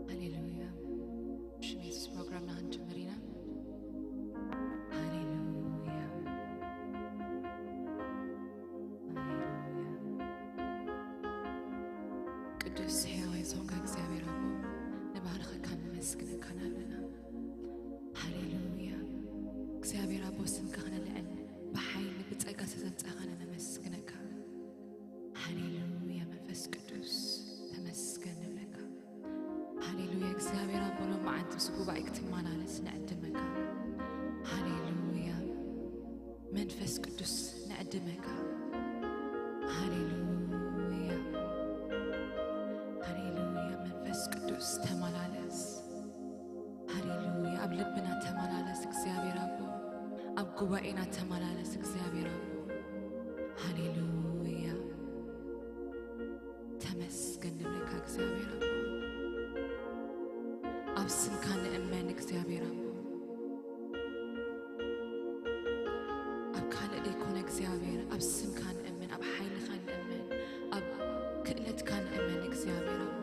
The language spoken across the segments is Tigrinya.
ሃሌሉያ። ብሽም የሱስ ፕሮግራምና ክንጅምር ኢና። ሃሌሉያ። ሃሌሉያ። ቅዱስ ሕያዋይ ዝኾንካ እግዚኣብሔር ኣቦ፣ ንባርኸካ፣ ነመስግነካን ኣለና። ሃሌሉያ። እግዚኣብሔር ኣቦ፣ ስምካ ክነልዕል፣ ብሓይሊ ብጸጋ ስለ ዘምጻእካና ነመስግነካ። ሃሌሉያ። መንፈስ ቅዱስ ተመስገን ንብለካ። ሃሌሉያ። እግዚኣብሔር ኣቦ፣ ሎማዓንቲ ምስ ጉባኤ ክትመላለስ ንዕድመካ። ሃሌሉያ። መንፈስ ቅዱስ ንዕድመካ። ሃሌሉያ። ሃሌሉያ። መንፈስ ቅዱስ ተመላለስ። ሃሌሉያ። ኣብ ልብና ተመላለስ እግዚኣብሔር ኣቦ። ኣብ ጉባኤና ተመላለስ እግዚኣብሔር ኣቦ። ሃሌሉያ። ተመስገን ንብለካ እግዚኣብሔር ኣቦ። ኣብ ስምካ ንእመን እግዚኣብሔር ኣቦ። ኣብ ካልእ ደይኮነ እግዚኣብሔር፣ ኣብ ስምካ ንእመን፣ ኣብ ሓይልኻ ንእመን፣ ኣብ ክእለትካ ንእመን እግዚኣብሔር ኣቦ።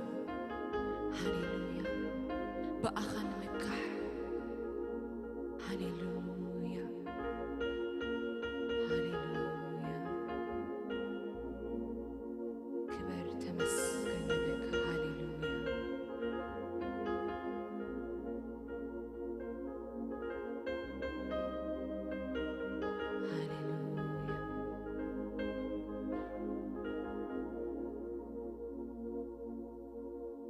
ሃሌሉያ። ብኣኻ ንምካሕ። ሃሌሉያ። ሃሌሉያ። ክበር ተመስገን ንብለካ። ሃሌሉያ። ሃሌሉያ።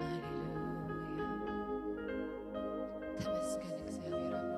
ሃሌሉያ። ተመስገን እግዚኣብሔር ኣቦ።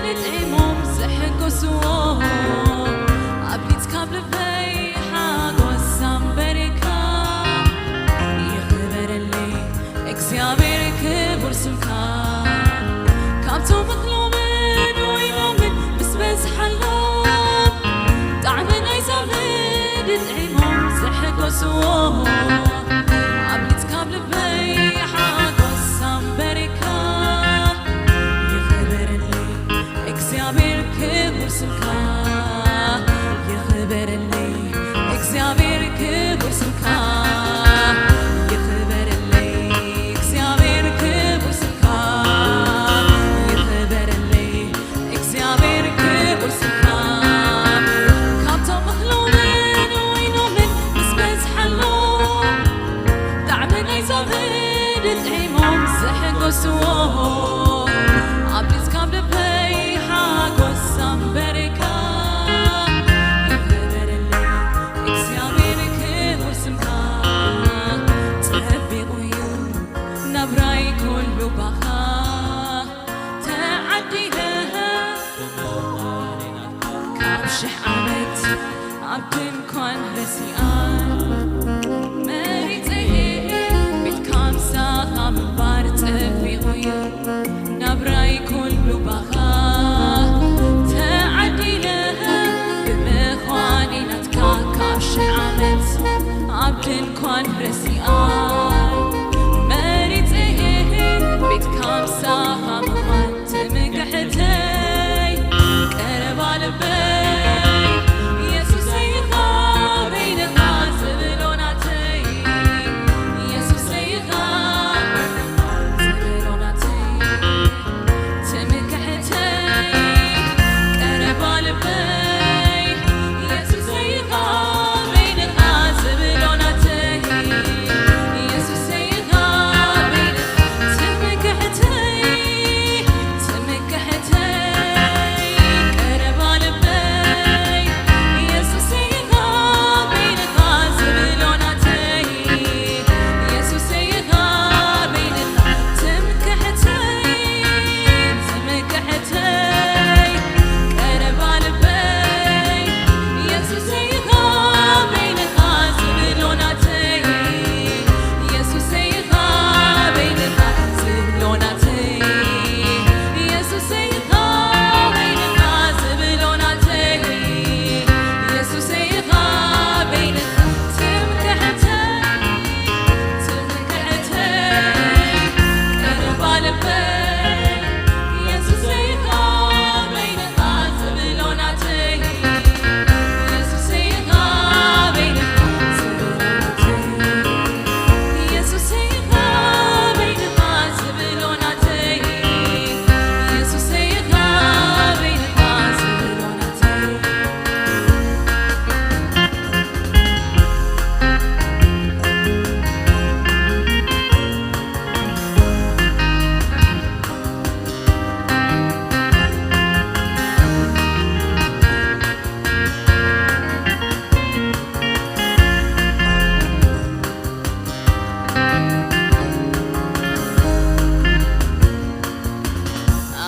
ንጥዒሞም ዝሕጎስዎ፣ ኣብሊጽካ ኣብ ልበይ ሓጎስ ኣንበሪካ። ይኽበረለይ እግዚኣብሔር ክቡር ስምካ። ካብቶም እኽሎምን ወይኖምን ምስ በዝሓሎም፣ ጣዕሚ ናይዛ ምድሪ ጥዒሞም ዝሕጎስዎ፣ ኣብሊጽካ ኣብ ልበይ ሓጎስ ኣንበሪካ። ይኽበረለይ እግዚኣብሔር ክቡር ስምካ። ይኽበረለይ እግዚኣብሔር ክቡር ስምካ። ይኽበረለይ እግዚኣብሔር ክቡር ስምካ። ይኽበረለይ እግዚኣብሔር ክቡር ስምካ። ካብቶም እኽሎምን ወይኖምን ምስ በዝሓሎም፣ ጣዕሚ ናይዛ ምድሪ ጥዒሞም ዝሕጎስዎ፣ ኣብሊጽካ ኣብ ልበይ ሓጎስ ኣንበሪካ። ይኽበረለይ እግዚኣብሔር ክቡር ስምካ። ጸቢቑ እዩ ናብራይ ኩሉ ባኻ ተዓዲለ፣ ካብ ሽሕ ዓመት ኣብ ድንኳን ረሲኣን መሪጸ፣ ቤትካ ምሳኻ ምንባር ጸቢቑ እዩ ናብራይ ኩሉ ባኻ ተዓዲለ፣ ብምዃነይ ናትካ ካብ ሽሕ ዓመት ኣብ ድንኳን ረሲኣን መሪጸ፣ ቤትካ ምሳኻ ምዃን ትምክሕተይ፣ ቀረባ ልበይ፣ የሱሰይ ኢኻ በይንኻ ዝብሎ ናተይ፣ የሱሰይ ኢኻ ዝብሎ ናተይ፣ ትምክሕተይ፣ ቀረባ ልበይ፣ የሱሰይ ኢኻ በይንኻ ዝብሎ ናተይ፣ የሱሰይ ኢኻ በይንኻ ትምክሕተይ፣ ትምክሕተይ፣ ቀረባ ልበይ፣ የሱሰይ ኢኻ በይንኻ ዝብሎ ናተይ፣ የሱሰይ ኢኻ በይንኻ ትምክሕተይ፣ ትምክሕተይ፣ ቀረባ ልበይ፣ የሱሰይ ኢኻ በይንኻ ዝብሎ ናተይ፣ የሱሰይ ኢኻ በይንኻ ዝብሎ ናተይ፣ የሱሰይ ኢኻ በይንኻ ዝብሎ ናተይ፣ የሱሰይ ኢኻ በይንኻ ትምክሕተይ፣ ትምክሕተይ፣ ቀረባ ልበይ፣ የሱሰይ ኢኻ በይንኻ ዝብሎ ናተይ፣ የሱሰይ ኢኻ በይንኻ ዝብሎ ናተይ፣ የሱሰይ ኢኻ በይንኻ ዝብሎ ናተይ፣ የሱሰይ ኢኻ በይንኻ ዝብሎ ናተይ።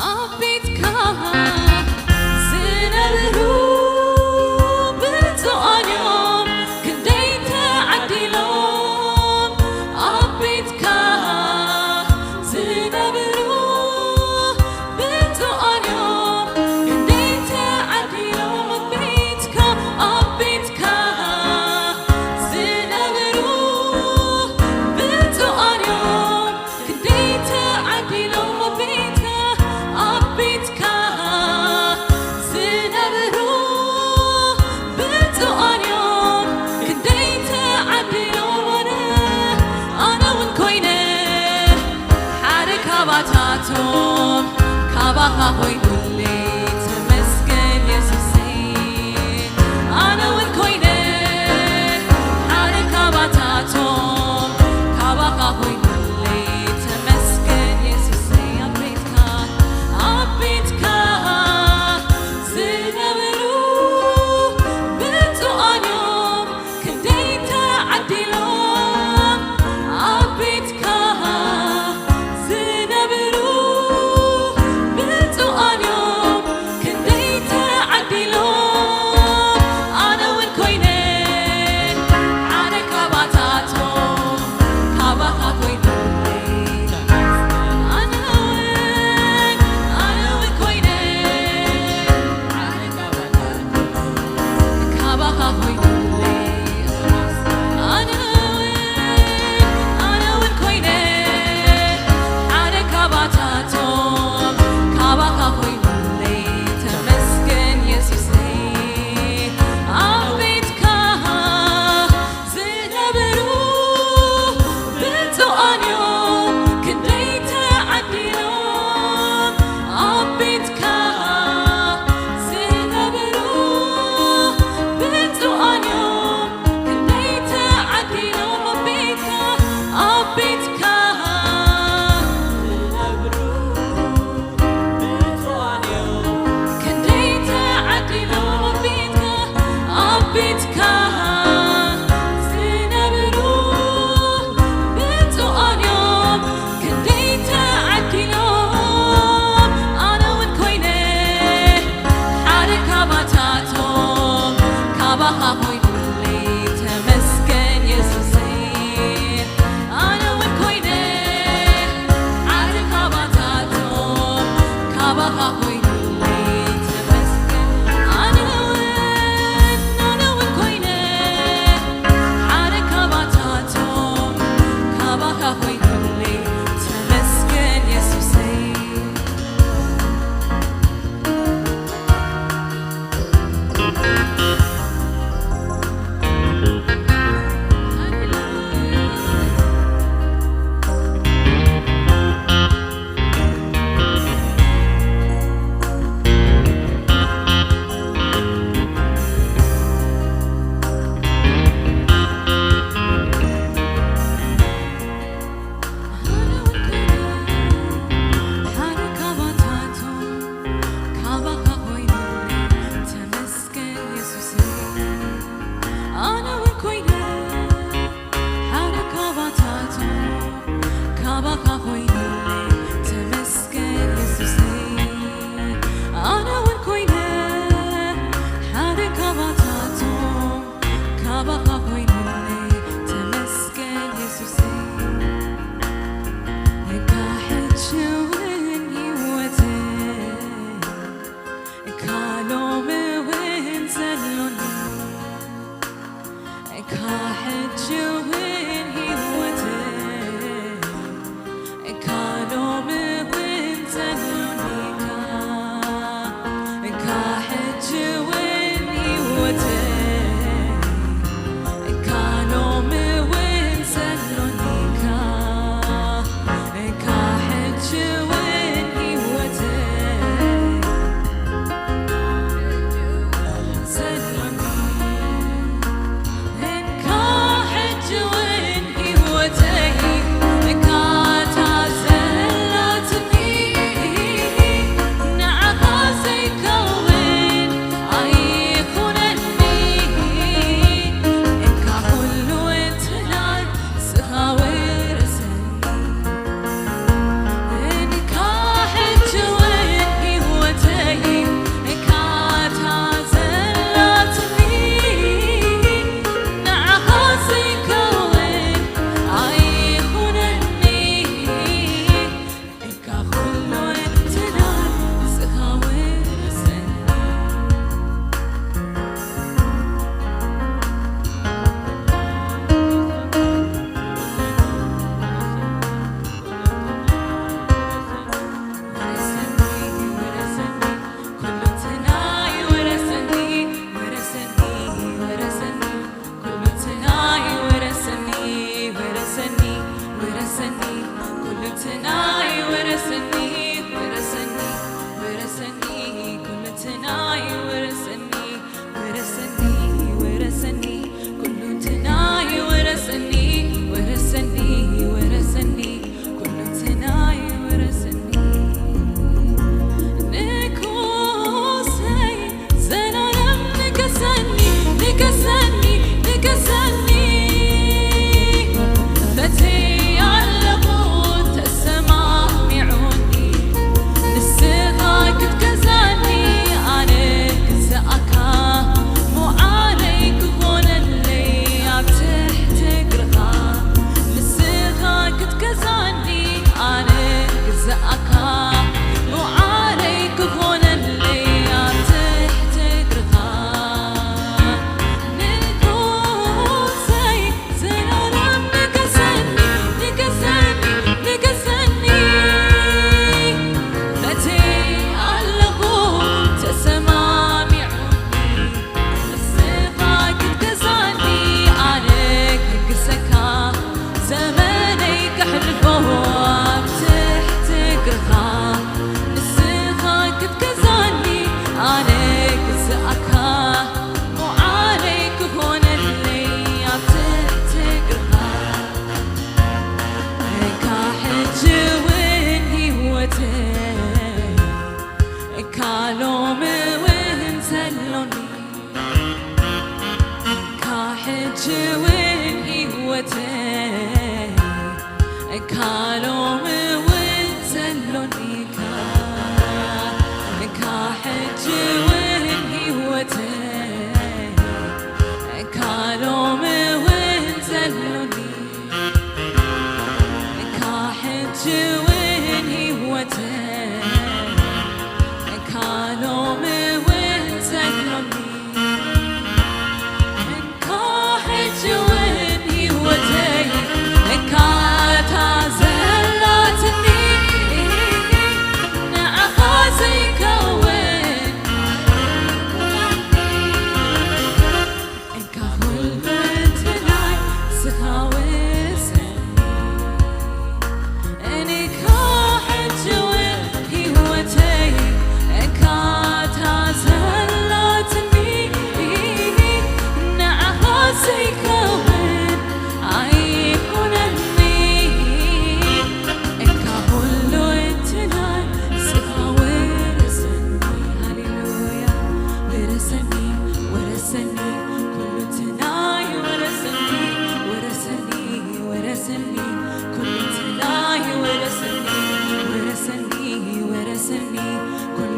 ኣብ ቤትካ ዝነብሩ ብፁዓን እዮም፣ ክንደይ ተዓዲሎም። ኣብ ቤትካ ዝነብሩ ብፁዓን እዮም፣ ክንደይ ተዓዲሎም። ኣብ ቤትካ፣ ኣብ ቤትካ ዝነብሩ ብፁዓን እዮም፣ ክንደይ ተዓዲሎም። ኣብ ቤትካ፣ ኣብ ቤትካ ዝነብሩ ብፁዓን እዮም፣ ክንደይ ተዓዲሎም። ኣነ፣ ኣነ እውን ኮይነ ሓደ ካባታቶም፣ ካባኻ ኮይኑለይ ተመስገን የሱሰይ። ኣነ እውን ኮይነ ሓደ ካባታቶም፣ ካባኻ ኮይኑለይ ተመስገን የሱሰይ። ኣብ ቤትካ፣ ኣብ ቤትካ ዝነብሩ ብፁዓን እዮም፣ ክንደይ ተዓዲሎም። ኣብ ቤትካ ዝነብሩ ብፁዓን ካባኻ ኮይኑለይ ተመስገን። ኣነ እውን፣ ኣነ እውን ኮይነ ሓደ ካባታቶም፣ ካባኻ ኮይኑለይ ተመስገን የሱሰይ። ሓደ ካባታቶም፣ ካባኻ ኮይኑለይ ተመስገን የሱሰይ። ኣነ እውን ኮይነ ሓደ ካባታቶም፣ ካባኻ ኮይኑለይ ተመስገን የሱሰይ። ኣነ እውን ኮይነ ሓደ ካባታቶም፣ ካባኻ ኮይኑለይ ተመስገን የሱሰይ። እካ ሕጂ እውን ህይወተይ፣ እካ ሎሚ እውን ዘሎኒ፣ እካ ሕጂ እውን ህይወተይ፣ እካ ሎሚ እውን ዘሎኒካ፣ እካ ሕጂ እውን ህይወተይ፣ እካ ሎሚ እውን ዘሎኒካ፣ እካ ሕጂ እውን ህይወተይ፣ ዘሎኒ። እንካ ሕጂ እውን ህይወተይ፣ እንካ እታ ዘላትኒ፣ ንዓኻ ዘይከውን ኣይኹነኒ። እንካ ኩሉ እቲ ናይ ስኻ ውረሰኒ። እንካ ሕጂ እውን ህይወተይ፣ እንካ እታ ዘላትኒ፣ ንዓኻ ዘይከውን ኣይኹነኒ። እንካ ኩሉ እቲ ናይ ስኻ ውረሰኒ። ውረሰኒ፣ ውረሰኒ፣ ኩሉ እቲ ናይ ውረሰኒ፣ ውረሰኒ፣ ኩሉ እቲ ናይ ውረሰኒ፣ ውረሰኒ፣ ውረሰኒ፣ ኩሉ እቲ ናይ ውረሰኒ። ንጉሰይ ዘላለም ንገሰኒ፣ ንገሰኒ፣ ንገሰኒ። በቲ ኣለኹ ተሰማሚዑኒ፣ ንስኻ ክትገዛኒ ኣነ ግዛእካ፣ መዋዕለይ ክኾነለይ ኣብ ትሕቲ እግርኻ። ንስኻ ክትገዛኒ ኣነ ግዛእካ፣ መዋዕለይ ክኾነለይ ኣብ ትሕቲ እግርኻ። ንጉሰይ ዘላለም ንገሰኒ፣ ንገሰኒ፣ ንገሰኒ። በቲ ኣለኹ ተሰማሚዑኒ፣ ንስኻ ክትገዛኒ ኣነ ክሕግዘካ፣ ዘመነይ ከሕልፎ ኣብ ትሕቲ እግርኻ። ንስኻ ክትገዛኒ ኣነ ግዛእካ፣ መዋዕለይ ክኾነለይ ኣብ ትሕቲ እግርኻ። እካ ሕጂ እውን ህይወተይ፣ እካ ሎሚ እውን ዘሎኒ፣ እካ ሕጂ እውን ህይወተይ፣ እካ ሎሚ እውን ዘሎኒካ፣ እካ ሕጂ እውን ህይወተይ፣ እካ ሎሚ እውን ዘሎኒ፣ እካ ሕጂ እውን ህይወተይ፣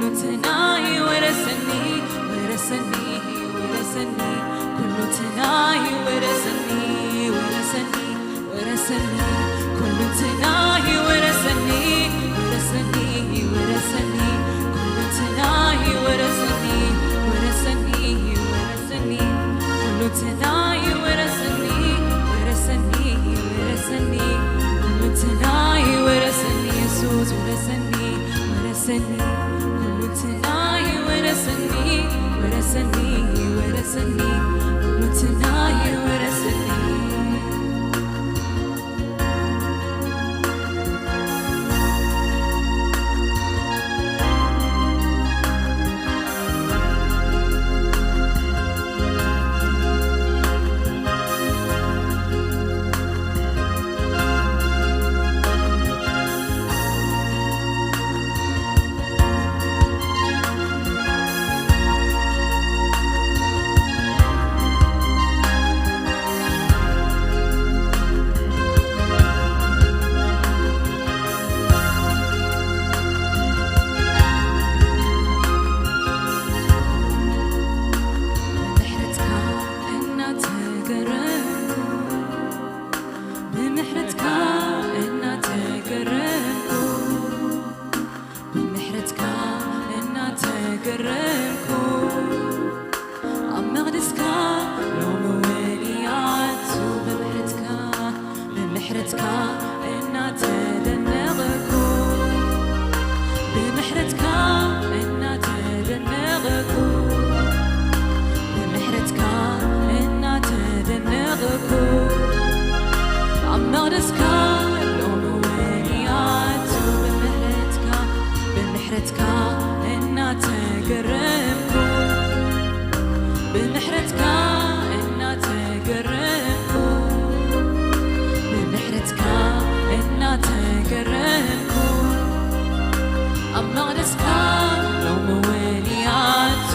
ኩሉ ትናይ ወረሰኒ፣ ወረሰኒ፣ ወረሰኒ፣ ኩሉ ትናይ ወረሰኒ፣ ወረሰኒ፣ ወረሰኒ፣ ኩሉ ትናይ ወረሰኒ፣ ወረሰኒ፣ ወረሰኒ፣ ኩሉ ትናይ ወረሰኒ፣ ወረሰኒ፣ ወረሰኒ፣ ኩሉ ትናይ ወረሰኒ፣ ወረሰኒ፣ ወረሰኒ፣ ኩሉ ትናይ ወረሰኒ፣ የሱስ ወረሰኒ፣ ወረሰኒ፣ ኩሉ ትናይ ወረሰኒ፣ ወረሰኒ፣ ወረሰኒ፣ ኩሉ ትናይ ወረሰኒ። ብምሕረትካ እናተገረምኩ፣ ብምሕረትካ እናተገረምኩ፣ ብምሕረትካ እናተገረምኩ፣ ኣብ መቕደስካ ሎሚ እውን ይኣቱ። ብምሕረትካ፣ ብምሕረትካ እናተደነቕኩ፣ ብምሕረትካ እናተደነቕኩ፣ ብምሕረትካ እናተደነቕኩ፣ ኣብ መቕደስካ ሎሚ እውን ይኣቱ። ብምሕረትካ፣ ብምሕረትካ እናተገረምኩ፣ ብምሕረትካ እናተገረምኩ፣ ብምሕረትካ እናተገረምኩ፣ ኣብ መቕደስካ ሎሚ እውን ይኣቱ።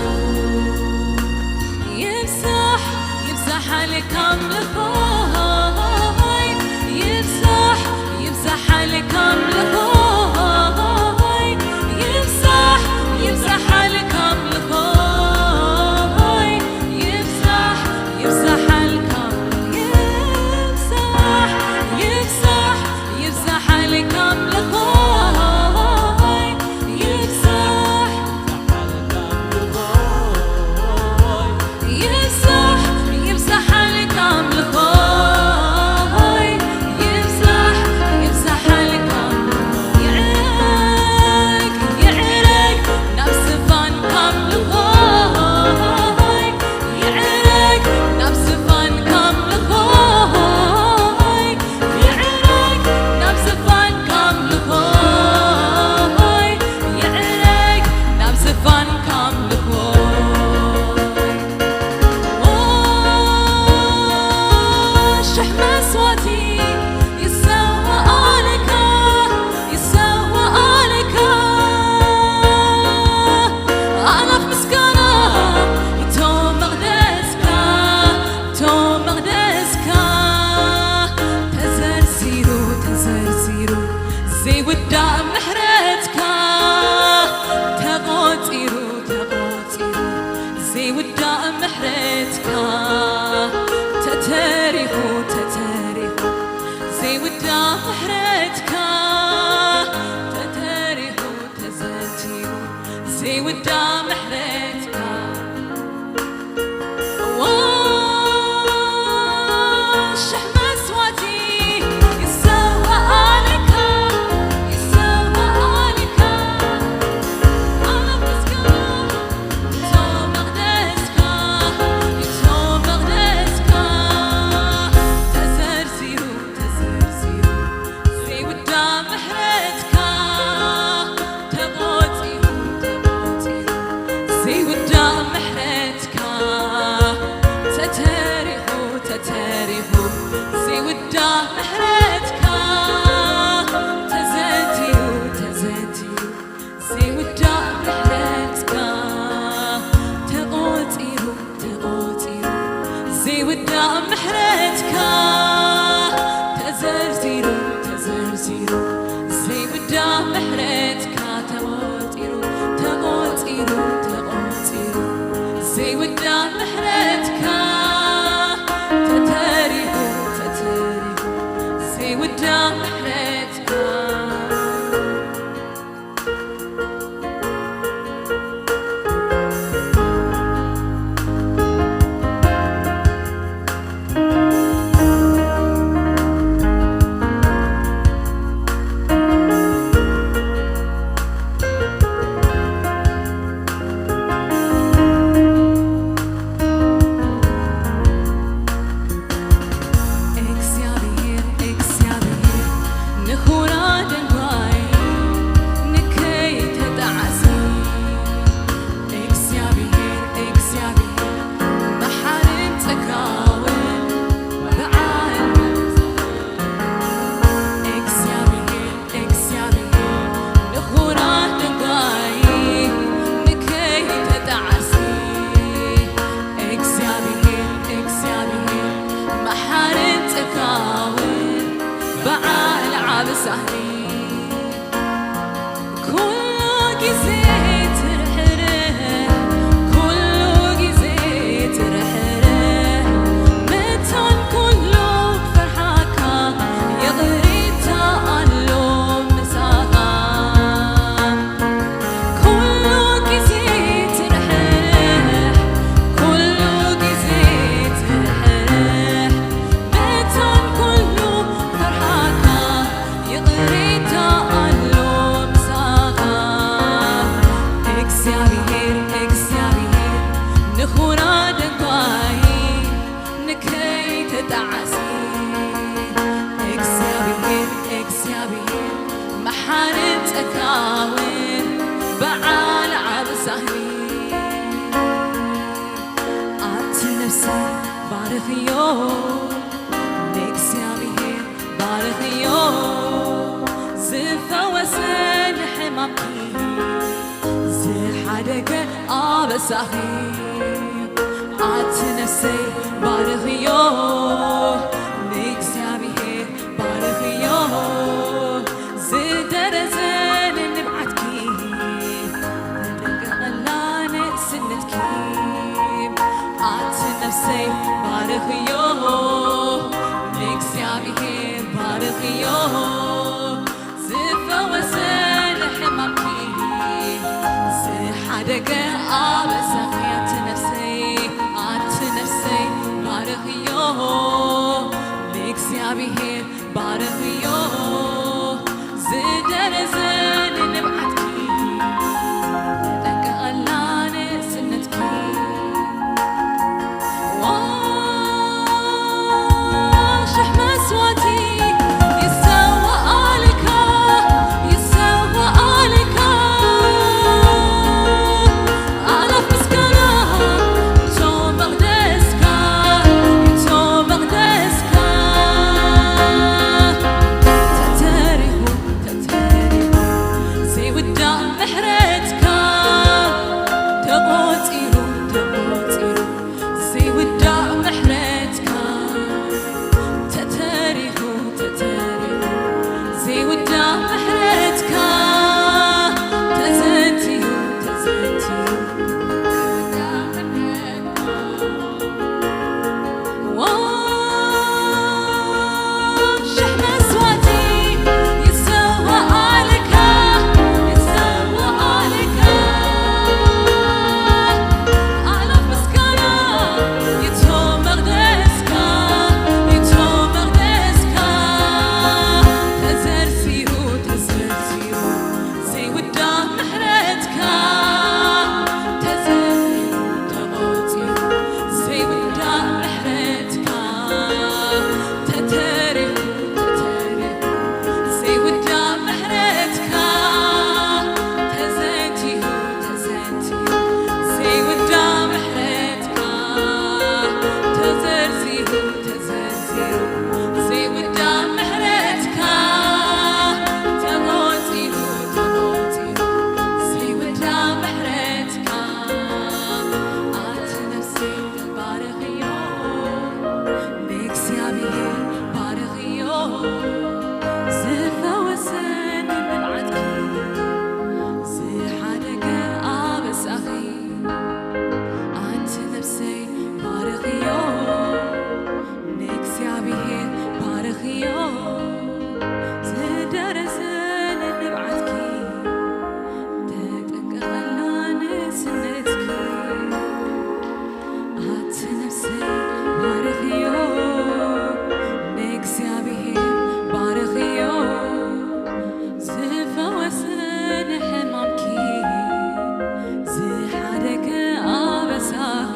ይብዛሕ፣ ይብዛሓልካ ኣምልኾይ፣ ይብዛሕ፣ ይብዛሓልካ ኣምልኾይ፣ ይብዛሕ፣ ይብዛሓልካ ኣምልኾይ፣ ይብዛሕ፣ ይብዛሓልካ፣ ይብዛሕ፣ ይብዛሕ፣ ይብዛሓልካ ኣምልኾይ፣ ይብዛሕ፣ ይብዛሕ፣ ይብዛሓልካ ኣምልኾይ፣ ይብዛሕ፣ ይብዛሓልካ፣ ይዕረግ፣ ይዕረግ ናብ ዝፋንካ ኣምልኾይ፣ ይዕረግ ናብ ዝፋንካ ኣምልኾይ፣ ይዕረግ ናብ ዝፋንካ ኣምልኾይ፣ ይዕረግ ናብ ዝፋንካ ኣምልኾይ። ሽሕ መስዋእቲ ይሰዋኣልካ፣ ይሰዋኣልካ። ኣእላፍ ምስጋና እቶ መቕደስካ፣ እቶ መቕደስካ። ተዘርዚሩ፣ ተዘርዚሩ ዘይውዳእ ምሕረትካ፣ ተቖጺሩ፣ ተቖጺሩ ዘይውዳእ ምሕረትካ፣ ተተሪኹ፣ ተተሪኹ ዘይውዳእ ምሕረትካ፣ ተተሪኹ፣ ተዘርዚሩ ዘይውዳእ ምሕረትካ። ሽሕ መስዋእቲ ይሰዋኣልካ፣ ይሰዋኣልካ። ኣነ ምስጋና እቶ መቕደስካ፣ እቶ መቕደስካ ተዘርዚሩ፣ ተዘርዚሩ ዘይውዳእ ምሕረትካ፣ ተቖጺሩ፣ ተቖጺሩ ዘይውዳእ ምሕረትካ፣ ተተሪኹ፣ ተተሪኹ ዘይውዳእ ምሕረትካ፣ ተዘንትዩ፣ ተዘንትዩ ዘይውዳእ ምሕረትካ፣ ተቖጺሩ፣ ተቖጺሩ ዘይውዳእ ምሕረትካ፣ ተዘርዚሩ፣ ተዘርዚሩ ዘይውዳእ ምሕረትካ፣ ተቖጺሩ፣ ተቖጺሩ እግዚኣብሔር እግዚኣብሔር ንኹራ ደንኳይ ንከይተጣዓሲ። እግዚኣብሔር እግዚኣብሔር መሓርን ጸጋውን በዓል ዓቢ ሳህሪ። ኣቲ ነፍሰይ ባርኽዮ ንእግዚኣብሔር ባርኽዮ ዝፈወሰ ንሕማምኪ ዝሓደገ ኣበሳኺ። ኣቲ ነፍሰይ ባርኽዮ ንእግዚኣብሔር ባርኽዮ ዝደረዘ ንንብዓትኪ ተጠንቀቐላ ንእስነትኪ። ኣቲ ነፍሰይ ባርኽዮ ንእግዚኣብሔር ባርኽዮ ዝፈወሰ ንሕማምኪ ዝሓደገ ኣበሳኺ። ኣቲ ነፍሰይ ኣቲ ነፍሰይ ባርኽዮ ንእግዚኣብሔር ባርኽዮ ዝደረዘ ንንብዓትኪ ጠንቀቐላ ንእስነትኪ። ሽሕ መስዋእቲ ይሰዋኣልካ፣ ይሰዋኣልካ። ኣላፍ ምስጋና እቶ መቕደስካ፣ እቶ መቕደስካ። ተተሪኹ፣ ተተሪኹ ዘይውዳእ ምሕረትካ ተቖጺሩ፣ ተቖጺሩ ዘይውዳእ ምሕረትካ ተተሪኹ፣ ተተሪኹ ዘይውዳእ ምሕረትካ ተዘንትዩ፣ ተዘንትዩ። ሽሕ መስዋእቲ ይሰዋኣልካ፣ ይሰዋኣልካ። ኣላፍ ምስጋና ይእቶ መቕደስካ፣ ይእቶ መቕደስካ። ተዘርዚሩ፣ ተዘርዚሩ ዘይውዳእ ምሕረትካ ተዘርዚሩ ተቖጺሩ ዘይውዳእ ምሕረትካ ተተሪኹ ተተሪኹ ዘይውዳእ ምሕረትካ ተዘንትዩ ተዘንትዩ ዘይውዳእ ምሕረትካ ተዘርዚሩ ተዘርዚሩ ዘይውዳእ ምሕረትካ ተቖጺሩ ተቖጺሩ ዘይውዳእ ምሕረትካ ኣቲ ነፍሰይ ባርኽዮ ንእግዚኣብሔር ባርኽዮ ዝፈወሰ ንብልዓትኪ ዝሓደገ ኣበሳኺ ኣንቲ ነፍሰይ ባርኽዮ ንእግዚኣብሔር ባርኽዮ ዝደረሰ ንንብዓትኪ ተጠንቀቐላ ንስነትኪ ኣቲ ነፍሰይ ባርኽዮ ንእግዚኣብሔር ባርኽዮ ዝፈወሰ ንሕማምኪ ዝሓደገ ኣበሳኺ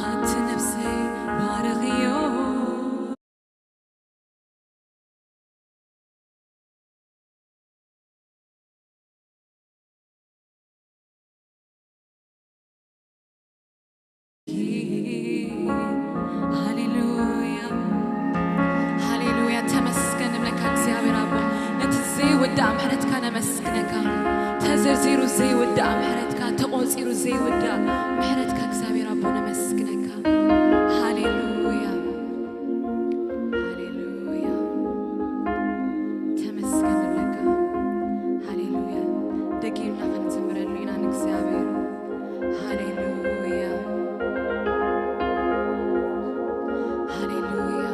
ኣቲ ነፍሰይ ባርኽዮ። ሃሌሉያ፣ ሃሌሉያ። ተመስገን ንብለካ እግዚኣብሔር ኣቦ፣ ነቲ ዘይውዳእ ምሕረትካ ነመስግነካ። ተዘርዚሩ ዘይውዳእ ምሕረትካ፣ ተቖጺሩ ዘይውዳእ ምሕረትካ እግዚኣብሔር ኣቦ ነመስግነካ። ሃሌሉያ፣ ሃሌሉያ። ተመስገን ንብለካ። ሃሌሉያ። ደጊምና ክንዝምረሉ ኢና ንእግዚኣብሔር። ሃሌሉያ፣ ሃሌሉያ።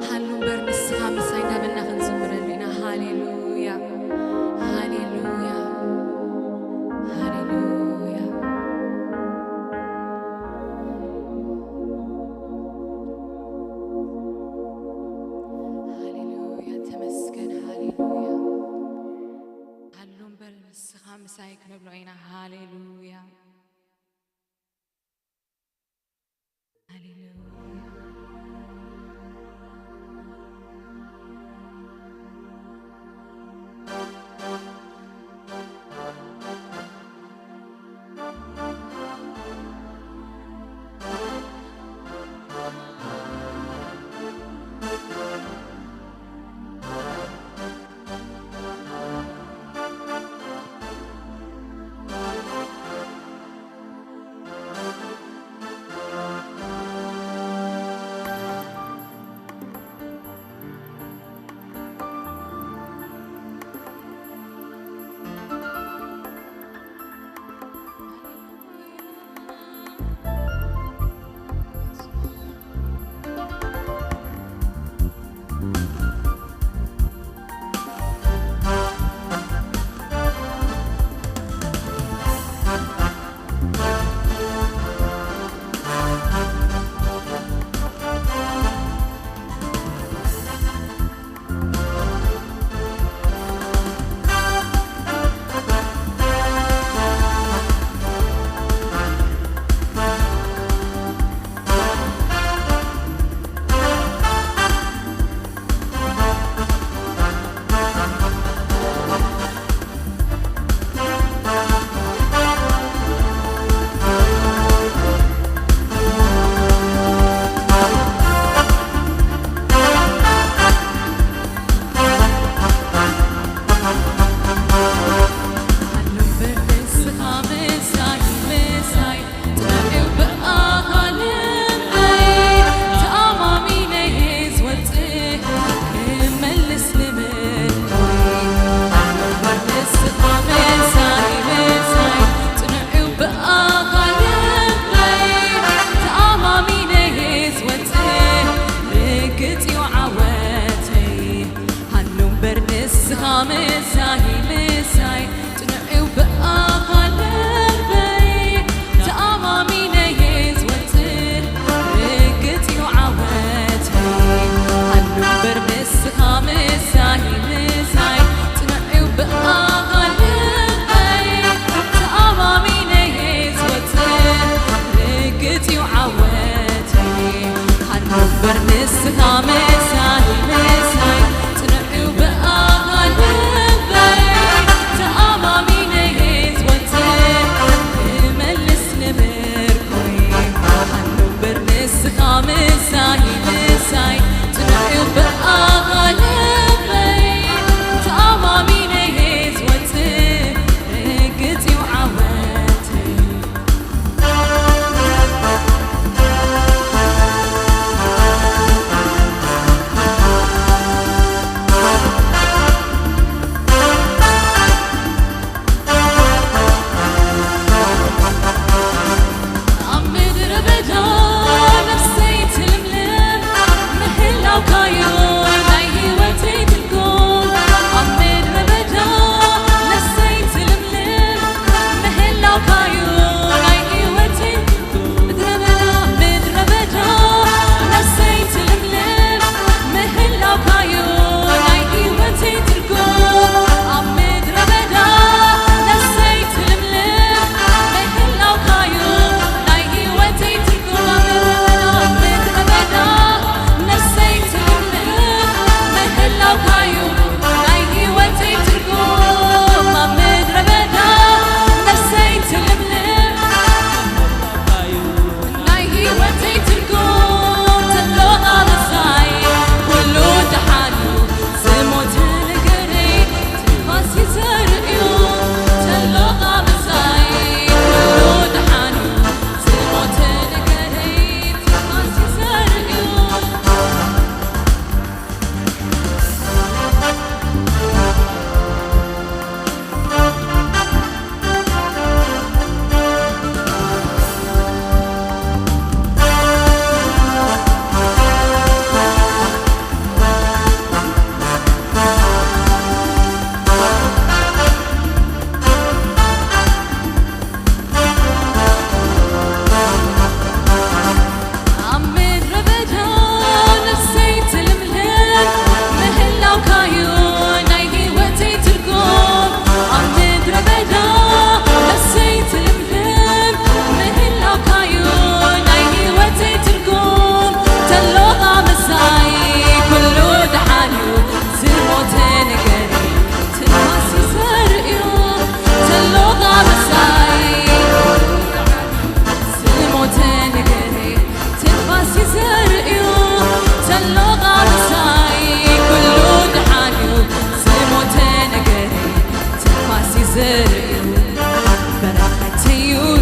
ሃሉ እምበር ንስኻ ምሳይ እንዳበልና ክንዝምረሉ ኢና። ሃሌሉያ፣ ሃሌሉያ፣ ሃሌሉያ። ንብሎ ኢና። ሃሌሉያ፣ ሃሌሉያ።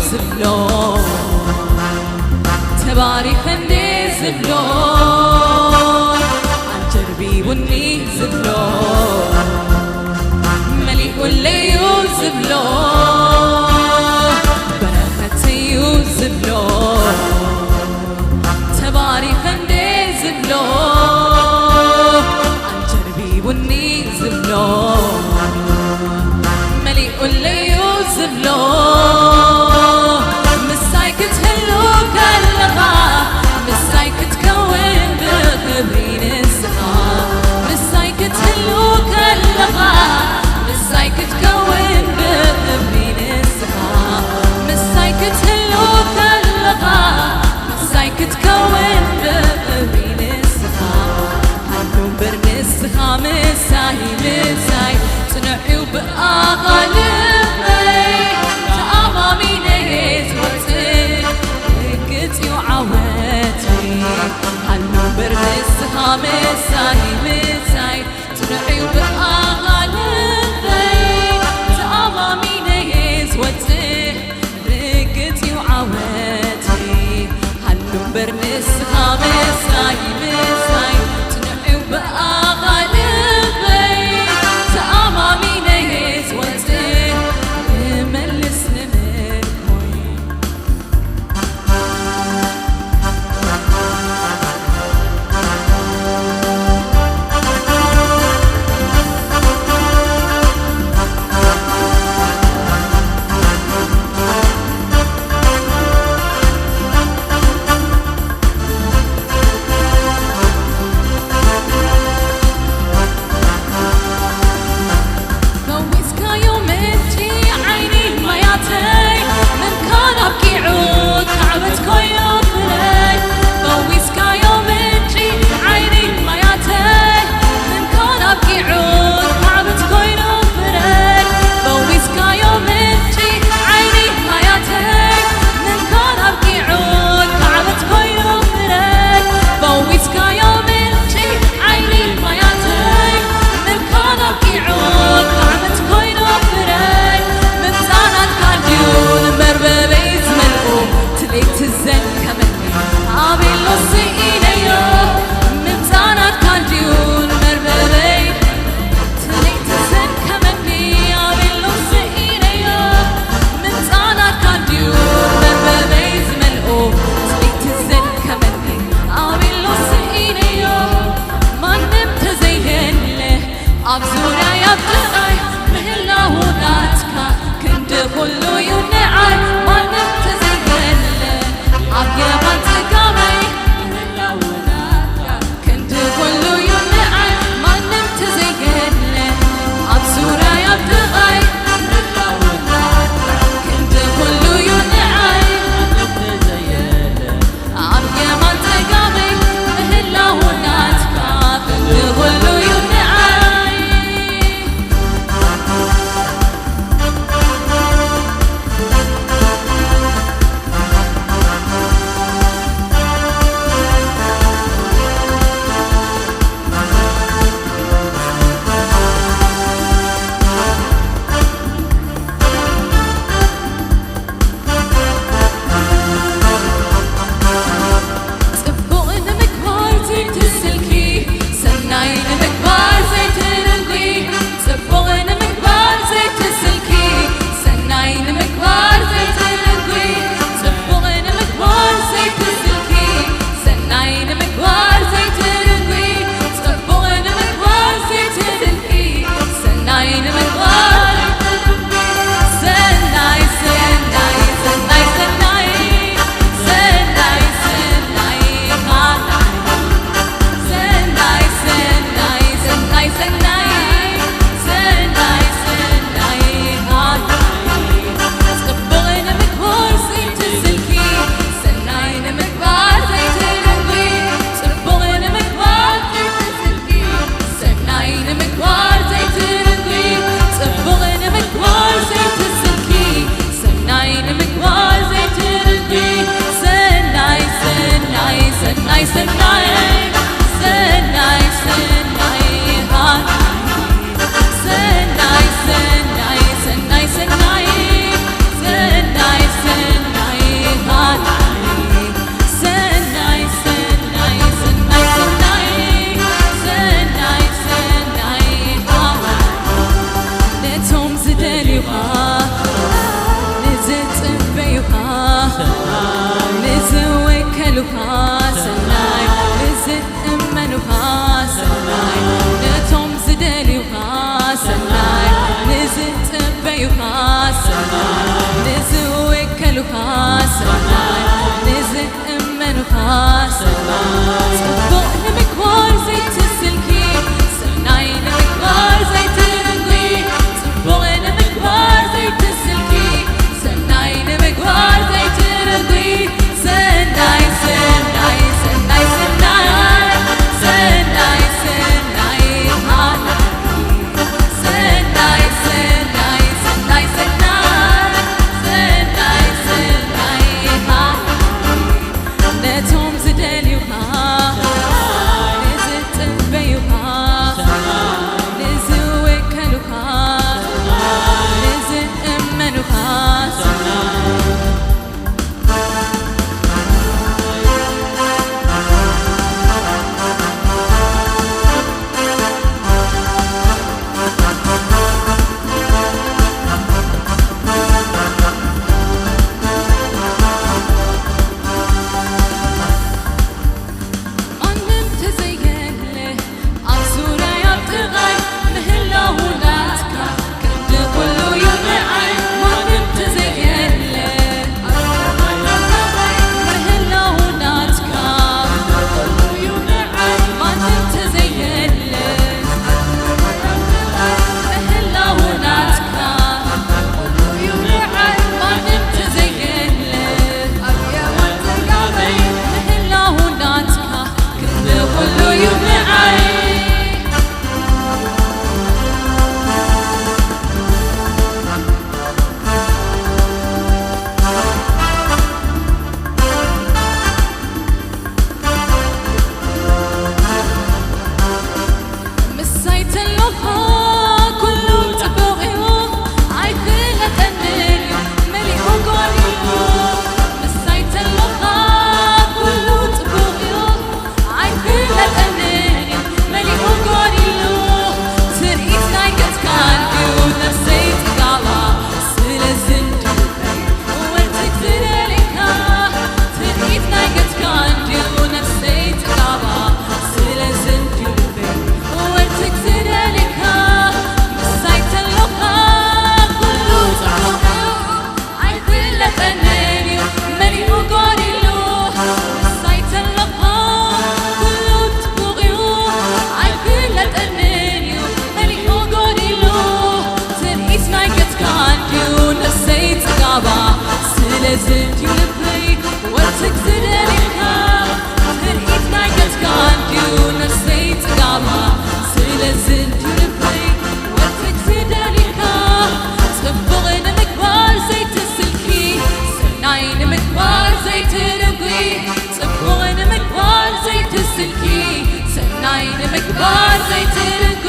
ዝብሎ ተባሪኸ እንዴ ዝብሎ ኣጀርቢቡኒ ዝብሎ መሊኡለዩ ዝብሎ በረኸተዩ ዝብሎ ተባሪኸ እንዴ ዝብሎ ኣጀርቢቡኒ ዝብሎ መሊኡለዩ ዝብሎ ምሳይ ክትህሉ ከለኻ ምሳይ ክትከውን ብኽብሪ ንስኻ ምሳይ ክትህሉ ከለኻ ምሳይ ክትከውን ብኽብሪ ንዝውከሉኻ ሰናይ፣ ንዝእመኑኻ ሰናይ፣ ነቶም ዝደልዩኻ ሰናይ፣ ንዝጽበዩኻ ሰናይ፣ ንዝውከሉኻ ሰናይ፣ ንዝእመኑኻ ሰናይ፣ ጽቡቕ ንምግባር ዘይትስልኪ፣ ሰናይ ንምግባር ዘይትርጉ፣ ጽቡቕ ንምግባር ዘይትስልኪ፣ ሰናይ ንምግባር ዘይትርጉ፣ ሰናይ፣ ሰናይ፣ ሰናይ፣ ሰናይ፣ ሰናይ፣ ሰናይ፣ ሰናይ፣ ነቶም ዝደልዩኻ፣ ንዝጽበዩኻ፣ ንዝውከሉኻ፣ ንዝእመኑኻ፣ ማንም ተዘየለ ኣብ ዙርያይ ኣብ ጥቓይ ምህላው ናትካ ክንዲ ኩሉ እዩ ንዓይ። ማንም ተዘየለ ኣብ ዙርያይ ኣብ ጥቓይ ምህላው ናትካ ክንዲ ኩሉ እዩ ንዓይ። ማንም ተዘየለ ምህላው ናትካ ምሳይ ተሎኻ ኩሉ ጽቡቕ እዩ፣ ኣይፍለጠንን እዩ መሊኡ ጎዲሉ። ምሳይ ተሎኻ ኩሉ ጽቡቕ እዩ፣ ኣይፍለጠንን እዩ መሊኡ ጎዲሉ። ትርኢት ናይ ገጽካ እንድዩ ነፍሰይ ጽጋባ፣ ስለዚ እንድዩ ወርትግ ዝደልየካ። ትርኢት ናይ ገጽካ እንድዩ ነፍሰይ ጽጋባ፣ ስለዚ እንድዩ ልበይ ወርትግ ዝደልየካ። ምሳይ ተሎኻ ኩሉ ጽቡቕ እዩ፣ ኣይፍለጠንን እዩ መሊኡ ጎዲሉ። ምሳይ ተሎኻ ኩሉ ጽቡቕ እዩ፣ ኣይፍለጠንን እዩ መሊኡ ጎዲሉ። ትርኢት ናይ ገጽካ እንድዩ ነፍሰይ ጽጋባ፣ ስለዚ እንድዩ ልበይ ወርትግ ዝደልየካ። ትርኢት ናይ ገጽካ እንድዩ ነፍሰይ ጽጋባ፣ ስለዚ እንድዩ ልበይ ወርትግ ዝደልየካ። ጽቡቕ ንምግባር ዘይትስልኪ፣ ሰናይ ንምግባር ዘይትርጉ፣ ጽቡቕ ንምግባር ዘይትስልኪ፣ ሰናይ ንምግባር ዘይትርጉ፣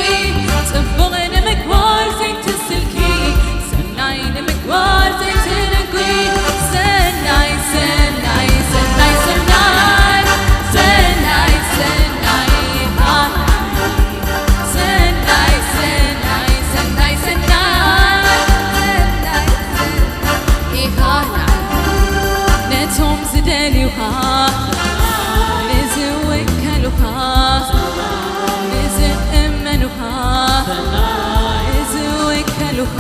ጽቡቕ ንምግባር ዘይትስልኪ፣ ሰናይ ንምግባር ዘይትርጉ፣ ሰናይ፣ ሰናይ፣ ሰናይ፣ ሰናይ፣ ሰናይ፣ ሰናይ፣ ሰናይ፣ ሰናይ፣ ሰናይ፣ ሰናይ፣ ሰናይ፣ ኢኻ ንዓይ ነቶም ዝደልዩኻ፣ ንዝውከሉኻ፣ ንዝእመኑኻ፣ ንዝውከሉኻ።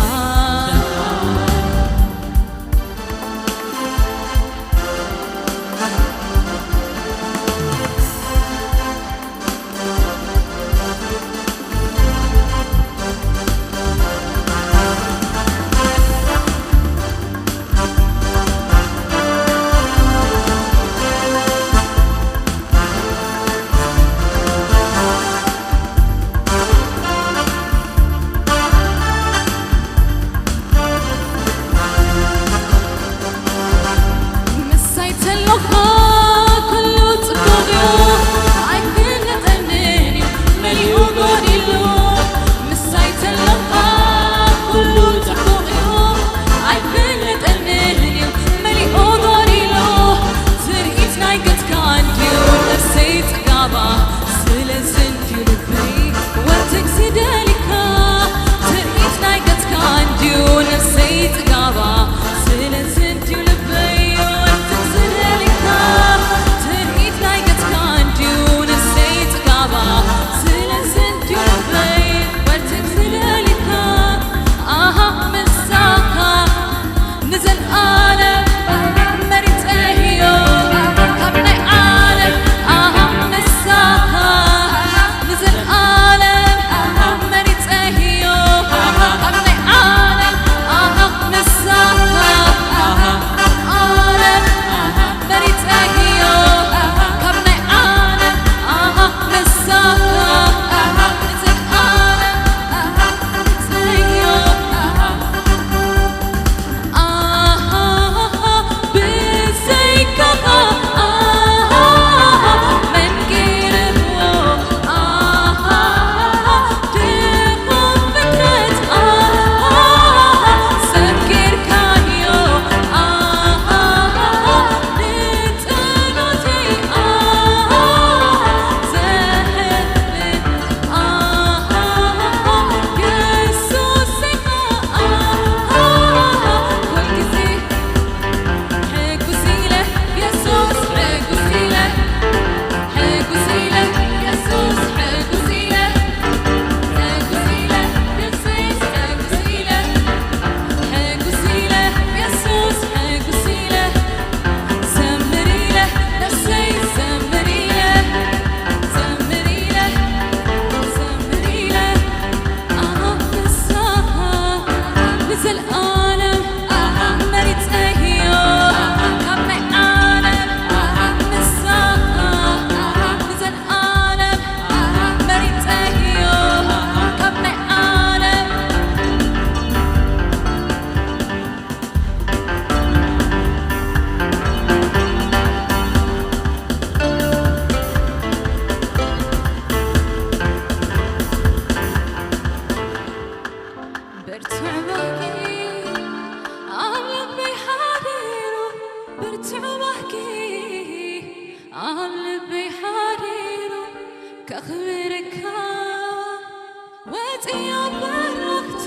ጽዮን በረኽቲ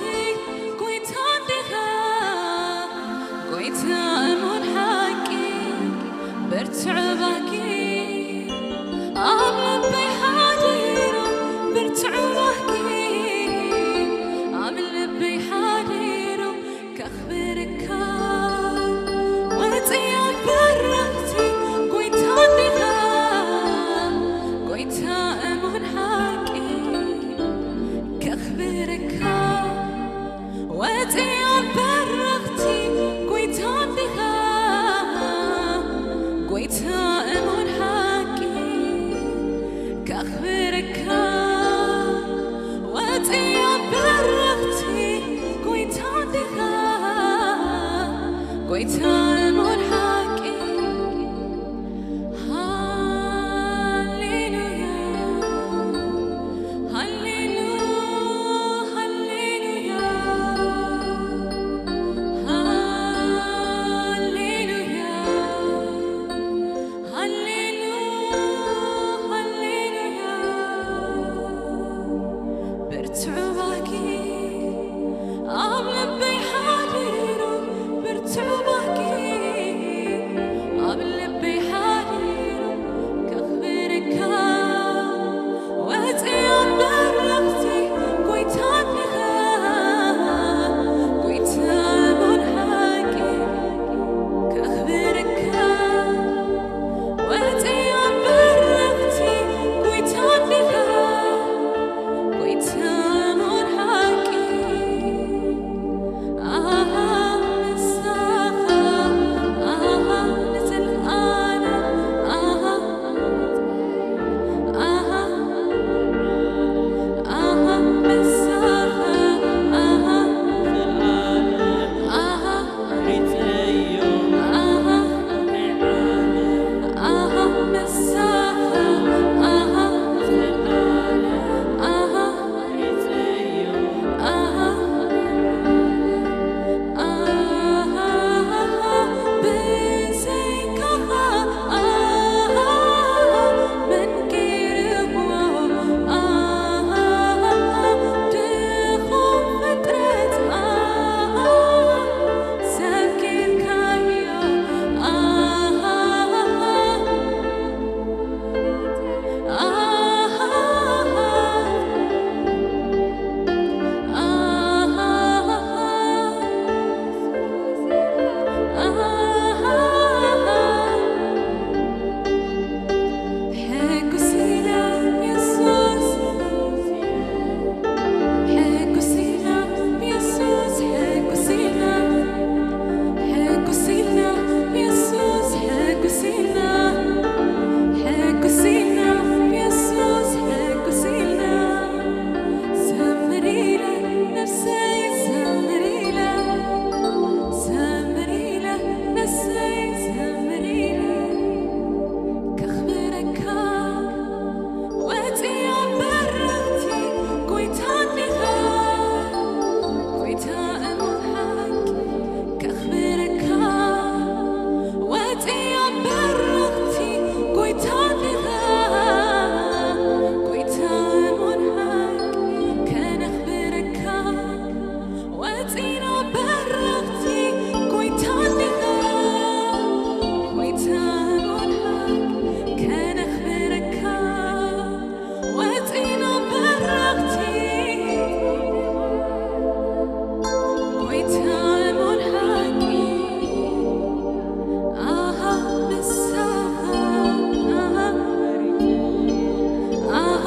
ጎይታ እንዲኻ፣ ጎይታ እሙን ሓቂ ብርቱዕ ባኪ፣ ኣብ ልበይ ሓዲሩ ብርቱዕ ባኪ፣ ኣብ ልበይ ሓዲሩ ከኽብረካ። ወጽዮን በረኽቲ ጎይታ እንዲኻ፣ ጎይታ እሙን ሓቂ ከኽብረካ። ወጽዮን በረኽቲ ጎይታ እንዲኻ፣ ጎይታ እሙን ሓቂ ከኽብረካ። ወጽዮን በረኽቲ ጎይታ እንዲኻ፣ ጎይታ እሙን ሓቂ። ሃሌሉያ፣ ሃሌሉ-፣ ሃሌሉያ፣ ሃሌሉያ፣ ሃሌሉ-፣ ሃሌሉያ። ብርቱዕ ባኪ ኣብ ልበይ ሓዲሩ ብርቱዕ ባኪ ኣብ ልበይ ሓዲሩ ከኽብረካ። ወጽዮን በረኽቲ ጎይታ እንዲኻ፣ ጎይታ እሙን ሓቂ ከኽብረካ። ወጽዮን በረኽቲ ጎይታ እንዲኻ፣ ጎይታ እሙን ሓቂ። ኣሃ ምሳኻ፣ ኣሃ ንዘለኣለም፣ ኣሃ፣ ኣሃ፣ ኣሃ ምሳኻ፣ ኣሃ፣ ኣሃ ከኽብረካ። ወጽያ በረኽቲ ጎይታ እንዲኻ፣ ጎይታ እሙን ሓቂ ከኽብረካ። ወጽያ በረኽቲ ጎይታ እንዲኻ፣ ጎይታ እሙን ሓቂ ከነኽብረካ። ወጺና በረኽቲ ጎይታ እንዲኻ፣ ጎይታ እሙን ሓቂ ከነኽብረካ። ወጺና በረኽቲ ጎይታ እሙን ሓቂ፣ ኣሃ ንስኻ፣ ኣሃ፣ ኣሃ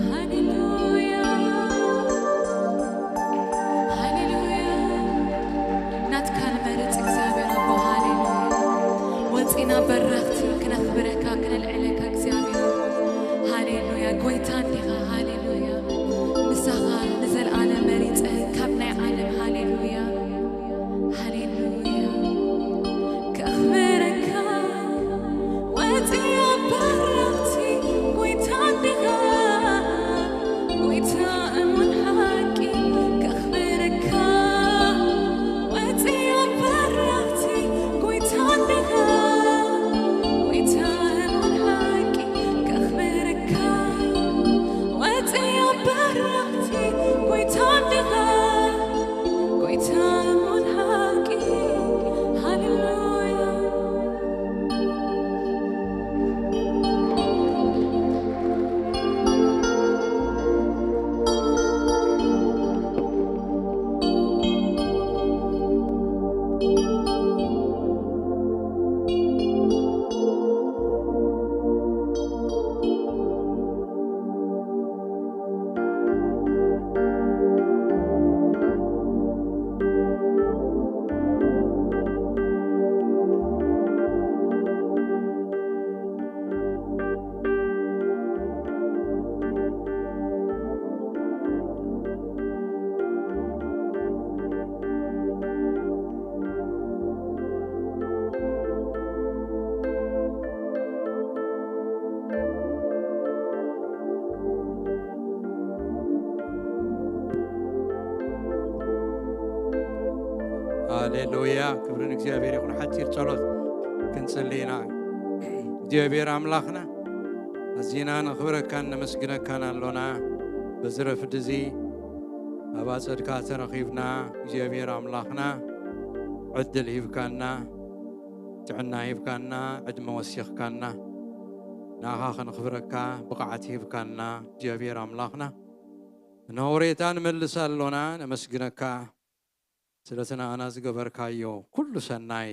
ሃሌሉያ፣ ሃሌሉያ። ናትካ ንመርጽ እግዚኣብሔር ኣቦ፣ ሃሌሉያ። ወጺና በረኽቲ ክነኽብረካ፣ ክነልዕለካ እግዚኣብሔር። ሃሌሉያ፣ ጎይታ እንዲኻ፣ ሃሌሉያ። ምሳኻ ንዘለኣለም መሪጸ ካብ ናይ ዓለም፣ ሃሌሉያ፣ ሃሌሉያ። ሃሌሉያ፣ ክብሪ ንእግዚኣብሔር ይኹን። ሓጺር ጸሎት ክንጽሊ ኢና። እግዚኣብሔር ኣምላኽና፣ ኣዚና ነኽብረካን ነመስግነካን ኣሎና። በዚ ረፍዲ እዚ ኣብ ኣጸድካ ተረኺብና፣ እግዚኣብሔር ኣምላኽና፣ ዕድል ሂብካና፣ ጥዕና ሂብካና፣ ዕድመ ወሲኽካና፣ ንኣኻ ከነኽብረካ ብቕዓት ሂብካና እግዚኣብሔር ኣምላኽና፣ እነሆ ውሬታ ንመልስ ኣሎና፣ ነመስግነካ። ስለቲ ንኣና ዝገበርካዮ ኩሉ ሰናይ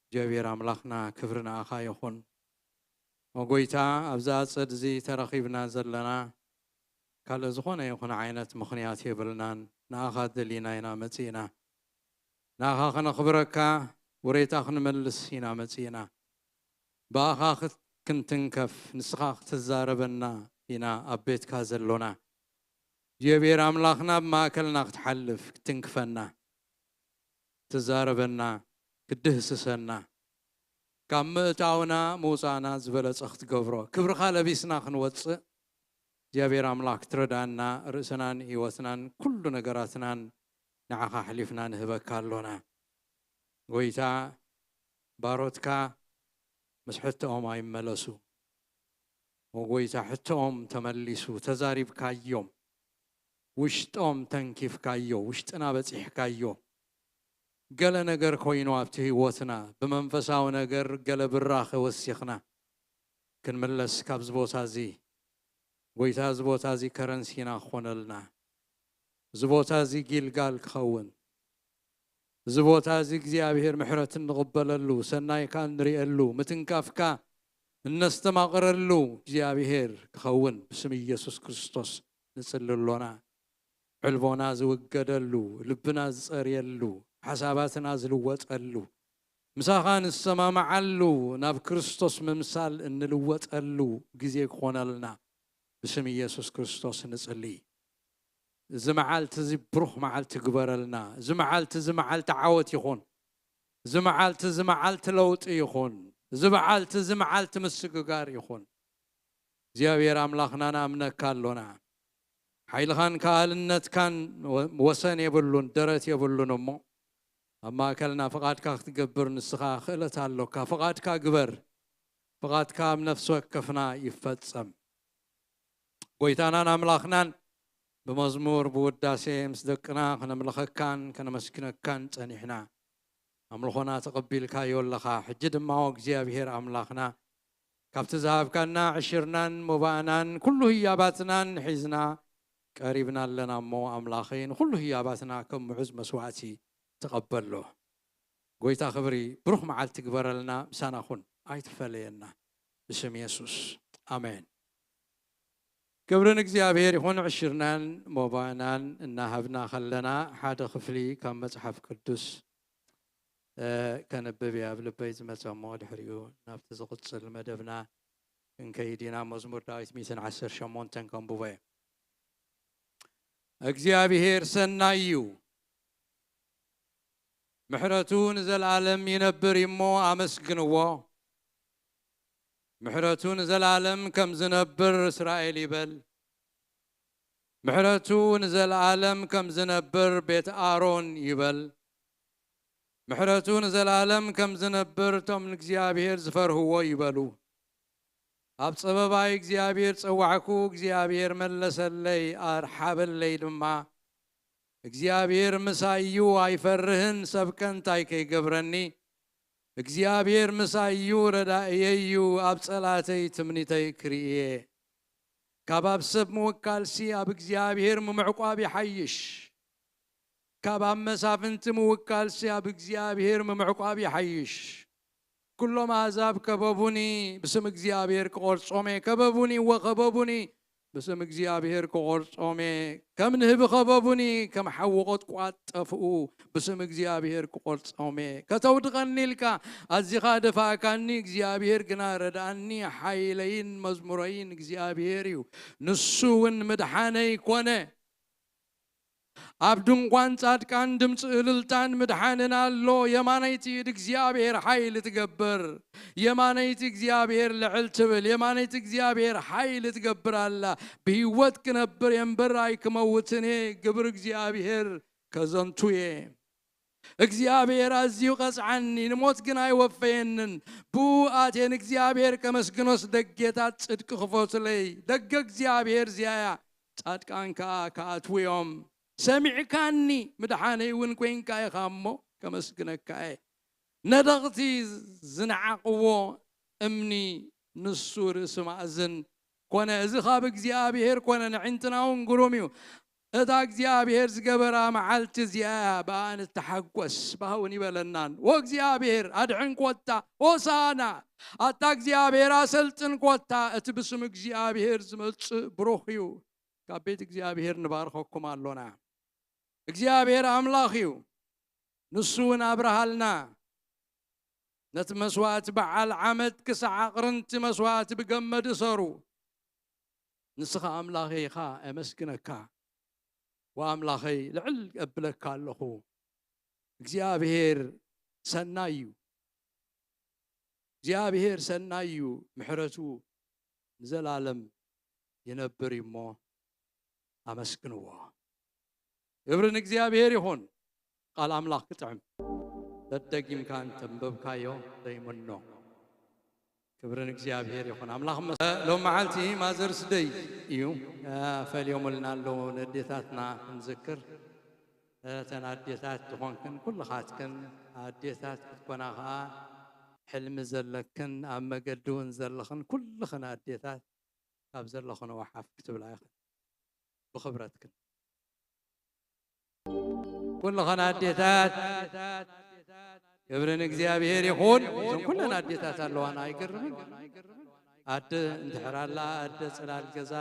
እግዚኣብሔር ኣምላኽና፣ ክብሪ ንኣኻ ይኹን። ኦ ጎይታ፣ ኣብዚ ኣጸድ እዚ ተረኺብና ዘለና፣ ካልእ ዝኾነ ይኹን ዓይነት ምኽንያት የብልናን። ንኣኻ ደሊና ኢና መጺእና። ንኣኻ ከነኽብረካ፣ ውሬታ ክንመልስ ኢና መጺእና። ብኣኻ ክት-፣ ክንትንከፍ፣ ንስኻ ክትዛረበና ኢና ኣብ ቤትካ ዘሎና። እግዚኣብሔር ኣምላኽና፣ ኣብ ማእከልና ክትሓልፍ፣ ክትትንክፈና፣ ክትዛረበና፣ ክትድህስሰና፣ ካብ ምእታውና ምውጻእና ዝበለጸ ክትገብሮ፣ ክብርኻ ለቢስና ክንወጽእ፣ እግዚኣብሔር ኣምላኽ ክትረዳና፣ ርእስናን ህይወትናን ኩሉ ነገራትናን ንዓኻ ኣሕሊፍና ንህበካ ኣሎና። ጎይታ፣ ባሮትካ ምስ ሕቶኦም ኣይመለሱ። ኦ ጎይታ፣ ሕቶኦም ተመሊሱ፣ ተዛሪብካዮም፣ ውሽጦም ተንኪፍካዮ፣ ውሽጥና በጺሕካዮ። ገለ ነገር ኮይኑ ኣብቲ ህይወትና፣ ብመንፈሳዊ ነገር ገለ ብራኸ ወሲኽና ክንምለስ ካብዚ ቦታ እዚ፣ ጎይታ፣ እዚ ቦታ እዚ ከረንሲና ክኾነልና፣ እዚ ቦታ እዚ ጊልጋል ክኸውን፣ እዚ ቦታ እዚ እግዚኣብሔር ምሕረት እንቕበለሉ፣ ሰናይካ እንርእየሉ፣ ምትንካፍካ እነስተማቕረሉ እግዚኣብሔር ክኸውን ብስም ኢየሱስ ክርስቶስ ንጽሊ ኣሎና። ዕልቦና ዝውገደሉ፣ ልብና ዝጸርየሉ፣ ሓሳባትና ዝልወጠሉ፣ ምሳኻ ንሰማማዓሉ፣ ናብ ክርስቶስ ምምሳል እንልወጠሉ ግዜ ክኾነልና ብስም ኢየሱስ ክርስቶስ ንጽሊ። እዚ መዓልቲ እዚ ብሩኽ መዓልቲ ግበረልና። እዚ መዓልቲ እዚ መዓልቲ ዓወት ይኹን። እዚ መዓልቲ እዚ መዓልቲ ለውጢ ይኹን። እዚ መዓልቲ እዚ መዓልቲ ምስግጋር ይኹን። እግዚኣብሔር ኣምላኽና፣ ንኣምነካ ኣሎና። ሓይልኻን ከኣልነትካን ወ-፣ ወሰን የብሉን፣ ደረት የብሉን። እሞ ኣብ ማእከልና ፍቓድካ ክትገብር ንስኻ ክእለት ኣሎካ። ፍቓድካ ግበር። ፍቓድካ ኣብ ነፍሲ ወከፍና ይፈጸም። ጎይታናን ኣምላኽናን፣ ብመዝሙር ብውዳሴ ምስ ደቅና ከነምልኸካን ከነመስግነካን ጸኒሕና። ኣምልኾና ተቐቢልካዮ ኣለኻ። ሕጂ ድማ፣ ኦ እግዚኣብሔር ኣምላኽና፣ ካብቲ ዝሃብካና ዕሽርናን ሞባእናን ኩሉ ህያባትናን ሒዝና ቀሪብና ኣለና። እሞ ኣምላኸይ፣ ንኹሉ ህያባትና ከም ምዑዝ መስዋዕቲ ተቐበሎ። ጎይታ ክብሪ፣ ብሩኽ መዓልቲ ግበረልና፣ ምሳና ኩን፣ ኣይትፈለየና። ብስም የሱስ፣ ኣሜን። ክብሪ ንእግዚኣብሔር ይኹን። ዕሽርናን ሞባእናን እናሃብና ከለና፣ ሓደ ክፍሊ ካብ መጽሓፍ ቅዱስ፣ እ፣ ከንብብ እየ ኣብ ልበይ ዝመጸ እሞ፣ ድሕሪኡ ናብቲ ዝቕጽል መደብና ክንከይድ ኢና። መዝሙር ዳዊት ሚእትን ዓሰርተ ሸሞንተን ከንብቦ እየ። እግዚኣብሔር ሰናይ እዩ፣ ምሕረቱ ንዘለኣለም ይነብር እዩ እሞ ኣመስግንዎ። ምሕረቱ ንዘለኣለም ከም ዝነብር እስራኤል ይበል። ምሕረቱ ንዘለኣለም ከም ዝነብር ቤት ኣሮን ይበል። ምሕረቱ ንዘለኣለም ከም ዝነብር እቶም ንእግዚኣብሔር ዝፈርህዎ ይበሉ። ኣብ ጸበባይ እግዚኣብሔር ጸዋዕኩ፣ እግዚኣብሔር መለሰለይ፣ ኣርሓበለይ ድማ። እግዚኣብሔር ምሳይ እዩ፣ ኣይፈርህን፣ ሰብ ከ እንታይ ከይገብረኒ? እግዚኣብሔር ምሳይ እዩ፣ ረዳእየይ እዩ፣ ኣብ ጸላተይ ትምኒተይ ክርኢ እየ። ካብ ኣብ ሰብ ምውካልሲ ኣብ እግዚኣብሔር ምምዕቋብ ይሓይሽ። ካብ ኣብ መሳፍንቲ ምውካልሲ ኣብ እግዚኣብሔር ምምዕቋብ ይሓይሽ። ኩሎም ኣህዛብ ከበቡኒ፣ ብስም እግዚኣብሔር ክቖርጾም እየ። ከበቡኒ፣ እወ ከበቡኒ፣ ብስም እግዚኣብሔር ክቖርጾም እየ። ከም ንህቢ ከበቡኒ፣ ከም ሓዊ ቖጥቋጥ ጠፍኡ፣ ብስም እግዚኣብሔር ክቖርጾም እየ። ከተውድቐኒ ኢልካ ኣዚኻ ደፋእካኒ፣ እግዚኣብሔር ግና ረድኣኒ። ሓይለይን መዝሙረይን እግዚኣብሔር እዩ፣ ንሱ እውን ምድሓነይ ኮነ። ኣብ ድንኳን ጻድቃን ድምፂ እልልታን ምድሓንን ኣሎ። የማነይቲ ኢድ እግዚኣብሔር ሓይሊ ትገብር። የማነይቲ እግዚኣብሔር ልዕል ትብል። የማነይቲ እግዚኣብሔር ሓይሊ ትገብር ኣላ። ብህይወት ክነብር እየ እምበር ኣይክመውትን እየ። ግብሪ እግዚኣብሔር ከዘንቱ እየ። እግዚኣብሔር ኣዝዩ ቀጽዓኒ፣ ንሞት ግን ኣይወፈየንን። ብኡ ኣትየ ንእግዚኣብሔር ከመስግኖስ ደጌታት ጽድቂ ክፈቱለይ። ደገ እግዚኣብሔር እዚኣ እያ፣ ጻድቃን ከኣ ክኣትዉ እዮም። ሰሚዕካኒ፣ ምድሓነይ እውን ኮይንካ ኢኻ እሞ ከመስግነካ እየ። ነደቕቲ ዝነዓቕዎ እምኒ ንሱ ርእሲ ማእዝን ኮነ። እዚ ካብ እግዚኣብሔር ኮነ፣ ንዕንትና እውን ግሩም እዩ። እታ እግዚኣብሔር ዝገበራ መዓልቲ እዚኣ እያ፣ ብኣ ንተሓጎስ። ብኣ እውን ይበለናን፣ "ኦ እግዚኣብሔር ኣድሕን ኮታ፣ ሆሳና፣ ኣታ እግዚኣብሔር ኣሰልጥን ኮታ፣ እቲ ብስም እግዚኣብሔር ዝመጽእ ብሩኽ እዩ። ካብ ቤት እግዚኣብሔር ንባርኸኩም ኣሎና። እግዚኣብሔር ኣምላኽ እዩ፣ ንሱ እውን ኣብርሃልና። ነቲ መስዋእቲ በዓል ዓመት ክሳዕ ኣቕርንቲ መስዋእቲ ብገመድ እሰሩ። ንስኻ ኣምላኸይ ኢኻ፣ ኣመስግነካ። ወኣምላኸይ ልዕል እብለካ ኣለኹ። እግዚኣብሔር ሰናይ እዩ። እግዚኣብሔር ሰናይ እዩ፣ ምሕረቱ ንዘላለም ይነብር እዩ እሞ ኣመስግንዎ። ክብሪ ንእግዚኣብሔር ይኹን። ቃል ኣምላኽ ክጥዕም። ደደጊምካ እንተንበብካዮ ዘይምኖ። ክብሪ ንእግዚኣብሔር ይኹን። ኣምላኽ መስ-፣ ሎም መዓልቲ ማዘርስ ደይ እዩ። እ፣ ፈልዮምልና ኣለዉ፣ ነዴታትና ክንዝክር። እተን ኣዴታት ዝኾንክን ኩልኻትክን ኣዴታት ክትኮና ኸኣ ሕልሚ ዘለክን ኣብ መገዲ እውን ዘለኽን ኩልኽን ኣዴታት ካብ ዘለኽንኦ ሓፍ ክትብላ ኢኽን። ብኽብረትክን ኩልኽን ኣዴታት ክብሪ ንእግዚኣብሔር ይኹን። እዞም ኩለን ኣዴታት ኣለዋና ኣይገርምን? ኣደ እንድሕር ኣላ፣ ኣደ ጽላል ገዛ፣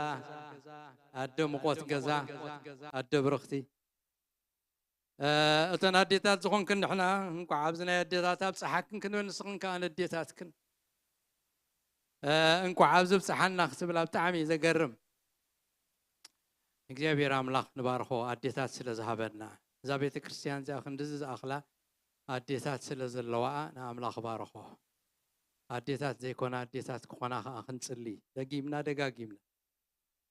ኣደ ሙቖት ገዛ፣ ኣደ ብርኽቲ። እ፣ እተን ኣዴታት ዝኾንክን ንሕና እንቋዕ ኣብዚ ናይ ኣዴታት ኣብጽሓክን ክንብል፣ ንስኽን ከኣ ነዴታትክን፣ እ፣ እንቋዕ ኣብዚ ብጽሓና ክትብላ ብጣዕሚ እዩ ዘገርም። እግዚኣብሔር ኣምላኽ ንባርኾ፣ ኣዴታት ስለ ዝሃበና። እዛ ቤተ ክርስቲያን እዚኣ ክንድዚ ዝኣኽላ ኣዴታት ስለ ዘለዋኣ ንኣምላኽ ባርኾ። ኣዴታት ዘይኮና ኣዴታት ክኾና ከኣ ክንጽሊ፣ ደጊምና ደጋጊምና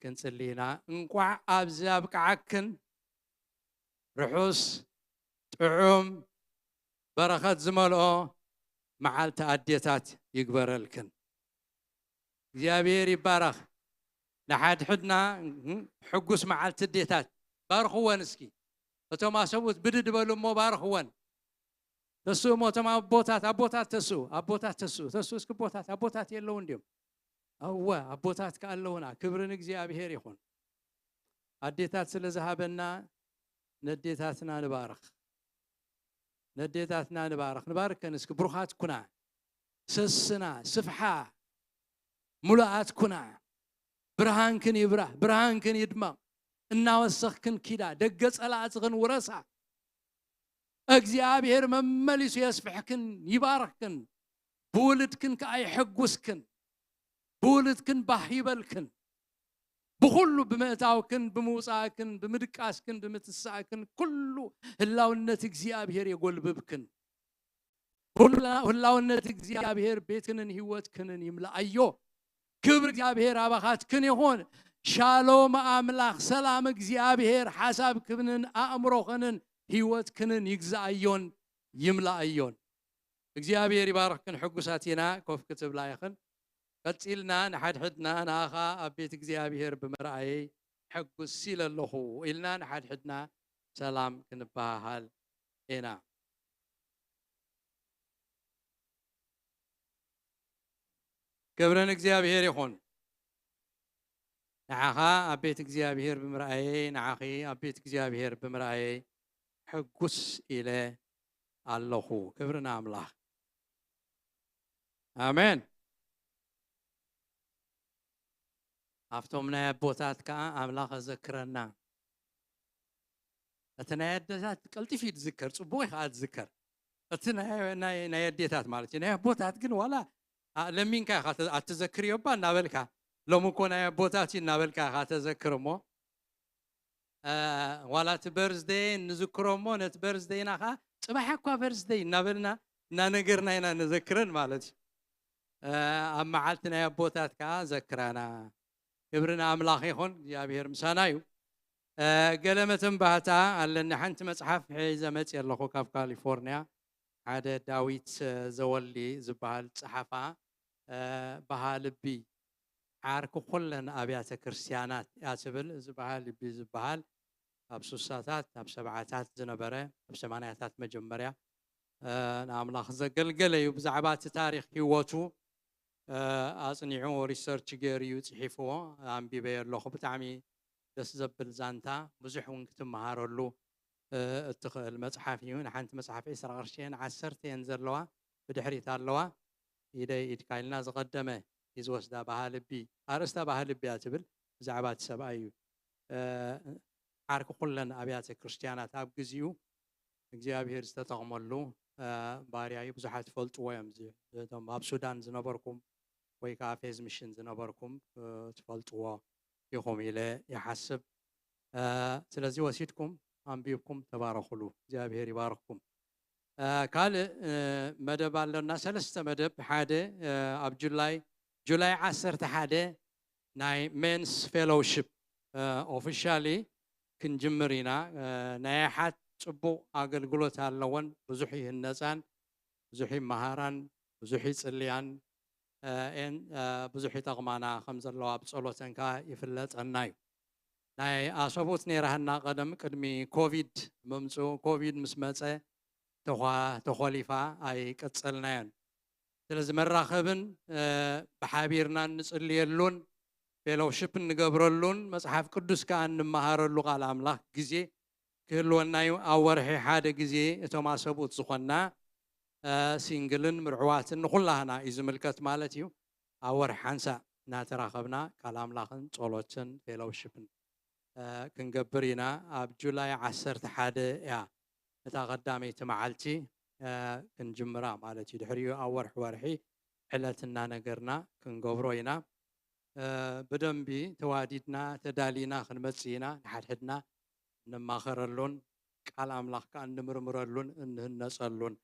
ክንጽሊ ኢና። እንቋዕ ኣብዚ ኣብቅዓክን፣ ርሑስ፣ ጥዑም፣ በረኸት ዝመልኦ መዓልቲ ኣዴታት ይግበረልክን። እግዚኣብሔር ይባረኽ። ንሓድሕድና ሕጉስ መዓልቲ ኣዴታት። ባርኽወን እስኪ። እቶም ኣሰቡት ብድድ በሉ እሞ ባርኽወን። ተስኡ እሞ እቶም ኣቦታት፣ ኣቦታት ተስኡ፣ ኣቦታት ተስኡ፣ ተስኡ እስኪ ኣቦታት፣ ኣቦታት የለውን ድዮም? እወ፣ ኣቦታት ከኣ ኣለውና። ክብሪ ንእግዚኣብሔር ይኹን። ኣዴታት ስለ ዝሃበና ነዴታትና ንባርኽ። ነዴታትና ንባርኽ። ንባርከን እስኪ፣ ብሩኻት ኩና፣ ሰስና፣ ስፍሓ፣ ሙሉኣት ኩና። ብርሃንክን ይብራህ፣ ብርሃንክን ይድመቕ። እናወሰኽክን ኪዳ፣ ደገ ጸላእትኽን ውረሳ። እግዚኣብሔር መመሊሱ የስፍሕክን ይባርኽክን፣ ብውልድክን ከኣ የሐጉስክን፣ ብውልድክን ባህ ይበልክን። ብኹሉ ብምእታውክን፣ ብምውጻእክን፣ ብምድቃስክን፣ ብምትሳእክን፣ ኩሉ ህላውነት እግዚኣብሔር የጎልብብክን። ሁላ-፣ ህላውነት እግዚኣብሔር ቤትክንን ህይወትክንን ይምልኣዮ። ክብሪ እግዚኣብሔር ኣባኻትክን ይኹን። ሻሎም ኣምላኽ፣ ሰላም እግዚኣብሔር ሓሳብክንን ኣእምሮኽንን ህይወትክንን ይግዛኣዮን ይምልኣዮን። እግዚኣብሔር ይባርኽክን። ሕጉሳት ኢና። ኮፍ ክትብላ ኢኽን። ቀጺልና ንሓድሕድና ንኣኻ ኣብ ቤት እግዚኣብሔር ብምርኣየይ ሕጉስ ኢለ ኣለኹ ኢልና ንሓድሕድና ሰላም ክንበሃሃል ኢና። ክብሪ ንእግዚኣብሔር ይኹን። ንዓኻ ኣብ ቤት እግዚኣብሔር ብምርኣየይ፣ ንዓኺ ኣብ ቤት እግዚኣብሔር ብምርኣየይ ሕጉስ ኢለ ኣለኹ። ክብሪ ንኣምላኽ። ኣሜን። ኣብቶም ናይ ኣቦታት ከኣ ኣምላኽ ኣዘክረና። እቲ ናይ ኣደታት ቀልጢፉ እዩ ዝዝከር፣ ጽቡቕ እዩ ከኣ ዝዝከር። እቲ ናይ፣ ናይ፣ ናይ ኣዴታት ማለት እዩ። ናይ ኣቦታት ግን ዋላ፣ ኣ፣ ለሚንካ ኢኻ ተ-፣ ኣትዘክርዮ እባ እናበልካ፣ ሎሚ እኮ ናይ ኣቦታት እዩ እናበልካ ኢኻ ተዘክር እሞ፣ እ፣ ዋላ እቲ በርዝደይ ንዝክሮ እሞ፣ ነቲ በርዝደይና ኸኣ፣ "ጽባሕ እኳ በርዝደይ" እናበልና፣ እናነገርና ኢና ንዘክረን ማለት እዩ። እ፣ ኣብ መዓልቲ ናይ ኣቦታት ከኣ ዘክራና። ክብሪ ንኣምላኽ ይኹን፣ እግዚኣብሔር ምሳና እዩ። ገለ መተንባህታ ኣለኒ። ሓንቲ መጽሓፍ ሒዘ መጽእ ኣለኹ ካብ ካሊፎርኒያ። ሓደ ዳዊት ዘወሊ ዝበሃል ጸሓፋ በሃ ልቢ ዓርኪ ኩለን ኣብያተ ክርስቲያናት እያ ትብል። እዚ በሃ ልቢ ዝበሃል ኣብ ሱሳታት ኣብ ሰብዓታት ዝነበረ፣ ኣብ ሰማንያታት መጀመርያ ንኣምላኽ ዘገልገለ እዩ። ብዛዕባ እቲ ታሪኽ ህይወቱ ኣጽኒዑ ሪሰርች ገይሩ እዩ ጽሒፍዎ። ኣንቢበዮ ኣለኹ። ብጣዕሚ ደስ ዘብል ዛንታ፣ ብዙሕ እውን ክትመሃረሉ እትኽእል መጽሓፍ እዩ። ንሓንቲ መጽሓፍ ዕስራ ቅርሺ እየን፣ ዓሰርተ እየን ዘለዋ፣ ብድሕሪት ኣለዋ። ኢደይ ኢድካ ኢልና ዝቐደመ እዩ ዝወስዳ። በሃ ልቢ፣ ኣርእስታ በሃ ልቢ እያ ትብል። ብዛዕባ እቲ ሰብኣይ እዩ። ዓርኪ ኩለን ኣብያተ ክርስቲያናት ኣብ ግዚኡ እግዚኣብሔር ዝተጠቕመሉ ባርያ እዩ። ብዙሓት ትፈልጥዎ እዮም። እቶም ኣብ ሱዳን ዝነበርኩም ወይ ከዓ ፌዝ ምሽን ዝነበርኩም ትፈልጥዎ ኢኹም ኢለ ይሓስብ። ስለዚ ወሲድኩም ኣንቢብኩም ተባረኹሉ። እግዚኣብሔር ይባርኽኩም። ካልእ መደብ ኣለና፣ ሰለስተ መደብ። ሓደ ኣብ ጁላይ ጁላይ ዓሰርተ ሓደ ናይ ሜንስ ፌሎውሺፕ ኦፊሻሊ ክንጅምር ኢና። ናይ ኣሓት ጽቡቕ ኣገልግሎት ኣለወን፣ ብዙሕ ይህነጻን ብዙሕ ይመሃራን ብዙሕ ይጽልያን ኤን ብዙሕ ይጠቕማና ከም ዘለዋ ብጸሎተን ከኣ ይፍለጠና እዩ። ናይ ኣሰቡት ነይራህና ቀደም ቅድሚ ኮቪድ ምምጽኡ፣ ኮቪድ ምስ መጸ ተኾሊፋ ኣይቀጸልናዮን። ስለዚ መራኸብን ብሓቢርና እንጽልየሉን ፌሎውሺፕ እንገብረሉን መጽሓፍ ቅዱስ ከኣ እንመሃረሉ ቃል ኣምላኽ ግዜ ክህልወና እዩ። ኣብ ወርሒ ሓደ ግዜ እቶም ኣሰቡት ዝኾንና ሲንግልን ምርዕዋትን ንኹላህና እዩ ዝምልከት ማለት እዩ። ኣብ ወርሒ ሓንሳእ እናተራኸብና ቃል ኣምላኽን ጸሎትን ፌሎውሺፕን ክንገብር ኢና። ኣብ ጁላይ ዓሰርተ ሓደ እያ እታ ቀዳመይቲ መዓልቲ ክንጅምራ ማለት እዩ። ድሕሪኡ ኣብ ወርሒ ወርሒ ዕለት እናነገርና ክንገብሮ ኢና። ብደንቢ ተዋዲድና ተዳሊና ክንመጽእ ኢና። ንሓድሕድና እንማኸረሉን ቃል ኣምላኽ ከኣ እንምርምረሉን እንህነጸሉን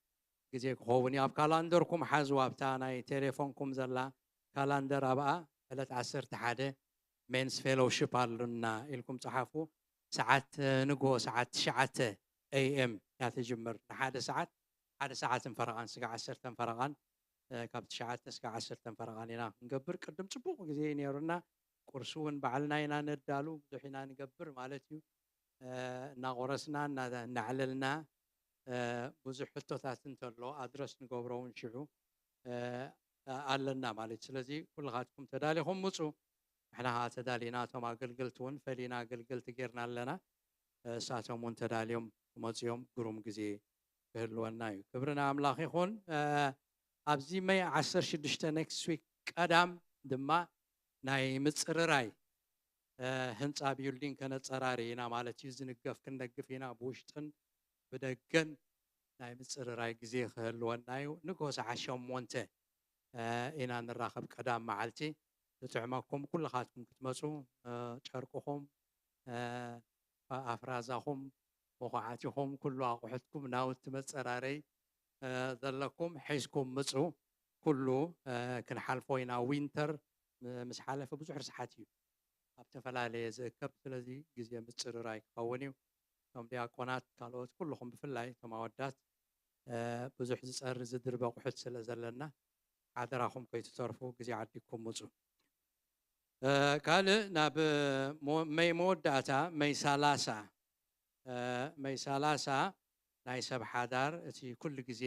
ግዜ ክኸውን እዩ። ኣብ ካላንደርኩም ሓዝዋ፣ ኣብታ ናይ ቴሌፎንኩም ዘላ ካላንደር ኣብኣ ዕለት ዓሰርተ ሓደ ሜንስ ፌሎውሺፕ ኣሉና ኢልኩም ጸሓፉ። ሰዓት ንግሆ ሰዓት ትሽዓተ ኤ ኤም እያ ትጅምር። ንሓደ ሰዓት፣ ሓደ ሰዓትን ፈረቓን ስጋዕ ዓሰርተን ፈረቓን ካብ ትሽዓተ ስጋዕ ዓሰርተን ፈረቓን ኢና ክንገብር። ቅድም ጽቡቕ ግዜ እዩ ነይሩና። ቁርሲ እውን ባዕልና ኢና ነዳሉ፣ ብዙሕ ኢና ንገብር ማለት እዩ። እናቆረስና እናዕለልና ብዙሕ ሕቶታት እንተሎ ኣድረስ ንገብሮ እውን ሽዑ ኣለና ማለት እዩ። ስለዚ ኩልኻትኩም ተዳሊኹም ምፁ። ንሕና ከዓ ተዳሊና እቶም ኣገልገልቲ እውን ፈሊና ኣገልገልቲ ጌርና ኣለና። እሳቶም እውን ተዳልዮም ክመፁ እዮም። ግሩም ግዜ ክህልወና እዩ። ክብሪ ንኣምላኽ ይኹን። ኣብዚ መይ ዓሰርተ ሽዱሽተ ኔክስት ዊክ ቀዳም ድማ ናይ ምፅርራይ ህንፃ ቢልዲንግ ከነፀራሪ ኢና ማለት እዩ። ዝንገፍ ክንደግፍ ኢና። ብውሽጥን ብደገን ናይ ምፅርራይ ግዜ ክህልወና እዩ። ንግሆ ሰዓት ሸሞንተ ኢና ንራኸብ ቀዳም መዓልቲ። ዝጥዕመኩም ኩልኻትኩም ክትመፁ ጨርቅኹም፣ ኣፍራዛኹም፣ መኹዓቲኹም፣ ኩሉ ኣቑሑትኩም ናውቲ መፀራረይ ዘለኩም ሒዝኩም ምፁ። ኩሉ ክንሓልፎ ኢና። ዊንተር ምስ ሓለፈ ብዙሕ ርስሓት እዩ ኣብ ተፈላለየ ዝእከብ። ስለዚ ግዜ ምፅርራይ ክኸውን እዩ። እቶም ዲያቆናት፣ ካልኦት ኩልኹም ብፍላይ እቶም ኣወዳት ብዙሕ ዝፀሪ ዝድርበ ኣቑሑት ስለ ዘለና ሓደራኹም ከይትተርፉ ግዜ ዓዲግኩም ምፁ። ካልእ ናብ መይ መወዳእታ መይ ሰላሳ መይ ሰላሳ ናይ ሰብ ሓዳር እቲ ኩሉ ግዜ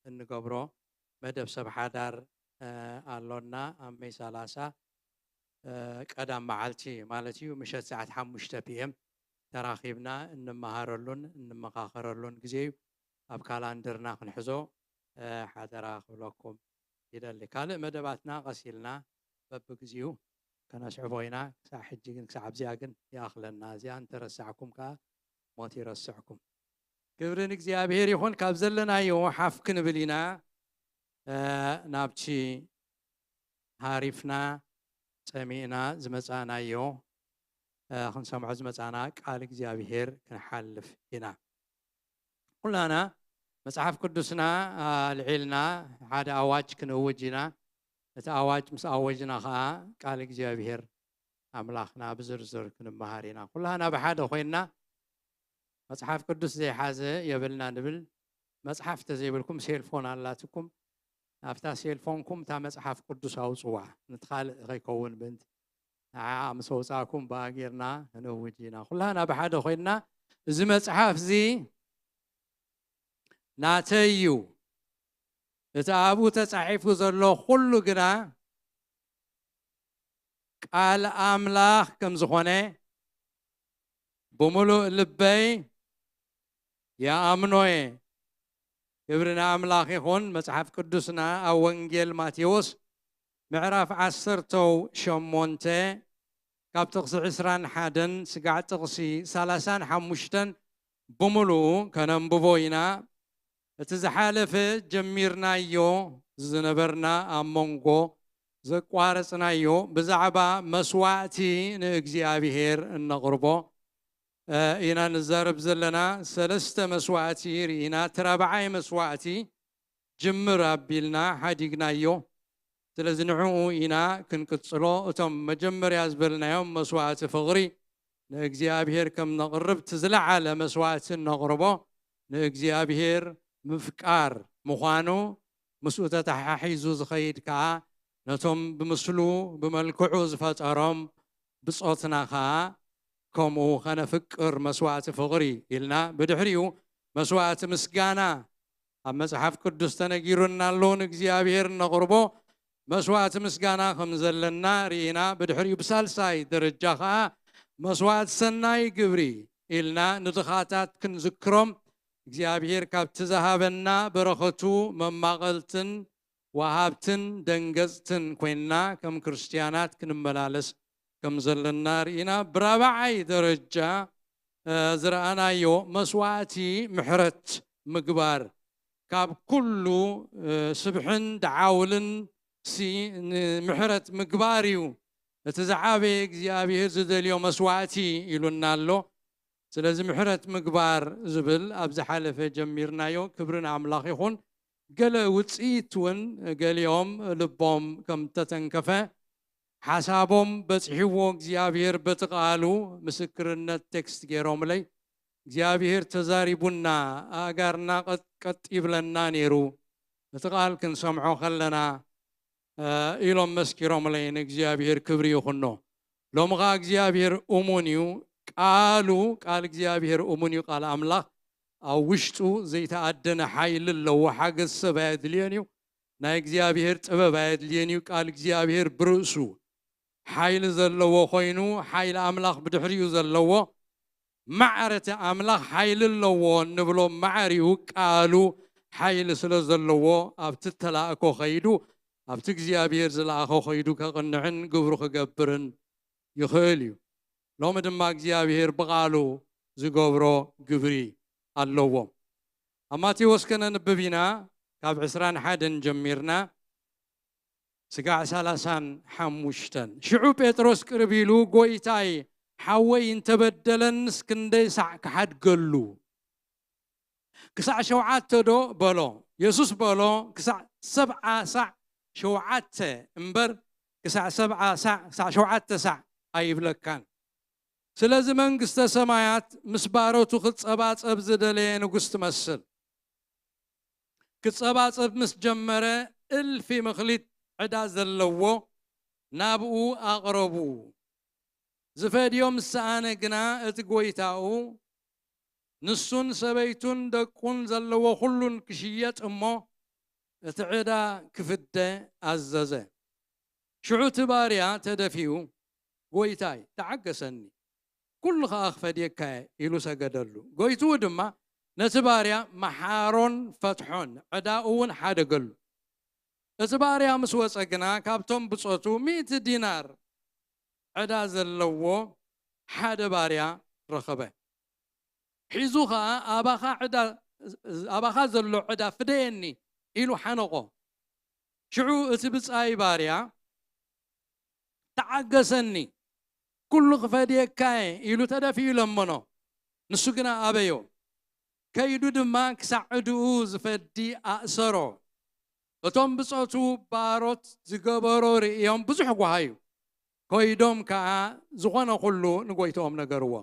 እንገብሮ መደብ ሰብ ሓዳር ኣሎና። ኣብ መይ ሰላሳ ቀዳም መዓልቲ ማለት እዩ፣ ምሸት ሰዓት ሓሙሽተ ፒ ኤም ተራኺብና እንመሃረሉን እንመኻኸረሉን ግዜ እዩ። ኣብ ካላንደርና ክንሕዞ ሓደራ ክብለኩም ይደሊ። ካልእ መደባትና ቀስ ኢልና በብግዚኡ ከነስዕቦ ኢና። ክሳዕ ሕጂ ግን፣ ክሳዕ ኣብዚኣ ግን ይኣኽለና። እዚኣ እንተረሳዕኩም ከኣ ሞት ይረስዕኩም። ክብሪ ንእግዚኣብሔር ይኹን። ካብ ዘለናዮ ሓፍ ክንብል ኢና። ናብቲ ሃሪፍና ጸሚእና ዝመጻናዮ፣ ክንሰምዖ ዝመጻና ቃል እግዚኣብሔር ክንሓልፍ ኢና። ኩላና መጽሓፍ ቅዱስና ኣልዒልና ሓደ ኣዋጅ ክንእውጅ ኢና። እቲ ኣዋጅ ምስ ኣወጅና ኸኣ ቃል እግዚኣብሔር ኣምላኽና ብዝርዝር ክንመሃር ኢና። ኩላህና ብሓደ ኮይንና መጽሓፍ ቅዱስ ዘይሓዘ የብልና ንብል። መጽሓፍ ተዘይብልኩም ሴልፎን ኣላትኩም፣ ናብታ ሴልፎንኩም እታ መጽሓፍ ቅዱስ ኣውጽዋ፣ ንቲ ካልእ ከይከውን ምእንቲ ንዓ ምስ ኣውጻእኩም ብኣ ጌርና ነውጅ ኢና። ኩላህና ብሓደ ኮይንና እዚ መጽሓፍ እዚ ናተይ እዩ፣ እቲ ኣብኡ ተጻሒፉ ዘሎ ኩሉ ግና ቃል ኣምላኽ ከም ዝኾነ ብምሉእ ልበይ ይኣምኖ እየ። ክብሪ ንኣምላኽ ይኹን። መጽሓፍ ቅዱስና ኣብ ወንጌል ማቴዎስ ምዕራፍ ዓሰርተው ሸሞንተ ካብ ጥቕሲ ዕስራን ሓደን ስጋዕ ጥቕሲ ሰላሳን ሓሙሽተን ብምሉኡ ከነንብቦ ኢና። እቲ ዝሓለፈ ጀሚርናዮ ዝነበርና ኣብ መንጎ ዘቋረጽናዮ ብዛዕባ መስዋእቲ ንእግዚኣብሔር እነቕርቦ ኢና ንዛረብ ዘለና። ሰለስተ መስዋእቲ ርኢና። እቲ ራብዓይ መስዋእቲ ጅምር ኣቢልና ሓዲግናዮ። ስለዚ ንዕኡ ኢና ክንቅጽሎ። እቶም መጀመርያ ዝበልናዮም መስዋእቲ ፍቕሪ ንእግዚኣብሔር ከም ነቕርብ እቲ ዝለዓለ መስዋእቲ እነቕርቦ ንእግዚኣብሔር ምፍቃር ምዃኑ ምስኡ ተተሓሒዙ ዝኸይድ ከኣ ነቶም ብምስሉ ብመልክዑ ዝፈጠሮም ብጾትና ከኣ ከምኡ ኸነፍቅር መስዋእቲ ፍቕሪ ኢልና ብድሕሪኡ መስዋእቲ ምስጋና ኣብ መጽሓፍ ቅዱስ ተነጊሩና ኣሎ። ንእግዚኣብሔር እነቕርቦ መስዋእቲ ምስጋና ከም ዘለና ርኢና ብድሕሪኡ ብሳልሳይ ደረጃ ኸኣ መስዋእቲ ሰናይ ግብሪ ኢልና ንድኻታት ክንዝክሮም እግዚኣብሔር ካብቲ ዝሃበና በረኸቱ መማቐልትን ወሃብትን ደንገጽትን ኮይንና ከም ክርስትያናት ክንመላለስ ከም ዘለና ርኢና። ብራብዓይ ደረጃ ዝረኣናዮ መስዋእቲ ምሕረት ምግባር ካብ ኩሉ ስብሕን ደዓውልን ሲ ንምሕረት ምግባር እዩ እቲ ዝዓበየ እግዚኣብሔር ዝደልዮ መስዋእቲ ኢሉና ኣሎ። ስለዚ ምሕረት ምግባር ዝብል ኣብ ዝሓለፈ ጀሚርናዮ። ክብሪ ንኣምላኽ ይኹን። ገለ ውፅኢት እውን ገሊኦም ልቦም ከም ተተንከፈ ሓሳቦም በፅሒዎ እግዚኣብሔር በቲ ቃሉ ምስክርነት ቴክስት ገይሮምለይ እግዚኣብሔር ተዛሪቡና ኣእጋርና ቀጥ ይብለና ነይሩ እቲ ቃል ክንሰምዖ ከለና ኢሎም መስኪሮምለይ ንእግዚኣብሔር ክብሪ ይኹኖ። ሎሚ ኸዓ እግዚኣብሔር እሙን እዩ። ቃሉ ቃል እግዚኣብሔር እሙን እዩ። ቃል ኣምላኽ ኣብ ውሽጡ ዘይተኣደነ ሓይሊ ኣለዎ። ሓገዝ ሰብ ኣየድልዮን እዩ። ናይ እግዚኣብሔር ጥበብ ኣየድልዮን እዩ። ቃል እግዚኣብሔር ብርእሱ ሓይሊ ዘለዎ ኮይኑ ሓይሊ ኣምላኽ ብድሕሪኡ ዘለዎ ማዕረ እቲ ኣምላኽ ሓይሊ ኣለዎ እንብሎ ማዕሪኡ ቃሉ ሓይሊ ስለ ዘለዎ ኣብቲ ተላእኮ ኸይዱ ኣብቲ እግዚኣብሔር ዝለኣኾ ኸይዱ ከቕንዕን ግብሩ ክገብርን ይኽእል እዩ። ሎሚ ድማ እግዚኣብሔር ብቓሉ ዝገብሮ ግብሪ ኣለዎ። ኣብ ማቴዎስ ከነንብብ ኢና ካብ ዕስራን ሓደን ጀሚርና ስጋዕ ሰላሳን ሓሙሽተን። ሽዑ ጴጥሮስ ቅርብ ኢሉ ጎይታይ ሓወይ እንተበደለንስ ክንደይ ሳዕ ክሓድገሉ? ክሳዕ ሸውዓተ ዶ በሎ። የሱስ በሎ ክሳዕ ሰብዓ ሳዕ ሸውዓተ እምበር ክሳዕ ሰብዓ ሳዕ ክሳዕ ሸውዓተ ሳዕ ኣይብለካን። ስለዚ መንግስተ ሰማያት ምስ ባሮቱ ክጸባጸብ ዝደለየ ንጉስ ትመስል። ክጸባጸብ ምስ ጀመረ እልፊ ምኽሊት ዕዳ ዘለዎ ናብኡ ኣቕረቡ። ዝፈድዮ ምስ ሰኣነ ግና እቲ ጎይታኡ ንሱን ሰበይቱን ደቁን ዘለዎ ኩሉን ክሽየጥ እሞ እቲ ዕዳ ክፍደ ኣዘዘ። ሽዑ እቲ ባርያ ተደፊኡ ጎይታይ ተዓገሰኒ ኩሉ ኸኣ ክፈድየካ እየ ኢሉ ሰገደሉ። ጎይትኡ ድማ ነቲ ባርያ መሓሮን ፈትሖን ዕዳኡ እውን ሓደገሉ። እቲ ባርያ ምስ ወጸ ግና ካብቶም ብጾቱ ሚእቲ ዲናር ዕዳ ዘለዎ ሓደ ባርያ ረኸበ። ሒዙ ኸኣ ኣባኻ ዕዳ ኣባኻ ዘሎ ዕዳ ፍደየኒ ኢሉ ሓነቖ። ሽዑ እቲ ብጻይ ባርያ ተዓገሰኒ ኩሉ ክፈድየካ እየ ኢሉ ተደፊኡ ለመኖ። ንሱ ግና ኣበዮ። ከይዱ ድማ ክሳዕ ዕድኡ ዝፈዲ ኣእሰሮ። እቶም ብጾቱ ባሮት ዝገበሮ ርእዮም ብዙሕ ጓሃዩ። ከይዶም ከኣ ዝኾነ ኩሉ ንጎይትኦም ነገርዎ።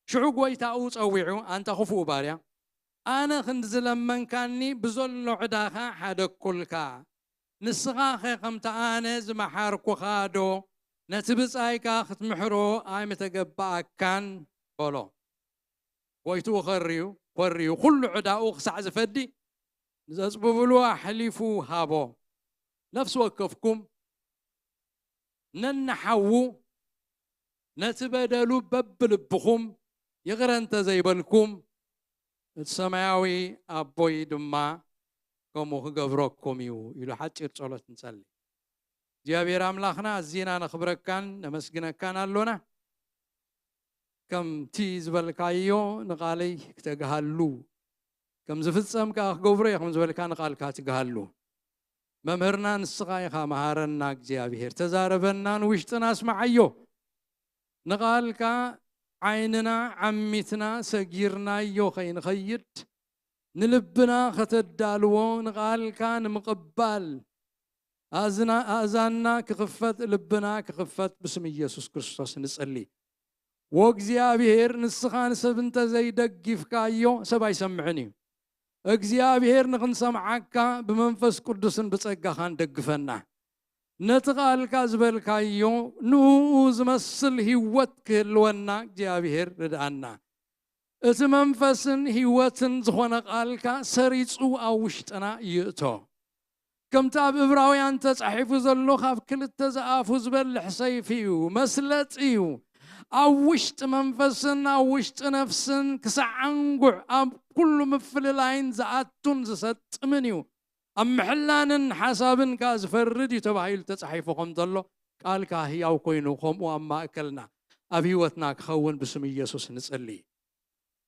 ሽዑ ጎይታኡ ጸዊዑ፣ ኣንታ ክፉእ ባርያ፣ ኣነ ክንዲ ዝለመንካኒ ብዘሎ ዕዳኻ ሓደግኩልካ። ንስኻኸ ከምቲ ኣነ ዝመሓርኩኻዶ ነቲ ብጻይካ ክትምሕሮ ኣይምተገባኣካን? በሎ። ጎይትኡ ኸርዩ፣ ኮርዩ፣ ኩሉ ዕዳኡ ክሳዕ ዝፈዲ ንዘጽብብሉ ኣሕሊፉ ሃቦ። ነፍሲ ወከፍኩም ነንሓዉ ነቲ በደሉ በብልብኹም ይቕረ እንተ ዘይበልኩም፣ እቲ ሰማያዊ ኣቦይ ድማ ከምኡ ክገብረኩም እዩ ኢሉ ሓጺር ጸሎት ንጸሊ። እግዚኣብሔር ኣምላኽና ኣዚና ነኽብረካን ነመስግነካን ኣሎና። ከምቲ ዝበልካዮ ንቓለይ ክተግሃሉ ከም ዝፍጸም ከኣ ክገብሮ እየ ከም ዝበልካ ንቓልካ ትግሃሉ። መምህርና ንስኻ ኢኻ፣ መሃረና እግዚኣብሔር፣ ተዛረበና፣ ንውሽጥና ኣስምዓዮ። ንቓልካ ዓይንና ዓሚትና ሰጊርናዮ ከይንኸይድ፣ ንልብና ከተዳልዎ፣ ንቓልካ ንምቕባል ኣዝና-፣ ኣእዛንና ክኽፈት፣ ልብና ክኽፈት ብስም ኢየሱስ ክርስቶስ ንጽሊ። ወእግዚኣብሔር፣ ንስኻ ንሰብ እንተ ዘይደጊፍካዮ፣ ሰብ ኣይሰምዕን እዩ። እግዚኣብሔር ንኽንሰምዓካ ብመንፈስ ቅዱስን ብጸጋኻን ደግፈና። ነቲ ቃልካ ዝበልካዮ፣ ንእኡ ዝመስል ህይወት ክህልወና እግዚኣብሔር ርድኣና። እቲ መንፈስን ህይወትን ዝኾነ ቃልካ ሰሪጹ ኣብ ውሽጥና ይእቶ። ከምቲ ኣብ እብራውያን ተጻሒፉ ዘሎ፣ ካብ ክልተ ዝኣፉ ዝበልሕ ሰይፊ እዩ፣ መስለጢ እዩ። ኣብ ውሽጢ መንፈስን ኣብ ውሽጢ ነፍስን ክሳዕ ኣንጉዕ ኣብ ኩሉ ምፍልላይን ዝኣቱን ዝሰጥምን እዩ። ኣብ ምሕላንን ሓሳብን ከኣ ዝፈርድ እዩ ተባሂሉ ተጻሒፉ ከም ዘሎ፣ ቃልካ ህያው ኮይኑ ከምኡ ኣብ ማእከልና ኣብ ህይወትና ክኸውን ብስም ኢየሱስ ንጽሊ።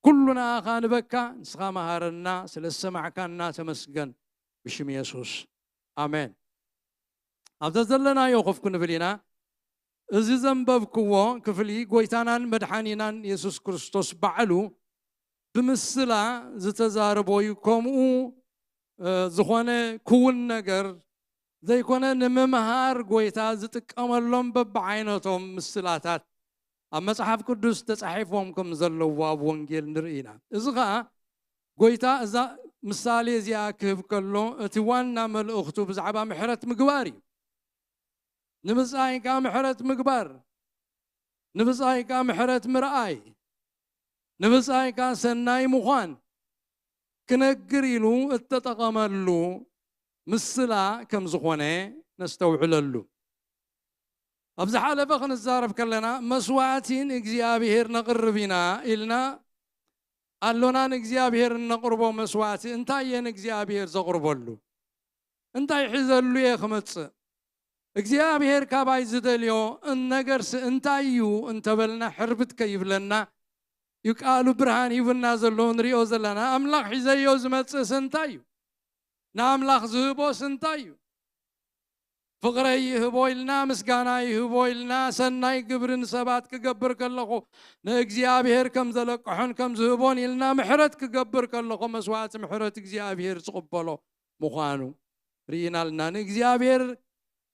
ኩሉ ንኣኻ ንበካ፣ ንስኻ መሃረና፣ ስለ ዝሰማዕካና ተመስገን፣ ብሽም የሱስ፣ ኣሜን። ኣብዛ ዘለናዮ ኮፍ ክንብል ኢና። እዚ ዘንበብክዎ ክፍሊ፣ ጎይታናን መድሓኒናን የሱስ ክርስቶስ ባዕሉ ብምስላ ዝተዛረቦ እዩ። ከምኡ፣ እ፣ ዝኾነ ክውን ነገር ዘይኮነ፣ ንምምሃር ጎይታ ዝጥቀመሎም በብዓይነቶም ምስላታት ኣብ መጽሓፍ ቅዱስ ተጻሒፎም ከም ዘለዉ ኣብ ወንጌል ንርኢ ኢና። እዚ ኸኣ፣ ጎይታ እዛ ምሳሌ እዚኣ ክህብ ከሎ፣ እቲ ዋና መልእኽቱ ብዛዕባ ምሕረት ምግባር እዩ። ንብጻይካ ምሕረት ምግባር፣ ንብጻይካ ምሕረት ምርኣይ፣ ንብጻይካ ሰናይ ምዃን ክነግር ኢሉ እተጠቐመሉ ምስላ ከም ዝኾነ ነስተውዕለሉ። ኣብ ዝሓለፈ ክንዛረብ ከለና፣ መስዋዕቲ ንእግዚኣብሔር ነቕርብ ኢና ኢልና ኣሎና። ንእግዚኣብሔር እነቕርቦ መስዋዕቲ እንታይ እየ ንእግዚኣብሔር ዘቕርበሉ? እንታይ ሒዘሉ እየ ክመጽእ? እግዚኣብሔር ካባይ ዝደልዮ ነገርሲ እንታይ እዩ እንተበልና፣ ሕርብት ከይብለና እዩ። ቃሉ ብርሃን ሂቡና ዘሎ ንሪኦ ዘለና። ኣምላኽ ሒዘዮ ዝመጽእስ እንታይ እዩ? ንኣምላኽ ዝህቦስ እንታይ እዩ? ፍቕረይ ይህቦ ኢልና፣ ምስጋና ይህቦ ኢልና፣ ሰናይ ግብሪ ንሰባት ክገብር ከለኹ ንእግዚኣብሔር ከም ዘለቅሖን ከም ዝህቦን ኢልና፣ ምሕረት ክገብር ከለኹ መስዋዕቲ ምሕረት እግዚኣብሔር ዝቕበሎ ምዃኑ ርኢናልና። ንእግዚኣብሔር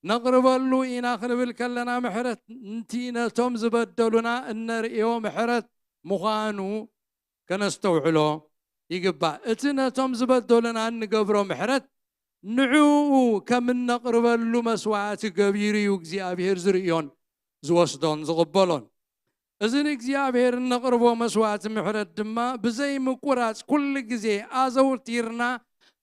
ነቕርበሉ ኢና ክንብል ከለና፣ ምሕረት ንቲ ነቶም ዝበደሉና እነርእዮ ምሕረት ምዃኑ ከነስተውዕሎ ይግባእ። እቲ ነቶም ዝበደሉና እንገብሮ ምሕረት ንዕኡ ከም እነቕርበሉ መስዋዕቲ ገቢሩ እዩ እግዚኣብሔር ዝርእዮን ዝወስዶን ዝቕበሎን። እዚ ንእግዚኣብሔር እነቕርቦ መስዋዕቲ ምሕረት ድማ ብዘይ ምቁራጽ ኩሉ ግዜ ኣዘውቲርና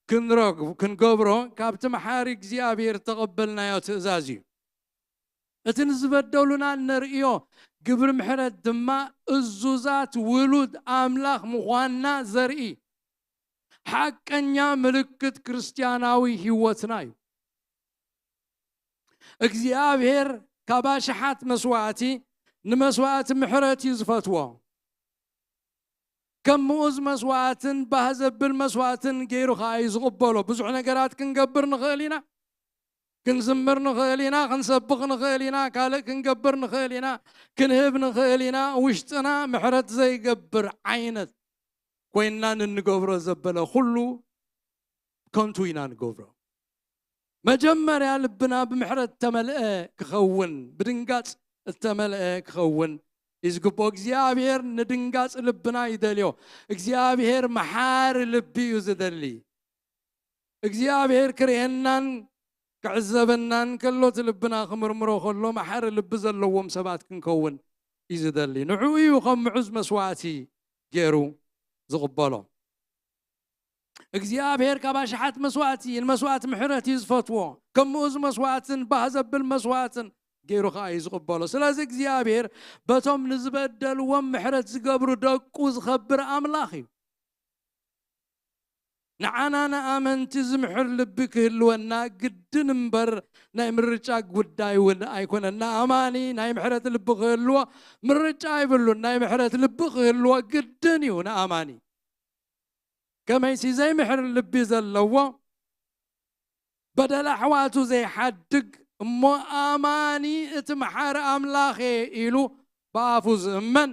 ክንረግ-፣ ክንገብሮ ካብቲ መሓሪ እግዚኣብሔር ተቐበልናዮ ትእዛዝ እዩ። እቲ ንዝበደሉና እነርእዮ ግብሪ ምሕረት ድማ እዙዛት ውሉድ ኣምላኽ ምዃንና ዘርኢ ሓቀኛ ምልክት ክርስትያናዊ ህይወትና እዩ። እግዚኣብሔር ካብ ኣሽሓት መስዋዕቲ ንመስዋዕቲ ምሕረት እዩ ዝፈትዎ። ከም ምኡዝ መስዋዕትን ባህ ዘብል መስዋዕትን ገይሩ ኸኣ እዩ ዝቕበሎ። ብዙሕ ነገራት ክንገብር ንኽእል ኢና። ክንዝምር ንኽእል ኢና፣ ክንሰብኽ ንኽእል ኢና፣ ካልእ ክንገብር ንኽእል ኢና፣ ክንህብ ንኽእል ኢና። ውሽጥና ምሕረት ዘይገብር ዓይነት ኮይንና ንንገብሮ ዘበለ ኩሉ ከንቱ ኢና ንገብሮ። መጀመርያ ልብና ብምሕረት ተመልአ ክኸውን፣ ብድንጋጽ እተመልአ ክኸውን እዩ ዝግብኦ። እግዚኣብሔር ንድንጋጽ ልብና ይደልዮ። እግዚኣብሔር መሓሪ ልቢ እዩ ዝደሊ። እግዚኣብሔር ክርእየናን ክዕዘበናን ከሎ፣ እቲ ልብና ክምርምሮ ከሎ፣ መሓሪ ልቢ ዘለዎም ሰባት ክንከውን እዩ ዝደሊ። ንዕኡ እዩ ከም ምዑዝ መስዋእቲ ገይሩ ዝቕበሎ። እግዚኣብሔር ካብ ኣሽሓት መስዋእቲ ንመስዋእቲ ምሕረት እዩ ዝፈትዎ። ከም ምኡዝ መስዋእትን ባህ ዘብል መስዋእትን ገይሩ ኸዓ እዩ ዝቕበሎ። ስለዚ እግዚኣብሔር በቶም ንዝበደልዎም ምሕረት ዝገብሩ ደቁ ዝኸብር ኣምላኽ እዩ። ንዓና ንኣመንቲ ዝምሕር ልቢ ክህልወና ግድን እምበር ናይ ምርጫ ጉዳይ እውን ኣይኮነን። ንኣማኒ ናይ ምሕረት ልቢ ክህልዎ ምርጫ ኣይብሉን። ናይ ምሕረት ልቢ ክህልዎ ግድን እዩ ንኣማኒ። ከመይሲ ዘይምሕር ልቢ ዘለዎ በደል ኣሕዋቱ ዘይሓድግ እሞ ኣማኒ እቲ መሓሪ ኣምላኽ እየ ኢሉ ብኣፉ ዝእመን፣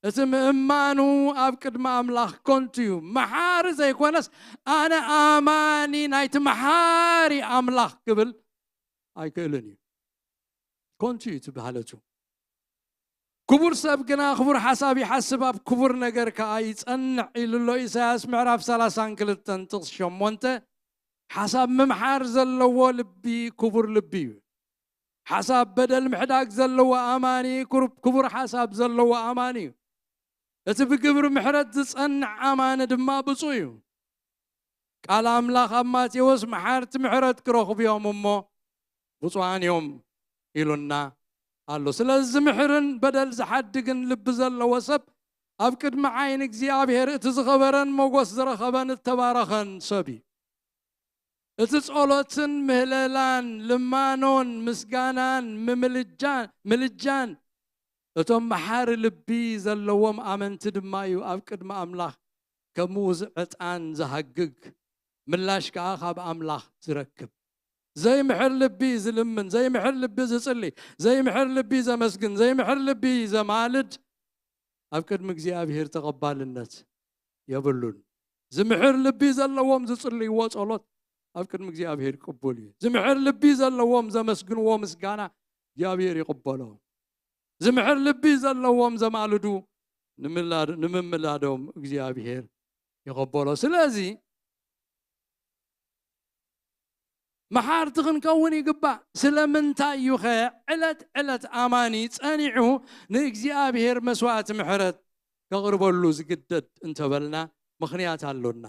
እቲ ምእማኑ ኣብ ቅድሚ ኣምላኽ ከንቱ እዩ። መሓሪ ዘይኮነስ ኣነ ኣማኒ ናይቲ መሓሪ ኣምላኽ ክብል ኣይክእልን እዩ። ከንቱ እዩ እቲ ባህለቱ። ክቡር ሰብ ግና ክቡር ሓሳብ ይሓስብ፣ ኣብ ክቡር ነገር ከኣ ይጸንዕ ኢሉ ኣሎ። ኢሳያስ ምዕራፍ ሰላሳን ክልተን ጥቕሲ ሸሞንተ። ሓሳብ ምምሓር ዘለዎ ልቢ ክቡር ልቢ እዩ። ሓሳብ በደል ምሕዳግ ዘለዎ ኣማኒ ክሩ-፣ ክቡር ሓሳብ ዘለዎ ኣማኒ እዩ። እቲ ብግብሪ ምሕረት ዝጸንዕ ኣማኒ ድማ ብፁዕ እዩ። ቃል ኣምላኽ ኣብ ማቴዎስ መሓርቲ ምሕረት ክረኽቡ እዮም እሞ ብፁዓን እዮም ኢሉና ኣሎ። ስለዚ ዝምሕርን በደል ዝሓድግን ልቢ ዘለዎ ሰብ ኣብ ቅድሚ ዓይኒ እግዚኣብሔር እቲ ዝኸበረን ሞጎስ ዝረኸበን እተባረኸን ሰብ እዩ። እቲ ጸሎትን ምህለላን ልማኖን ምስጋናን ምምልጃን፣ ምልጃን እቶም መሓሪ ልቢ ዘለዎም ኣመንቲ ድማ እዩ ኣብ ቅድሚ ኣምላኽ ከም ምኡዝ ዕጣን ዝሃግግ፣ ምላሽ ከኣ ካብ ኣምላኽ ዝረክብ። ዘይምሕር ልቢ ዝልምን፣ ዘይምሕር ልቢ ዝጽሊ፣ ዘይምሕር ልቢ ዘመስግን፣ ዘይምሕር ልቢ ዘማልድ ኣብ ቅድሚ እግዚኣብሔር ተቐባልነት የብሉን። ዝምሕር ልቢ ዘለዎም ዝጽልይዎ ጸሎት ኣብ ቅድሚ እግዚኣብሔር ቅቡል እዩ። ዝምሕር ልቢ ዘለዎም ዘመስግንዎ ምስጋና እግዚኣብሔር ይቕበሎ። ዝምሕር ልቢ ዘለዎም ዘማልዱ ንምምላድ-፣ ንምምላዶም እግዚኣብሔር ይቐበሎ። ስለዚ መሓርቲ ክንከውን ይግባእ። ስለምንታይ እዩ ኸ ዕለት ዕለት ኣማኒ ጸኒዑ ንእግዚኣብሔር መስዋእቲ ምሕረት ከቕርበሉ ዝግደድ እንተበልና፣ ምኽንያት ኣሎና።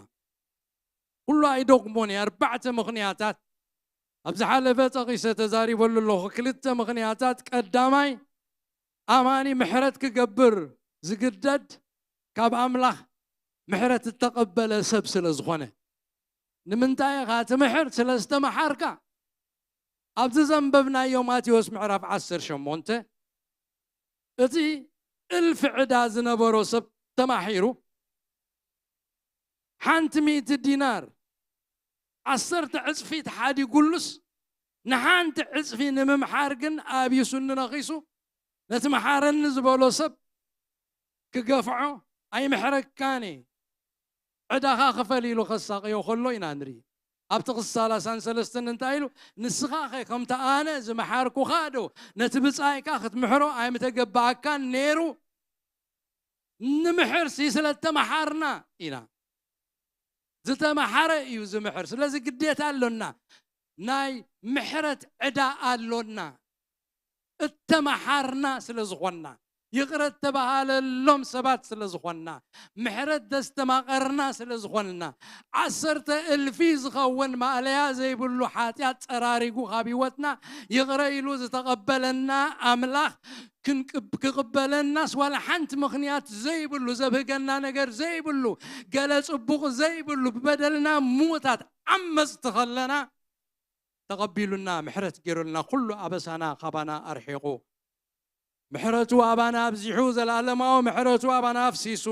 ኩሉ ኣይደግሞን እየ። ኣርባዕተ ምኽንያታት ኣብ ዝሓለፈ ጠቒሰ ተዛሪበሉ ኣለኹ። ክልተ ምኽንያታት፣ ቀዳማይ፣ ኣማኒ ምሕረት ክገብር ዝግደድ ካብ ኣምላኽ ምሕረት እተቐበለ ሰብ ስለ ዝኾነ። ንምንታይ ኢኻ ትምሕር? ስለ ዝተመሓርካ። ኣብዚ ዘንበብናዮ ማቴዎስ ምዕራፍ ዓሰርተ ሸሞንተ፣ እቲ እልፊ ዕዳ ዝነበሮ ሰብ ተማሒሩ፣ ሓንቲ ሚእቲ ዲናር ዓሰርተ ዕጽፊ ተሓዲጉሉስ፣ ንሓንቲ ዕጽፊ ንምምሓር ግን ኣብዩሱኒ ነኺሱ፣ ነቲ መሓረኒ ዝበሎ ሰብ ክገፍዖ፣ ኣይምሕረካን እየ፣ ዕዳኻ ክፈል ኢሉ ከሳቕዮ ከሎ ኢና ንርኢ። ኣብ ጥቕሲ ሰላሳን ሰለስተን እንታይ ኢሉ? ንስኻኸ ከምቲ ኣነ ዝመሓርኩኻ ዶ ነቲ ብጻይካ ክትምሕሮ ኣይምተገባኣካን ነይሩ? ንምሕርሲ ስለ እተመሓርና ኢና። ዝተመሓረ እዩ ዝምሕር። ስለዚ ግዴታ ኣሎና። ናይ ምሕረት ዕዳ ኣሎና። እተመሓርና ስለ ዝኾንና፣ ይቕረ እተባሃለሎም ሰባት ስለ ዝኾንና፣ ምሕረት ዘስተማቐርና ስለ ዝኾንና፣ ዓሰርተ እልፊ ዝኸውን ማእለያ ዘይብሉ ሓጢኣት ጸራሪጉ ካብ ህይወትና ይቕረ ኢሉ ዝተቐበለና ኣምላኽ ክንቅብ-፣ ክቕበለናስ ዋላ ሓንቲ ምኽንያት ዘይብሉ፣ ዘብህገና ነገር ዘይብሉ፣ ገለ ጽቡቕ ዘይብሉ፣ ብበደልና ምዉታት ዓመጽቲ ከለና ተቐቢሉና፣ ምሕረት ገይሩልና፣ ኩሉ ኣበሳና ካባና ኣርሒቑ፣ ምሕረቱ ኣባና ኣብዚሑ፣ ዘለኣለማዊ ምሕረቱ ኣባና ኣፍሲሱ፣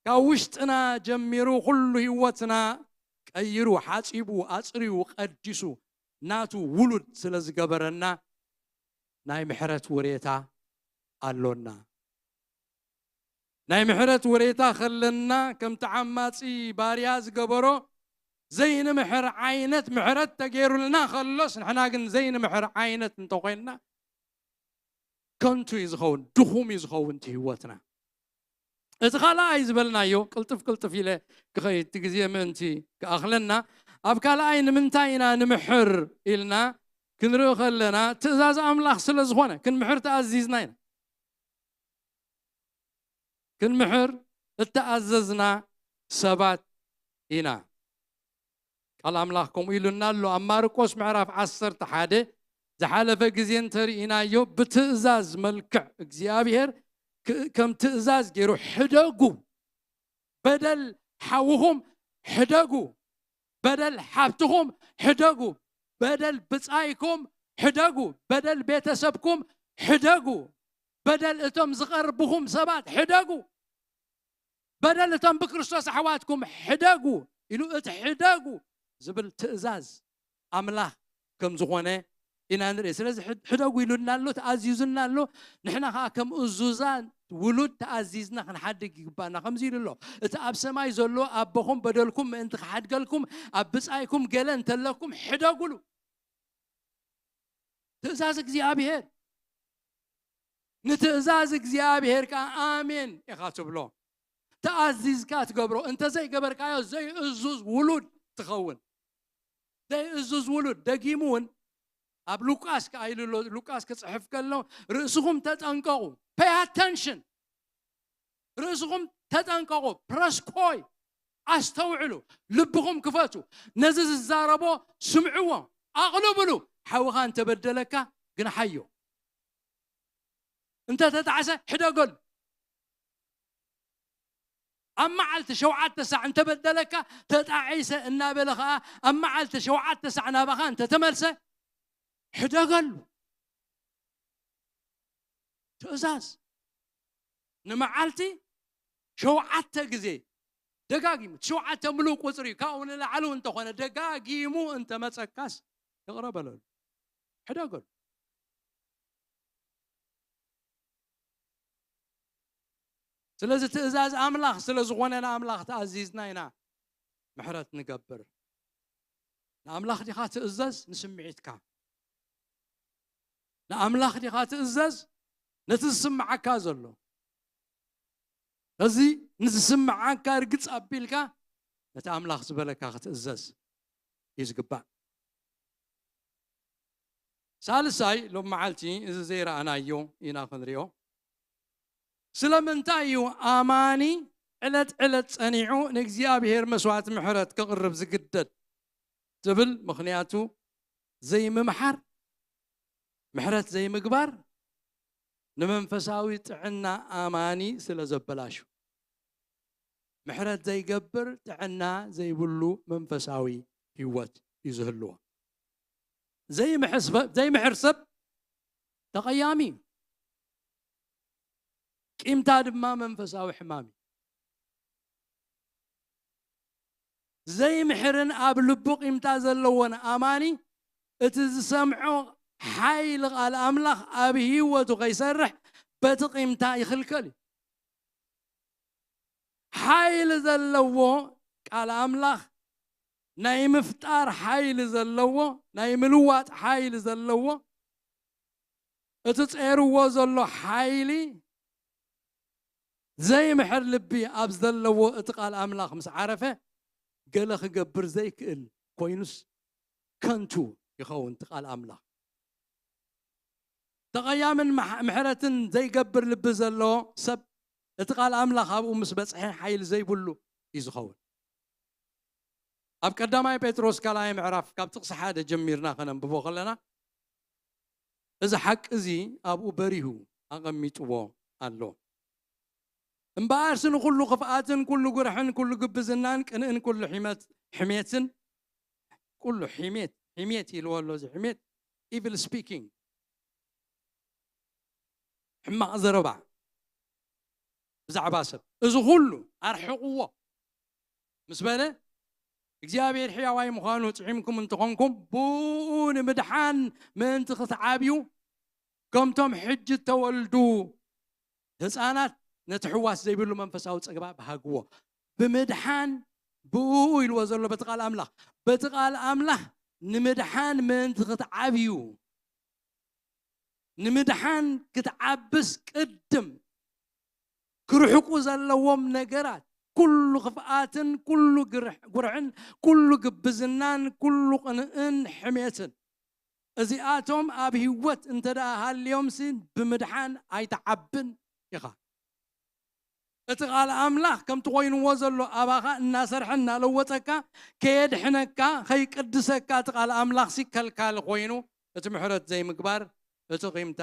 ካብ ውሽጥና ጀሚሩ ኩሉ ህይወትና ቀይሩ፣ ሓጺቡ፣ ኣጽርዩ፣ ቀዲሱ፣ ናቱ ውሉድ ስለ ዝገበረና ናይ ምሕረት ውሬታ ኣሎና። ናይ ምሕረት ውሬታ ከለና፣ ከምቲ ዓማጺ ባርያ ዝገበሮ ዘይንምሕር ዓይነት ምሕረት ተገይሩልና ከሎስ፣ ንሕና ግን ዘይንምሕር ዓይነት እንተኾይንና፣ ከንቱ እዩ ዝኸውን፣ ድኹም እዩ ዝኸውን እቲ ህይወትና። እቲ ካልኣይ ዝበልናዮ፣ ቅልጥፍ ቅልጥፍ ኢለ ክኸይድ እቲ ግዜ ምእንቲ ክኣኽለና፣ ኣብ ካልኣይ ንምንታይ ኢና ንምሕር ኢልና ክንርኢ ከለና፣ ትእዛዝ ኣምላኽ ስለ ዝኾነ ክንምሕር ተኣዚዝና ኢና። ክንምሕር እተኣዘዝና ሰባት ኢና። ቃል ኣምላኽ ከምኡ ኢሉና ኣሎ። ኣብ ማርቆስ ምዕራፍ ዓሰርተ ሓደ፣ ዝሓለፈ ግዜ እንተርኢናዮ፣ ብትእዛዝ መልክዕ እግዚኣብሔር ክ-፣ ከም ትእዛዝ ገይሩ፣ "ሕደጉ፣ በደል ሓውኹም ሕደጉ፣ በደል ሓብትኹም ሕደጉ፣ በደል ብጻይኩም ሕደጉ፣ በደል ቤተሰብኩም ሕደጉ፣ በደል እቶም ዝቐርብኹም ሰባት ሕደጉ፣ በደል እቶም ብክርስቶስ ኣሕዋትኩም ሕደጉ" ኢሉ፣ እቲ "ሕደጉ" ዝብል ትእዛዝ ኣምላኽ ከም ዝኾነ ኢና ንርኢ። ስለዚ ሕድ-፣ ሕደጉ ኢሉና ኣሎ፣ ተኣዚዙና ኣሎ። ንሕና ኸዓ ከም እዙዛን ውሉድ ተኣዚዝና ክንሓድግ ይግባና። ከምዚ ኢሉ ኣሎ፣ "እቲ ኣብ ሰማይ ዘሎ ኣቦኹም በደልኩም ምእንቲ ክሓድገልኩም፣ ኣብ ብጻይኩም ገለ እንተለኩም ሕደጉሉ።" ትእዛዝ እግዚኣብሔር። ንትእዛዝ እግዚኣብሔር ከኣ ኣሜን ኢኻ ትብሎ። ተኣዚዝካ ትገብሮ። እንተ ዘይገበርካዮ ዘይእዙዝ ውሉድ ትኸውን። ዘይእዙዝ ውሉድ። ደጊሙ እውን ኣብ ሉቃስ ከኣ ኢሉ ኣሎ፣ ሉቃስ ክጽሕፍ ከሎ፣ "ርእስኹም ተጠንቀቑ፣ pay attention፣ ርእስኹም ተጠንቀቑ፣ ፕረስኮይ፣ ኣስተውዕሉ፣ ልብኹም ክፈቱ፣ ነዚ ዝዛረቦ ስምዕዎ፣ ኣቕልብሉ፣ ሓውኻ እንተበደለካ ግንሓዮ፣ እንተተጣዕሰ ሕደገሉ። ኣብ መዓልቲ ሸውዓተ ሳዕ እንተበደለካ፣ ተጣዒሰ እናበለ ኸዓ ኣብ መዓልቲ ሸውዓተ ሳዕ ናባኻ እንተተመልሰ፣ ሕደገሉ። ትእዛዝ ንመዓልቲ ሸውዓተ ግዜ ደጋጊሙ፣ ሸውዓተ ምሉእ ቁጽሪ እዩ፣ ካብኡ ንላዕሊ እንተኾነ ደጋጊሙ እንተመጸካስ፣ ይቕረ በለሉ፣ ሕደገሉ። ስለዚ ትእዛዝ ኣምላኽ ስለ ዝኾነ ንኣምላኽ ተኣዚዝና ኢና ምሕረት ንገብር። ንኣምላኽ ዲኻ ትእዘዝ ንስምዒትካ? ንኣምላኽ ዲኻ ትእዘዝ ነቲ ዝስምዓካ ዘሎ? እዚ ንዝስምዓካ ርግጽ ኣቢልካ ነቲ ኣምላኽ ዝበለካ ክትእዘዝ እዩ ዝግባእ። ሳልሳይ፣ ሎም መዓልቲ እዚ ዘይረኣናዮ ኢና ክንሪኦ። ስለምንታይ እዩ ኣማኒ ዕለት ዕለት ጸኒዑ ንእግዚኣብሔር መስዋዕቲ ምሕረት ክቕርብ ዝግደድ ትብል? ምኽንያቱ ዘይምምሓር፣ ምሕረት ዘይምግባር ንመንፈሳዊ ጥዕና ኣማኒ ስለ ዘበላሹ። ምሕረት ዘይገብር ጥዕና ዘይብሉ መንፈሳዊ ህይወት እዩ ዝህልዎ። ዘይምሕስ-፣ ዘይምሕር ሰብ ተቐያሚ እዩ። ቂምታ ድማ መንፈሳዊ ሕማም እዩ። ዘይምሕርን ኣብ ልቡ ቂምታ ዘለዎን ኣማኒ፣ እቲ ዝሰምዖ ሓይሊ ቃል ኣምላኽ ኣብ ህይወቱ ከይሰርሕ በቲ ቂምታ ይኽልከል እዩ። ሓይሊ ዘለዎ ቃል ኣምላኽ፣ ናይ ምፍጣር ሓይሊ ዘለዎ፣ ናይ ምልዋጥ ሓይሊ ዘለዎ፣ እቲ ጸርዎ ዘሎ ሓይሊ ዘይምሕር ልቢ ኣብ ዘለዎ እቲ ቃል ኣምላኽ ምስ ዓረፈ፣ ገለ ክገብር ዘይክእል ኮይኑስ ከንቱ ይኸውን እቲ ቃል ኣምላኽ። ተቐያምን ምሕ-፣ ምሕረትን ዘይገብር ልቢ ዘለዎ ሰብ፣ እቲ ቃል ኣምላኽ ኣብኡ ምስ በጽሐ ሓይሊ ዘይብሉ እዩ ዝኸውን። ኣብ ቀዳማይ ጴጥሮስ ካልኣይ ምዕራፍ ካብ ጥቕሲ ሓደ ጀሚርና ከነንብቦ ከለና፣ እዚ ሓቂ እዚ ኣብኡ በሪሁ ኣቐሚጥዎ ኣሎ። "እምበኣርሲ ንኹሉ ክፍኣትን ኩሉ ጉርሕን ኩሉ ግብዝናን ቅንእን ኩሉ ሒመት-፣ ሕሜትን"፣ ኩሉ ሒሜት፣ ሒሜት ኢልዎ ኣሎ፣ እዚ ሒሜት፣ evil speaking፣ ሕማቕ ዘረባ ብዛዕባ ሰብ፣ "እዚ ኩሉ ኣርሕቕዎ" ምስ በለ፣ "እግዚኣብሔር ሕያዋይ ምዃኑ ጥዒምኩም እንተኾንኩም፣ ብኡ ንምድሓን ምእንቲ ክትዓብዩ፣ ከምቶም ሕጂ እተወልዱ ህፃናት ነቲ ሕዋስ ዘይብሉ መንፈሳዊ ጸግባ ብሃግዎ። ብምድሓን ብኡ ኢልዎ ዘሎ በቲ ቃል ኣምላኽ። በቲ ቃል ኣምላኽ ንምድሓን ምእንቲ ክትዓብዩ፣ ንምድሓን ክትዓብስ ቅድም ክርሕቁ ዘለዎም ነገራት፣ ኩሉ ክፍኣትን ኩሉ ግርሕ- ጉርሕን ኩሉ ግብዝናን ኩሉ ቅንእን ሕሜትን፣ እዚኣቶም ኣብ ህይወት እንተ ደኣ ሃልዮምሲ ብምድሓን ኣይትዓብን ኢኻ። እቲ ቃል ኣምላኽ ከምቲ ኮይንዎ ዘሎ ኣባኻ እናሰርሐ እናለወጠካ ከየድሕነካ ከይቅድሰካ እቲ ቃል ኣምላኽሲ ከልካሊ ኮይኑ እቲ ምሕረት ዘይምግባር እቲ ቂምታ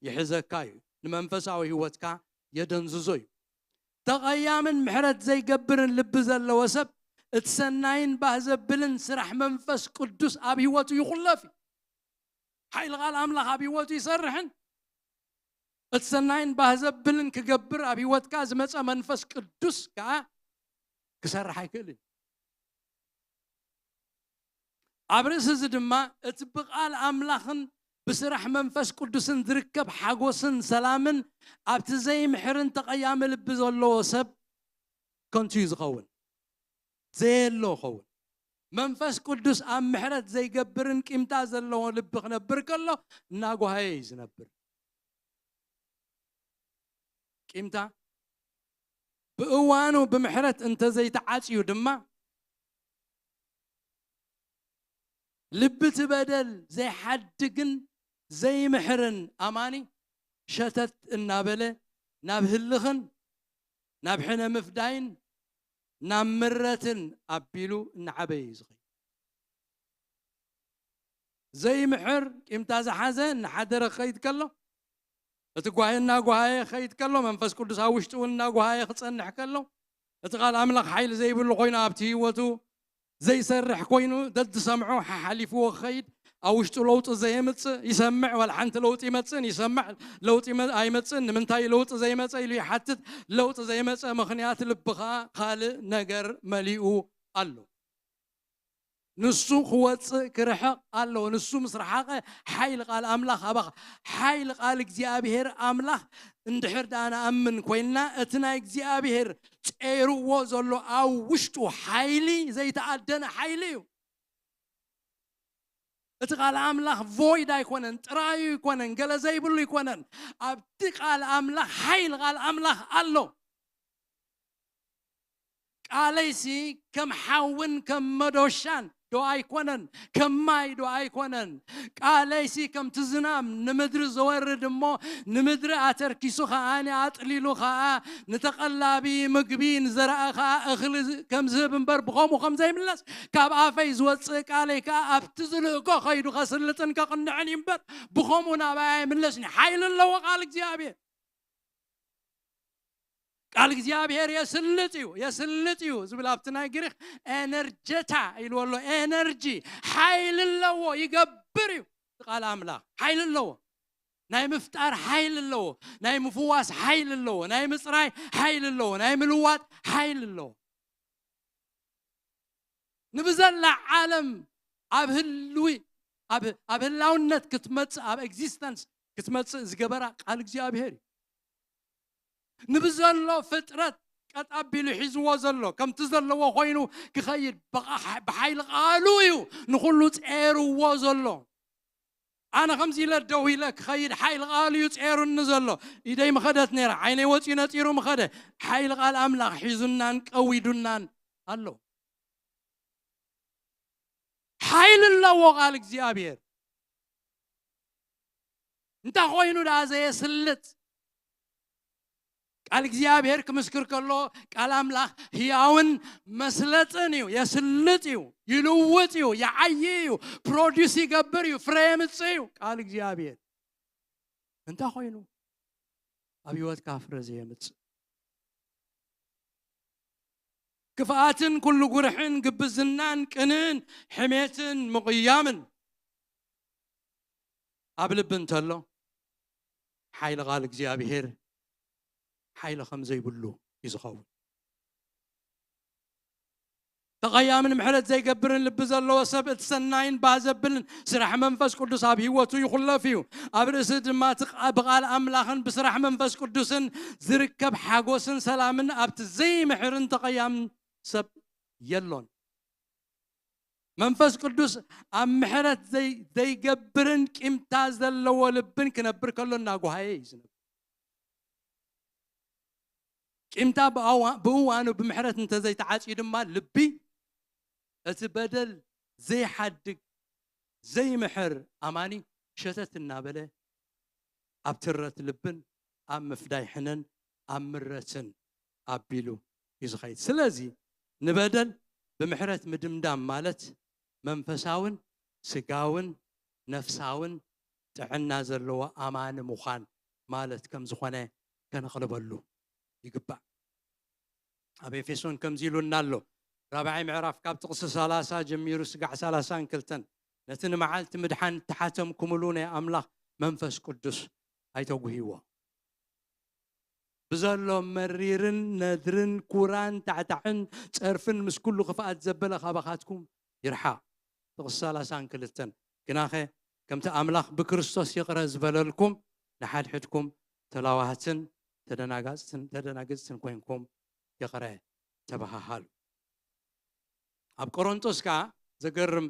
ይሕዘካ እዩ። ንመንፈሳዊ ህይወትካ የደንዝዞ እዩ። ተቐያምን ምሕረት ዘይገብርን ልቢ ዘለዎ ሰብ እቲ ሰናይን ባህ ዘብልን ስራሕ መንፈስ ቅዱስ ኣብ ህይወቱ ይኹለፍ እዩ። ሓይሊ ቃል ኣምላኽ ኣብ ህይወቱ ይሰርሕን እቲ ሰናይን ባህ ዘብልን ክገብር ኣብ ህይወትካ ዝመፀ መንፈስ ቅዱስ ከዓ ክሰርሕ ኣይክእልን። ኣብ ርእሲ እዚ ድማ እቲ ብቃል ኣምላኽን ብስራሕ መንፈስ ቅዱስን ዝርከብ ሓጎስን ሰላምን ኣብቲ ዘይምሕርን ተቐያሚ ልቢ ዘለዎ ሰብ ከንቱ እዩ ዝኸውን፣ ዘየሎ ይኸውን። መንፈስ ቅዱስ ኣብ ምሕረት ዘይገብርን ቂምታ ዘለዎ ልቢ ክነብር ከሎ እናጓሃየ እዩ ዝነብር። ቂምታ ብእዋኑ ብምሕረት እንተዘይተዓጽዩ ድማ ልቢ እቲ በደል ዘይሓድግን ዘይምሕርን ኣማኒ ሸተት እናበለ ናብ ህልኽን ናብ ሕነ ምፍዳይን ናብ ምረትን ኣቢሉ እናዓበየ እዩ ዝኸይድ። ዘይምሕር ቂምታ ዝሓዘ እናሓደረ ክኸይድ ከሎ እቲ ጓሂ እናጓሃየ ክኸይድ ከሎ መንፈስ ቅዱስ ኣብ ውሽጡ እውን እናጓሃየ ክጸንሕ ከሎ እቲ ቃል ኣምላኽ ሓይሊ ዘይብሉ ኮይኑ ኣብቲ ህይወቱ ዘይሰርሕ ኮይኑ ደድሰምዖ ሓሓሊፍዎ ክኸይድ ኣብ ውሽጡ ለውጢ ዘየምፅእ ይሰምዕ ዋላ ሓንቲ ለውጢ ይመፅእን ይሰምዕ ለውጢ ይመ- ኣይመፅእን ንምንታይ ለውጢ ዘይመፀ ኢሉ ይሓትት። ለውጢ ዘይመፀ ምኽንያት ልብኻ ካልእ ነገር መሊኡ ኣሎ። ንሱ ክወፅእ ክርሕቕ ኣለዎ። ንሱ ምስ ረሓቐ ሓይሊ ቃል ኣምላኽ ኣባኻ ሓይሊ ቃል እግዚኣብሔር ኣምላኽ እንድሕር ደኣ ንኣምን ኮይንና እቲ ናይ እግዚኣብሔር ጸይርዎ ዘሎ ኣብ ውሽጡ ሓይሊ ዘይተኣደነ ሓይሊ እዩ። እቲ ቃል ኣምላኽ ቮይድ ኣይኮነን፣ ጥራዩ ኣይኮነን፣ ገለ ዘይብሉ ኣይኮነን። ኣብቲ ቃል ኣምላኽ ሓይሊ ቃል ኣምላኽ ኣሎ። ቃለይሲ ከም ሓውን ከም መዶሻን ዶ ኣይኮነን፣ ከም ማይ ዶ ኣይኮነን። ቃለይሲ ከምቲ ዝናም ንምድሪ ዘወርድ እሞ ንምድሪ ኣተርኪሱ ኸዓ ኣጥሊሉ ኸዓ ንተቐላቢ ምግቢ ንዘራእ ኸዓ እኽሊ ከም ዝህብ እምበር ብኸምኡ ከም ዘይምለስ ካብ ኣፈይ ዝወፅእ ቃለይ ከዓ ኣብቲ ዝልእኮ ኸይዱ ኸስልጥን ከቕንዕን እዩ እምበር ብኸምኡ ናባይ ኣይምለስን። ሓይሊ ኣለዎ ቃል እግዚኣብሔር። ቃል እግዚኣብሔር የስልጥ እዩ የስልጥ እዩ ዝብል ኣብቲ ናይ ግሪክ ኤነርጀታ ኢልዎ ኣሎ። ኤነርጂ ሓይሊ ኣለዎ፣ ይገብር እዩ። ቃል ኣምላኽ ሓይሊ ኣለዎ። ናይ ምፍጣር ሓይሊ ኣለዎ። ናይ ምፍዋስ ሓይሊ ኣለዎ። ናይ ምፅራይ ሓይሊ ኣለዎ። ናይ ምልዋጥ ሓይሊ ኣለዎ። ንብዘላ ዓለም ኣብ ህልዊ ኣብ ኣብ ህላውነት ክትመፅእ ኣብ ኤግዚስተንስ ክትመፅእ ዝገበራ ቃል እግዚኣብሔር እዩ። ንብዘሎ ፍጥረት ቀጥ ኣቢሉ ሒዝዎ ዘሎ ከምቲ ዘለዎ ኮይኑ ክኸይድ ብሓይሊ ቃሉ እዩ ንኩሉ ጸርዎ ዘሎ። ኣነ ከምዚ ኢለ ደው ኢለ ክኸይድ ሓይሊ ቃሉ እዩ ጸሩኒ ዘሎ። ኢደይ ምኸደት ነይራ፣ ዓይነይ ወፂኡ ነፂሩ ምኸደ። ሓይሊ ቃል ኣምላኽ ሒዙናን ቀዊዱናን ኣሎ። ሓይሊ ኣለዎ ቃል እግዚኣብሔር። እንታይ ኮይኑ ደኣ ዘየስልጥ? ቃል እግዚኣብሔር ክምስክር ከሎ ቃል ኣምላኽ ህያውን መስለጥን እዩ። የስልጥ እዩ፣ ይልውጥ እዩ፣ ይዓይ እዩ፣ ፕሮዲስ ይገብር እዩ፣ ፍረ የምፅእ እዩ። ቃል እግዚኣብሔር እንታይ ኮይኑ ኣብ ህይወትካ ፍረ ዘየምፅእ? ክፍኣትን ኩሉ ጉርሕን ግብዝናን ቅንን ሕሜትን ምቕያምን ኣብ ልቢ እንተሎ ሓይሊ ቃል እግዚኣብሔር ሓይሊ ከም ዘይብሉ እዩ ዝኸውን። ተቐያምን ምሕረት ዘይገብርን ልቢ ዘለዎ ሰብ እቲ ሰናይን ባህ ዘብልን ስራሕ መንፈስ ቅዱስ ኣብ ህይወቱ ይኹለፍ እዩ። ኣብ ርእሲ ድማ እቲ ቃ- ብቃል ኣምላኽን ብስራሕ መንፈስ ቅዱስን ዝርከብ ሓጎስን ሰላምን ኣብቲ ዘይምሕርን ተቐያምን ሰብ የሎን። መንፈስ ቅዱስ ኣብ ምሕረት ዘይ- ዘይገብርን ቂምታ ዘለዎ ልብን ክነብር ከሎ እናጓሃየ እዩ ዝነብር። ቂምታ ብኣዋ- ብእዋኑ ብምሕረት እንተዘይተዓፅዩ ድማ ልቢ እቲ በደል ዘይሓድግ ዘይምሕር ኣማኒ ሸተት እናበለ ኣብ ትረት ልብን ኣብ ምፍዳይ ሕነን ኣብ ምረትን ኣቢሉ እዩ ዝኸይድ። ስለዚ ንበደል ብምሕረት ምድምዳም ማለት መንፈሳውን ስጋውን ነፍሳውን ጥዕና ዘለዎ ኣማኒ ምዃን ማለት ከም ዝኾነ ከነቕልበሉ ይግባእ። ኣብ ኤፌሶን ከምዚ ኢሉና ኣሎ። ራብዓይ ምዕራፍ ካብ ጥቕሲ ሰላሳ ጀሚሩ ስጋዕ ሰላሳን ክልተን፣ ነቲ ንመዓልቲ ምድሓን እተሓተምኩምሉ ናይ ኣምላኽ መንፈስ ቅዱስ ኣይተጉህይዎ። ብዘሎ መሪርን ነድርን ኩራን ታዕታዕን ጸርፍን ምስ ኩሉ ክፍኣት ዘበለ ካባኻትኩም ይርሓቕ። ጥቕሲ ሰላሳን ክልተን፣ ግናኸ ከምቲ ኣምላኽ ብክርስቶስ ይቕረ ዝበለልኩም ንሓድሕድኩም ተላዋህትን ተደናጋጽትን ተደናግጽትን ኮይንኩም ይቕረ ተበሃሃሉ። ኣብ ቆሮንቶስ ከኣ ዘገርም፣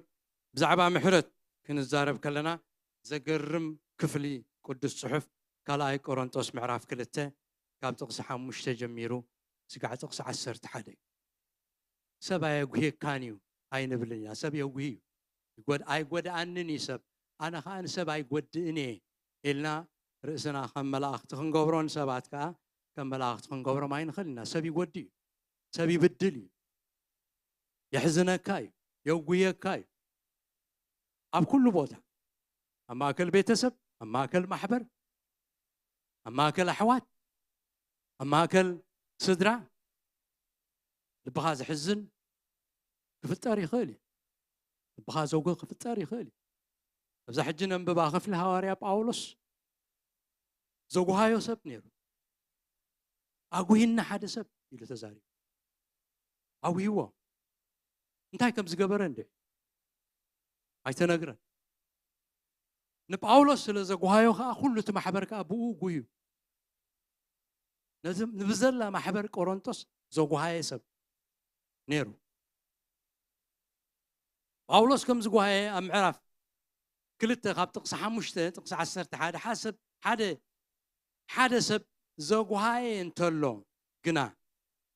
ብዛዕባ ምሕረት ክንዛረብ ከለና ዘገርም ክፍሊ ቅዱስ ጽሑፍ ካልኣይ ቆሮንቶስ ምዕራፍ ክልተ ካብ ጥቕሲ ሓሙሽተ ጀሚሩ ስጋዕ ጥቕሲ ዓሰርተ ሓደ እዩ። ሰብ ኣየጉህየካን እዩ ኣይንብልን ኢና። ሰብ የጉሂ እዩ። ይጎድ- ኣይጎድኣንን እዩ ሰብ፣ ኣነ ኸኣ ንሰብ ኣይጎድእን እየ ኢልና ርእስና ከም መላእኽቲ ክንገብሮ፣ ንሰባት ከኣ ከም መላእኽቲ ክንገብሮም ኣይንኽእል ኢና። ሰብ ይጎድእ እዩ። ሰብ ይብድል እዩ። የሕዝነካ እዩ። የጉየካ እዩ። ኣብ ኩሉ ቦታ፣ ኣብ ማእከል ቤተሰብ፣ ኣብ ማእከል ማሕበር፣ ኣብ ማእከል ኣሕዋት፣ ኣብ ማእከል ስድራ ልብኻ ዘሕዝን ክፍጠር ይኽእል እዩ። ልብኻ ዘጉህ ክፍጠር ይኽእል እዩ። ኣብዛ ሕጂ ነንብባ ክፍሊ ሃዋርያ ጳውሎስ ዘጉሃዮ ሰብ ነይሩ። ኣጉሂና ሓደ ሰብ ኢሉ ተዛሪቡ። ኣጉሂዎ። እንታይ ከም ዝገበረ እንድዒ ኣይተነግረን። ንጳውሎስ ስለ ዘጉሃዮ ከኣ ኩሉ እቲ ማሕበር ከኣ ብኡ ጉዩ። ነዚ ንብዘላ ማሕበር ቆሮንቶስ ዘጉሃየ ሰብ ነይሩ። ጳውሎስ ከም ዝጓሃየ ኣብ ምዕራፍ ክልተ ካብ ጥቕሲ ሓሙሽተ ጥቕሲ ዓሰርተ ሓደ ሓሰብ ሓደ ሓደ ሰብ ዘጉሃየ እንተሎ ግና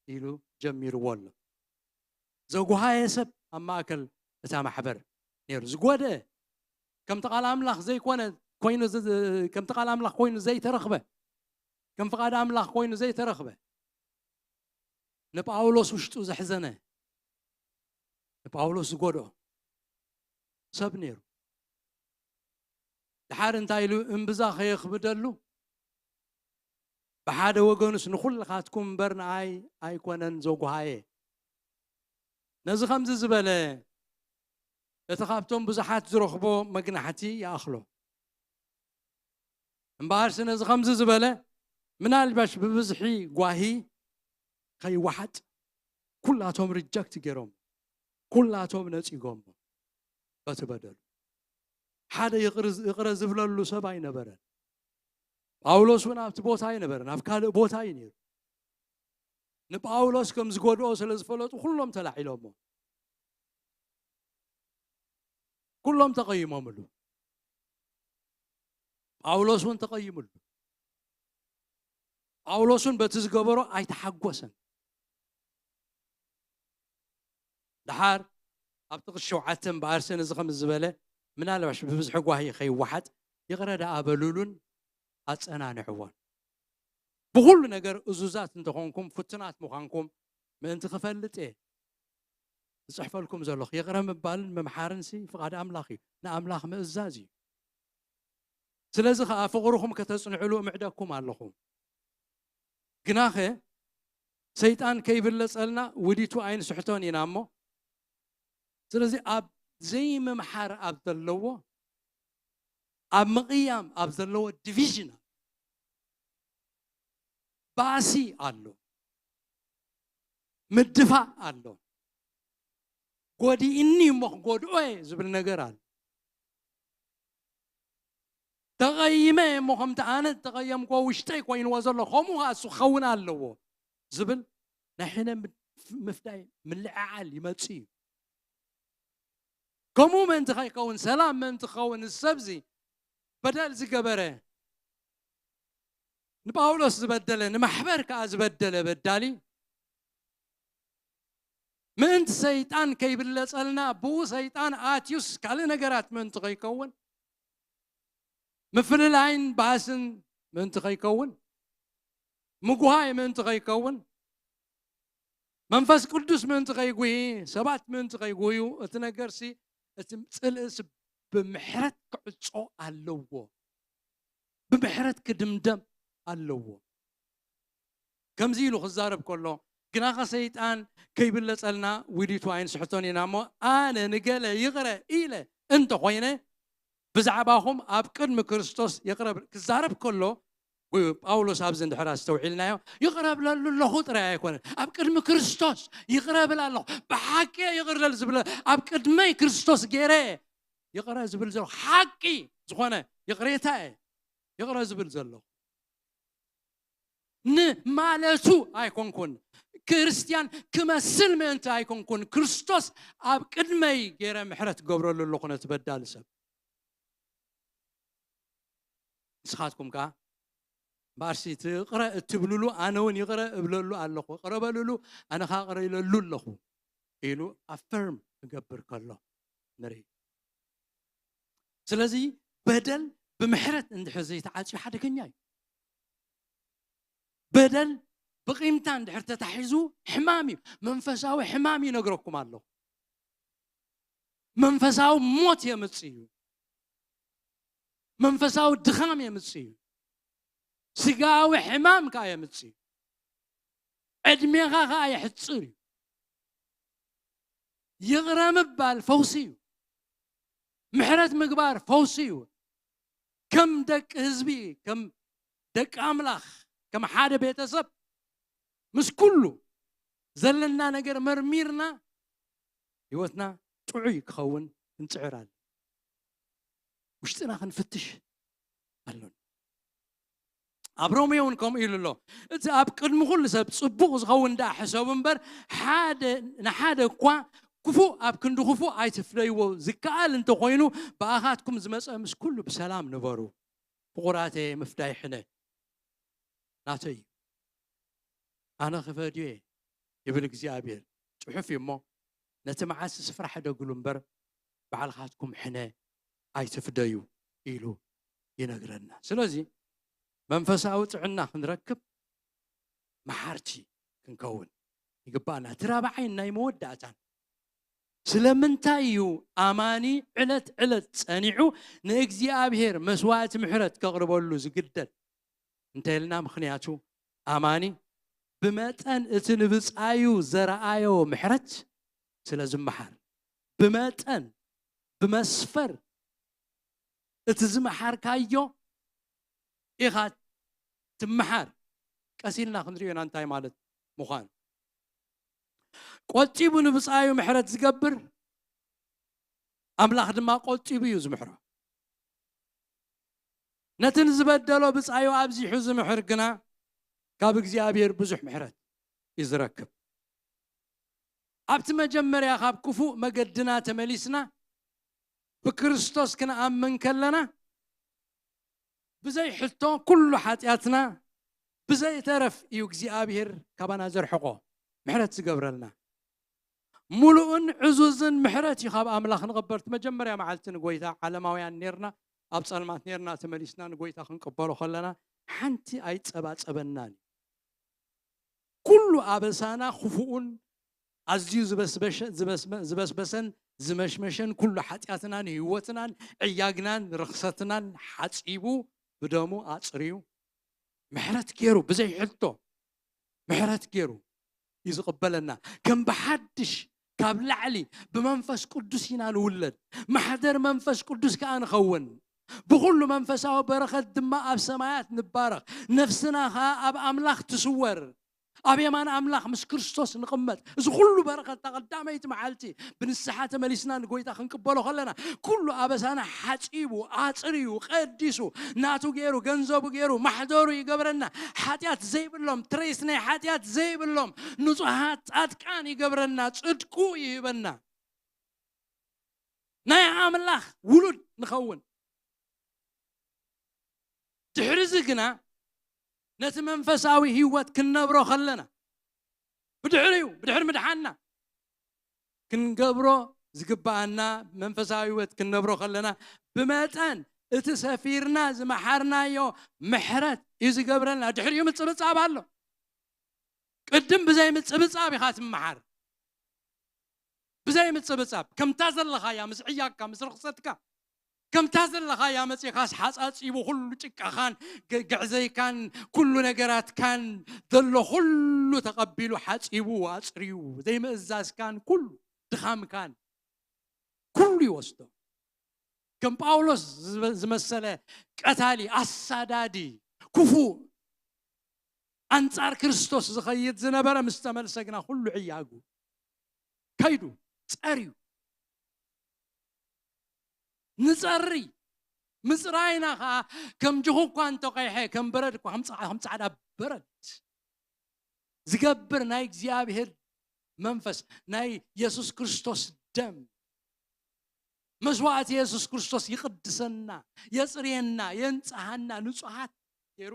ኢሉ ጀሚርዎ ኣሎ። ዘጉሃየ ሰብ ኣብ ማእከል እታ ማሕበር ነይሩ። ዝጎደአ ከምቲ ቃል ኣምላኽ ዘይኮነ ኮይኑ ዝ- ከምቲ ቃል ኣምላኽ ኮይኑ ዘይተረኽበ ከም ፍቓድ ኣምላኽ ኮይኑ ዘይተረኽበ ንጳውሎስ ውሽጡ ዘሕዘነ ንጳውሎስ ዝጎድኦ ሰብ ነይሩ። ድሓር እንታይ ኢሉ እምብዛ ከየኽብደሉ ብሓደ ወገኑስ ንኹልኻትኩም እምበር ንኣይ ኣይኮነን ዘጉሃየ። ነዚ ከምዚ ዝበለ እቲ ካብቶም ብዙሓት ዝረኽቦ መግናሕቲ ይኣኽሎ። እምበኣርሲ ነዚ ከምዚ ዝበለ ምናልባሽ ብብዝሒ ጓሂ ከይወሓጥ ኩላቶም ሪጀክት ገይሮም ኩላቶም ነፂጎሞ በቲ በደሉ። ሓደ ይቕር- ይቕረ ዝብለሉ ሰብ ኣይነበረን። ጳውሎስ እውን ኣብቲ ቦታ ኣይነበረን፣ ኣብ ካልእ ቦታ እዩ ነይሩ። ንጳውሎስ ከም ዝጎድኦ ስለ ዝፈለጡ ኩሎም ተላዒሎሞ። ኩሎም ተቐይሞምሉ። ጳውሎስ እውን ተቐይሙሉ። ጳውሎስ እውን በቲ ዝገበሮ ኣይተሓጎሰን። ድሓር ኣብ ጥቕሲ ሸውዓተ እምበኣር ሰነ እዚ ከም ዝበለ ምናልባሽ ብብዝሒ ጓሂ ከይወሓጥ ይቕረ ደኣ በሉሉን ኣጸናንዕዎን። ብኹሉ ነገር እዙዛት እንተኾንኩም ፍቱናት ምዃንኩም ምእንቲ ክፈልጥ እየ ዝጽሕፈልኩም ዘለኹ። ይቕረ ምባልን ምምሓርን ሲ ፍቓድ ኣምላኽ እዩ። ንኣምላኽ ምእዛዝ እዩ። ስለዚ ኸዓ ፍቕርኹም ከተጽንዕሉ እምዕደኩም ኣለኹ። ግናኸ ሰይጣን ከይብለጸልና ውዲቱ ኣይንስሕቶን ኢና እሞ፣ ስለዚ ኣብ ዘይምምሓር ኣብ ዘለዎ፣ ኣብ ምቕያም ኣብ ዘለዎ ዲቪዥን ባእሲ ኣሎ፣ ምድፋእ ኣሎ፣ ጎዲእኒ እሞ ክጎድኦ እየ ዝብል ነገር ኣሎ። ተቐይመ እሞ ከምቲ ኣነ ዝተቐየምክዎ ውሽጠይ ኮይንዎ ዘሎ ከምኡ ከዓ እሱ ክኸውን ኣለዎ ዝብል ናይ ሕነ ምድ- ምፍዳይ ምልዕዓል ይመጽእ እዩ። ከምኡ ምእንቲ ከይከውን፣ ሰላም ምእንቲ ክኸውን፣ እዚ ሰብዚ በደል ዝገበረ፣ ንጳውሎስ ዝበደለ፣ ንማሕበር ከኣ ዝበደለ በዳሊ፣ ምእንቲ ሰይጣን ከይብለጸልና፣ ብኡ ሰይጣን ኣትዩስ ካልእ ነገራት ምእንቲ ከይከውን፣ ምፍልላይን ባእስን ምእንቲ ከይከውን፣ ምጉሃይ ምእንቲ ከይከውን፣ መንፈስ ቅዱስ ምእንቲ ከይጉሂ፣ ሰባት ምእንቲ ከይጉህዩ፣ እቲ ነገርሲ፣ እቲ ጽልእስ ብምሕረት ክዕጾ ኣለዎ። ብምሕረት ክድምደም ኣለዎ። ከምዚ ኢሉ ክዛረብ ከሎ፣ ግናኸ ሰይጣን ከይብለጸልና ውዲቱ ኣይንስሕቶን ኢና እሞ፣ ኣነ ንገለ ይቕረ ኢለ እንተኾይነ፣ ብዛዕባኹም ኣብ ቅድሚ ክርስቶስ ይቕረ ብል-፣ ክዛረብ ከሎ፣ ጳውሎስ ኣብዚ እንድሕር ኣስተውዒልናዮ፣ ይቕረ ብለሉ ኣለኹ ጥራይ ኣይኮነን። ኣብ ቅድሚ ክርስቶስ ይቕረ ብል ኣለኹ። ብሓቂ እየ ይቕረ ዝብለ፣ ኣብ ቅድመይ ክርስቶስ ገይረ እየ ይቕረ ዝብል ዘለኹ። ሓቂ ዝኾነ ይቕሬታ እየ ይቕረ ዝብል ዘለኹ። ንማለቱ ኣይኮንኩን። ክርስትያን ክመስል ምእንቲ ኣይኮንኩን። ክርስቶስ ኣብ ቅድመይ ገይረ ምሕረት ገብረሉ ኣለኹ ነቲ በዳሊ ሰብ። ንስኻትኩም ከኣ እምበኣርሲ እቲ ይቕረ እትብልሉ ኣነ እውን ይቕረ እብለሉ ኣለኹ። ይቕረ በልሉ፣ ኣነ ኸኣ ይቕረ ኢለሉ ኣለኹ ኢሉ ኣፈርም ክገብር ከሎ ንርኢ። ስለዚ በደል ብምሕረት እንድሕር ዘይተዓጽዩ ሓደገኛ እዩ። በደል ብቂምታ እንድሕር ተታሒዙ ሕማም እዩ። መንፈሳዊ ሕማም ይነግረኩም ኣለኹ። መንፈሳዊ ሞት የምጽእ እዩ። መንፈሳዊ ድኻም የምጽእ እዩ። ስጋዊ ሕማም ከኣ የምጽእ እዩ። ዕድሜኻ ከኣ የሕጽር እዩ። ይቕረ ምባል ፈውሲ እዩ። ምሕረት ምግባር ፈውሲ እዩ። ከም ደቂ ህዝቢ፣ ከም ደቂ ኣምላኽ፣ ከም ሓደ ቤተሰብ ምስ ኩሉ ዘለና ነገር መርሚርና ህይወትና ጥዑይ ክኸውን ክንጽዕር ኣሎ። ውሽጥና ክንፍትሽ ኣሎና። ኣብ ሮሜ እውን ከምኡ ኢሉ ኣሎ። እቲ ኣብ ቅድሚ ኩሉ ሰብ ጽቡቕ ዝኸውን ደኣ ሕሰቡ እምበር፣ ሓደ ንሓደ እኳ ክፉእ ኣብ ክንዲ ክፉእ ኣይትፍደይዎ። ዝከኣል እንተኾይኑ ብኣኻትኩም ዝመጸ ምስ ኩሉ ብሰላም ንበሩ። ፍቑራተየ ምፍዳይ ሕነ ናተይ እዩ። ኣነ ክፈድዮ እየ ይብል እግዚኣብሔር። ጽሑፍ እዩ እሞ ነቲ መዓልቲ ስፍራ ሕደግሉ እምበር ባዕልኻትኩም ሕነ ኣይትፍደዩ ኢሉ ይነግረና። ስለዚ መንፈሳዊ ጥዕና ክንረክብ መሓርቲ ክንከውን ይግባኣና። እቲ ራብዓይን ናይ መወዳእታን ስለምንታይ እዩ ኣማኒ ዕለት ዕለት ጸኒዑ ንእግዚኣብሔር መስዋዕቲ ምሕረት ከቕርበሉ ዝግደድ እንተ ኢልና፣ ምኽንያቱ ኣማኒ ብመጠን እቲ ንብጻዩ ዘረኣዮ ምሕረት ስለ ዝመሓር፣ ብመጠን፣ ብመስፈር እቲ ዝመሓርካዮ ኢኻ ትመሓር። ቀስ ኢልና ክንሪኦ ኢና እንታይ ማለት ምዃኑ። ቆጢቡ ንብጻዩ ምሕረት ዝገብር ኣምላኽ ድማ ቆጢቡ እዩ ዝምሕሮ። ነቲ ንዝበደሎ ብጻዩ ኣብዚሑ ዝምሕር ግና ካብ እግዚኣብሔር ብዙሕ ምሕረት እዩ ዝረክብ። ኣብቲ መጀመርያ ካብ ክፉእ መገድና ተመሊስና ብክርስቶስ ክንኣምን ከለና ብዘይ ሕቶ ኩሉ ሓጢኣትና ብዘይ ተረፍ እዩ እግዚኣብሔር ካባና ዘርሕቆ፣ ምሕረት ዝገብረልና። ሙሉእን ዕዙዝን ምሕረት እዩ ካብ ኣምላኽ ንቕበል። እቲ መጀመርያ መዓልቲ ንጎይታ ዓለማውያን ኔርና፣ ኣብ ጸልማት ኔርና፣ ተመሊስና ንጎይታ ክንቅበሎ ከለና ሓንቲ ኣይጸባጸበናን እዩ። ኩሉ ኣበሳና ክፉኡን ኣዝዩ ዝበስበሸ-፣ ዝበስመ-፣ ዝበስበሰን ዝመሽመሸን ኩሉ ሓጢኣትናን ህይወትናን ዕያግናን ርኽሰትናን ሓጺቡ ብደሙ ኣጽርዩ ምሕረት ገይሩ ብዘይ ሕቶ ምሕረት ገይሩ እዩ ዝቕበለና። ከም ብሓድሽ ካብ ላዕሊ ብመንፈስ ቅዱስ ኢና ንውለድ። ማሕደር መንፈስ ቅዱስ ከኣ ንኸውን። ብኹሉ መንፈሳዊ በረኸት ድማ ኣብ ሰማያት ንባረኽ። ነፍስና ከኣ ኣብ ኣምላኽ ትስወር። ኣብ የማን ኣምላኽ ምስ ክርስቶስ ንቕመጥ። እዚ ኩሉ በረኸት እታ ቀዳመይቲ መዓልቲ ብንስሓ ተመሊስና ንጎይታ ክንቅበሎ ከለና፣ ኩሉ ኣበሳና ሓጺቡ፣ ኣጽርዩ፣ ቀዲሱ፣ ናቱ ገይሩ፣ ገንዘቡ ገይሩ፣ ማሕደሩ ይገብረና። ሓጢኣት ዘይብሎም፣ ትሬስ ናይ ሓጢኣት ዘይብሎም፣ ንጹሃት ጻድቃን ይገብረና፣ ጽድቁ ይህበና። ናይ ኣምላኽ ውሉድ ንኸውን። ድሕሪ እዚ ግና ነቲ መንፈሳዊ ህይወት ክንነብሮ ከለና፣ ብድሕሪኡ፣ ብድሕሪ ምድሓንና ክንገብሮ ዝግብኣና መንፈሳዊ ህይወት ክንነብሮ ከለና፣ ብመጠን እቲ ሰፊርና ዝመሓርናዮ ምሕረት እዩ ዝገብረልና። ድሕሪኡ ምጽብጻብ ኣሎ። ቅድም ብዘይ ምጽብጻብ ኢኻ ትመሓር። ብዘይ ምጽብጻብ፣ ከምታ ዘለኻያ፣ ምስ ዕያካ፣ ምስ ርኽሰትካ፣ ከምታ ዘለኻያ መጺኻስ ሓጻጺቡ ኩሉ ጭቃኻን ግ-፣ ግዕዘይካን ኩሉ ነገራትካን ዘሎ ኩሉ ተቐቢሉ ሓጺቡ ኣጽርዩ፣ ዘይምእዛዝካን ኩሉ ድኻምካን ኩሉ ይወስዶ። ከም ጳውሎስ ዝመ-፣ ዝመሰለ ቀታሊ፣ ኣሳዳዲ፣ ክፉእ፣ ኣንጻር ክርስቶስ ዝኸይድ ዝነበረ ምስ ተመልሰ ግና ኩሉ ዕያጉ ከይዱ ጸርዩ። ንጸሪ። ምጽራይና ኸኣ ከም ጅኹ እኳ እንተቐይሐ፣ ከም በረድ እኳ፣ ከም ጻ-፣ ከም ጻዕዳ በረድ ዝገብር ናይ እግዚኣብሔር መንፈስ፣ ናይ የሱስ ክርስቶስ ደም፣ መስዋእቲ የሱስ ክርስቶስ ይቕድሰና፣ የጽርየና፣ የንጽሃና፣ ንጹሃት ገይሩ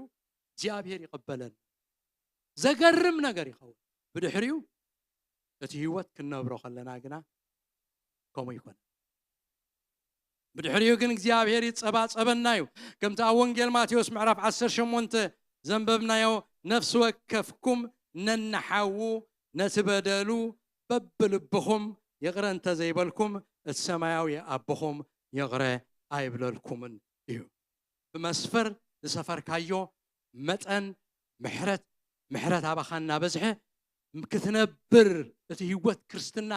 እግዚኣብሔር ይቕበለና። ዘገርም ነገር ይኸውን። ብድሕሪኡ እቲ ህይወት ክንነብሮ ከለና ግና ከምኡ ይኮነ። ብድሕሪኡ ግን እግዚኣብሔር ይጸባጸበና እዩ። ከምቲ ኣብ ወንጌል ማቴዎስ ምዕራፍ ዓሰርተ ሸሞንተ ዘንበብናዮ፣ ነፍሲ ወከፍኩም ነንሓዉ ነቲ በደሉ በብልብኹም ይቕረ እንተ ዘይበልኩም፣ እቲ ሰማያዊ ኣቦኹም ይቕረ ኣይብለልኩምን እዩ። ብመስፈር ዝሰፈርካዮ መጠን ምሕረት፣ ምሕረት ኣባኻ እናበዝሐ ክትነብር፣ እቲ ህይወት ክርስትና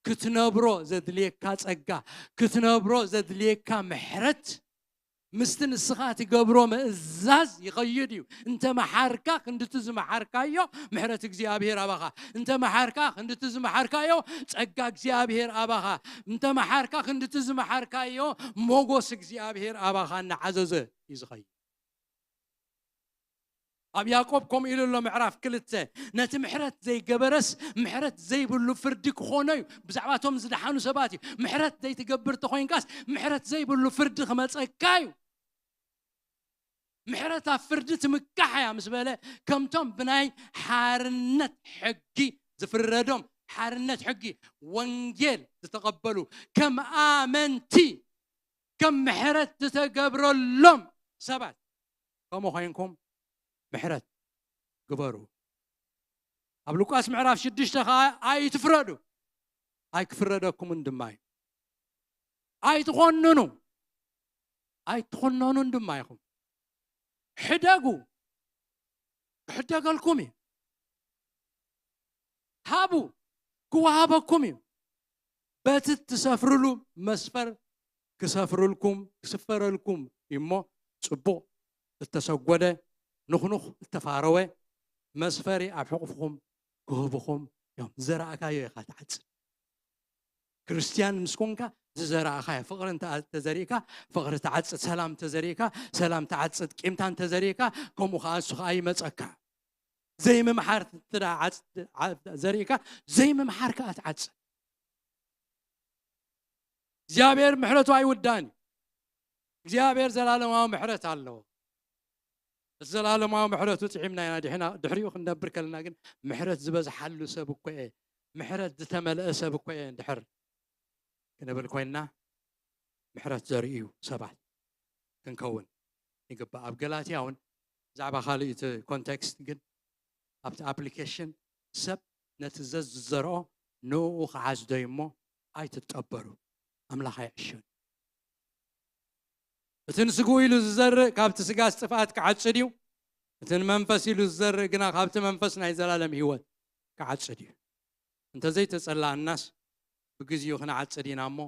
ክትነብሮ ዘድልየካ ጸጋ፣ ክትነብሮ ዘድልየካ ምሕረት ምስቲ ንስኻ ትገብሮ ምእዛዝ ይኸይድ እዩ። እንተ መሓርካ ክንድቲ ዝመሓርካዮ ምሕረት እግዚኣብሔር ኣባኻ፣ እንተ መሓርካ ክንድቲ ዝመሓርካዮ ጸጋ እግዚኣብሔር ኣባኻ፣ እንተ መሓርካ ክንድቲ ዝመሓርካዮ ሞጎስ እግዚኣብሔር ኣባኻ እናዓዘዘ እዩ ዝኸይድ። ኣብ ያዕቆብ ከምኡ ኢሉ ኣሎ፣ ምዕራፍ ክልተ፣ ነቲ ምሕረት ዘይገበረስ ምሕረት ዘይብሉ ፍርዲ ክኾኖ እዩ። ብዛዕባ እቶም ዝደሓኑ ሰባት እዩ። ምሕረት ዘይትገብር ተኾይንካስ ምሕረት ዘይብሉ ፍርዲ ክመጸካ እዩ። ምሕረት ኣብ ፍርዲ ትምካሕ እያ ምስ በለ፣ ከምቶም ብናይ ሓርነት ሕጊ ዝፍረዶም፣ ሓርነት ሕጊ ወንጌል ዝተቐበሉ፣ ከም ኣመንቲ፣ ከም ምሕረት ዝተገብረሎም ሰባት ከምኡ ኮይንኩም ምሕረት ግበሩ። ኣብ ሉቃስ ምዕራፍ ሽዱሽተ ኸዓ ኣይትፍረዱ፣ ኣይክፍረደኩምን ድማ እዩ። ኣይትኾንኑ፣ ኣይትኾነኑን ድማ ኢኹም። ሕደጉ፣ ክሕደገልኩም እዩ። ሃቡ፣ ክወሃበኩም እዩ። በቲ እትሰፍርሉ መስፈር ክሰፍርልኩም፣ ክስፈረልኩም እዩ እሞ፣ ጽቡቕ እተሰጎደ፣ ንኹኑኽ እተፋረወ መስፈሪ ኣብ ሕቑፍኹም ክህብኹም እዮም። ዝዘራእካዮ ኢኻ ትዓጽድ። ክርስትያን ምስ ኮንካ፣ ዝዘራእካዮ ፍቕሪ እንተ-፣ እንተዘሪእካ፣ ፍቕሪ ትዓጽድ፣ ሰላም እንተዘሪእካ፣ ሰላም ትዓጽድ፣ ቂምታ እንተዘሪእካ፣ ከምኡ ኸዓ እሱ ኸዓ ይመጸካ። ዘይምምሓር እንተ ደኣ ዓጽ-፣ ዓ-፣ ዘሪእካ፣ ዘይምምሓር ከኣ ትዓጽድ። እግዚኣብሔር ምሕረቱ ኣይውዳእን እዩ። እግዚኣብሔር ዘላለማዊ ምሕረት ኣለዎ። እቲ ዘላለማዊ ምሕረቱ ጥዒምና ኢና ድሕና፣ ድሕሪኡ ክንነብር ከለና ግን፣ ምሕረት ዝበዝሓሉ ሰብ እኮ እየ፣ ምሕረት ዝተመልአ ሰብ እኮ እየ እንድሕር ክንብል ኮይንና፣ ምሕረት ዘርእዩ ሰባት ክንከውን ይግባእ። ኣብ ገላትያ እውን ብዛዕባ ካልእ እቲ ኮንቴክስት ግን፣ ኣብቲ ኣፕሊኬሽን፣ ሰብ ነቲ ዘዝዘርኦ ንእኡ ክዓጽዶ እዩ እሞ፣ ኣይትጠበሩ፣ ኣምላኽ ኣይዕሾን። እቲ ንስግኡ ኢሉ ዝዘርእ ካብቲ ስጋስ ጥፍኣት ክዓጽድ እዩ፣ እቲ ንመንፈስ ኢሉ ዝዘርእ ግና ካብቲ መንፈስ ናይ ዘላለም ህይወት ክዓጽድ እዩ። እንተዘይተጸላእናስ ብግዜኡ ክንዓጽድ ኢና እሞ፣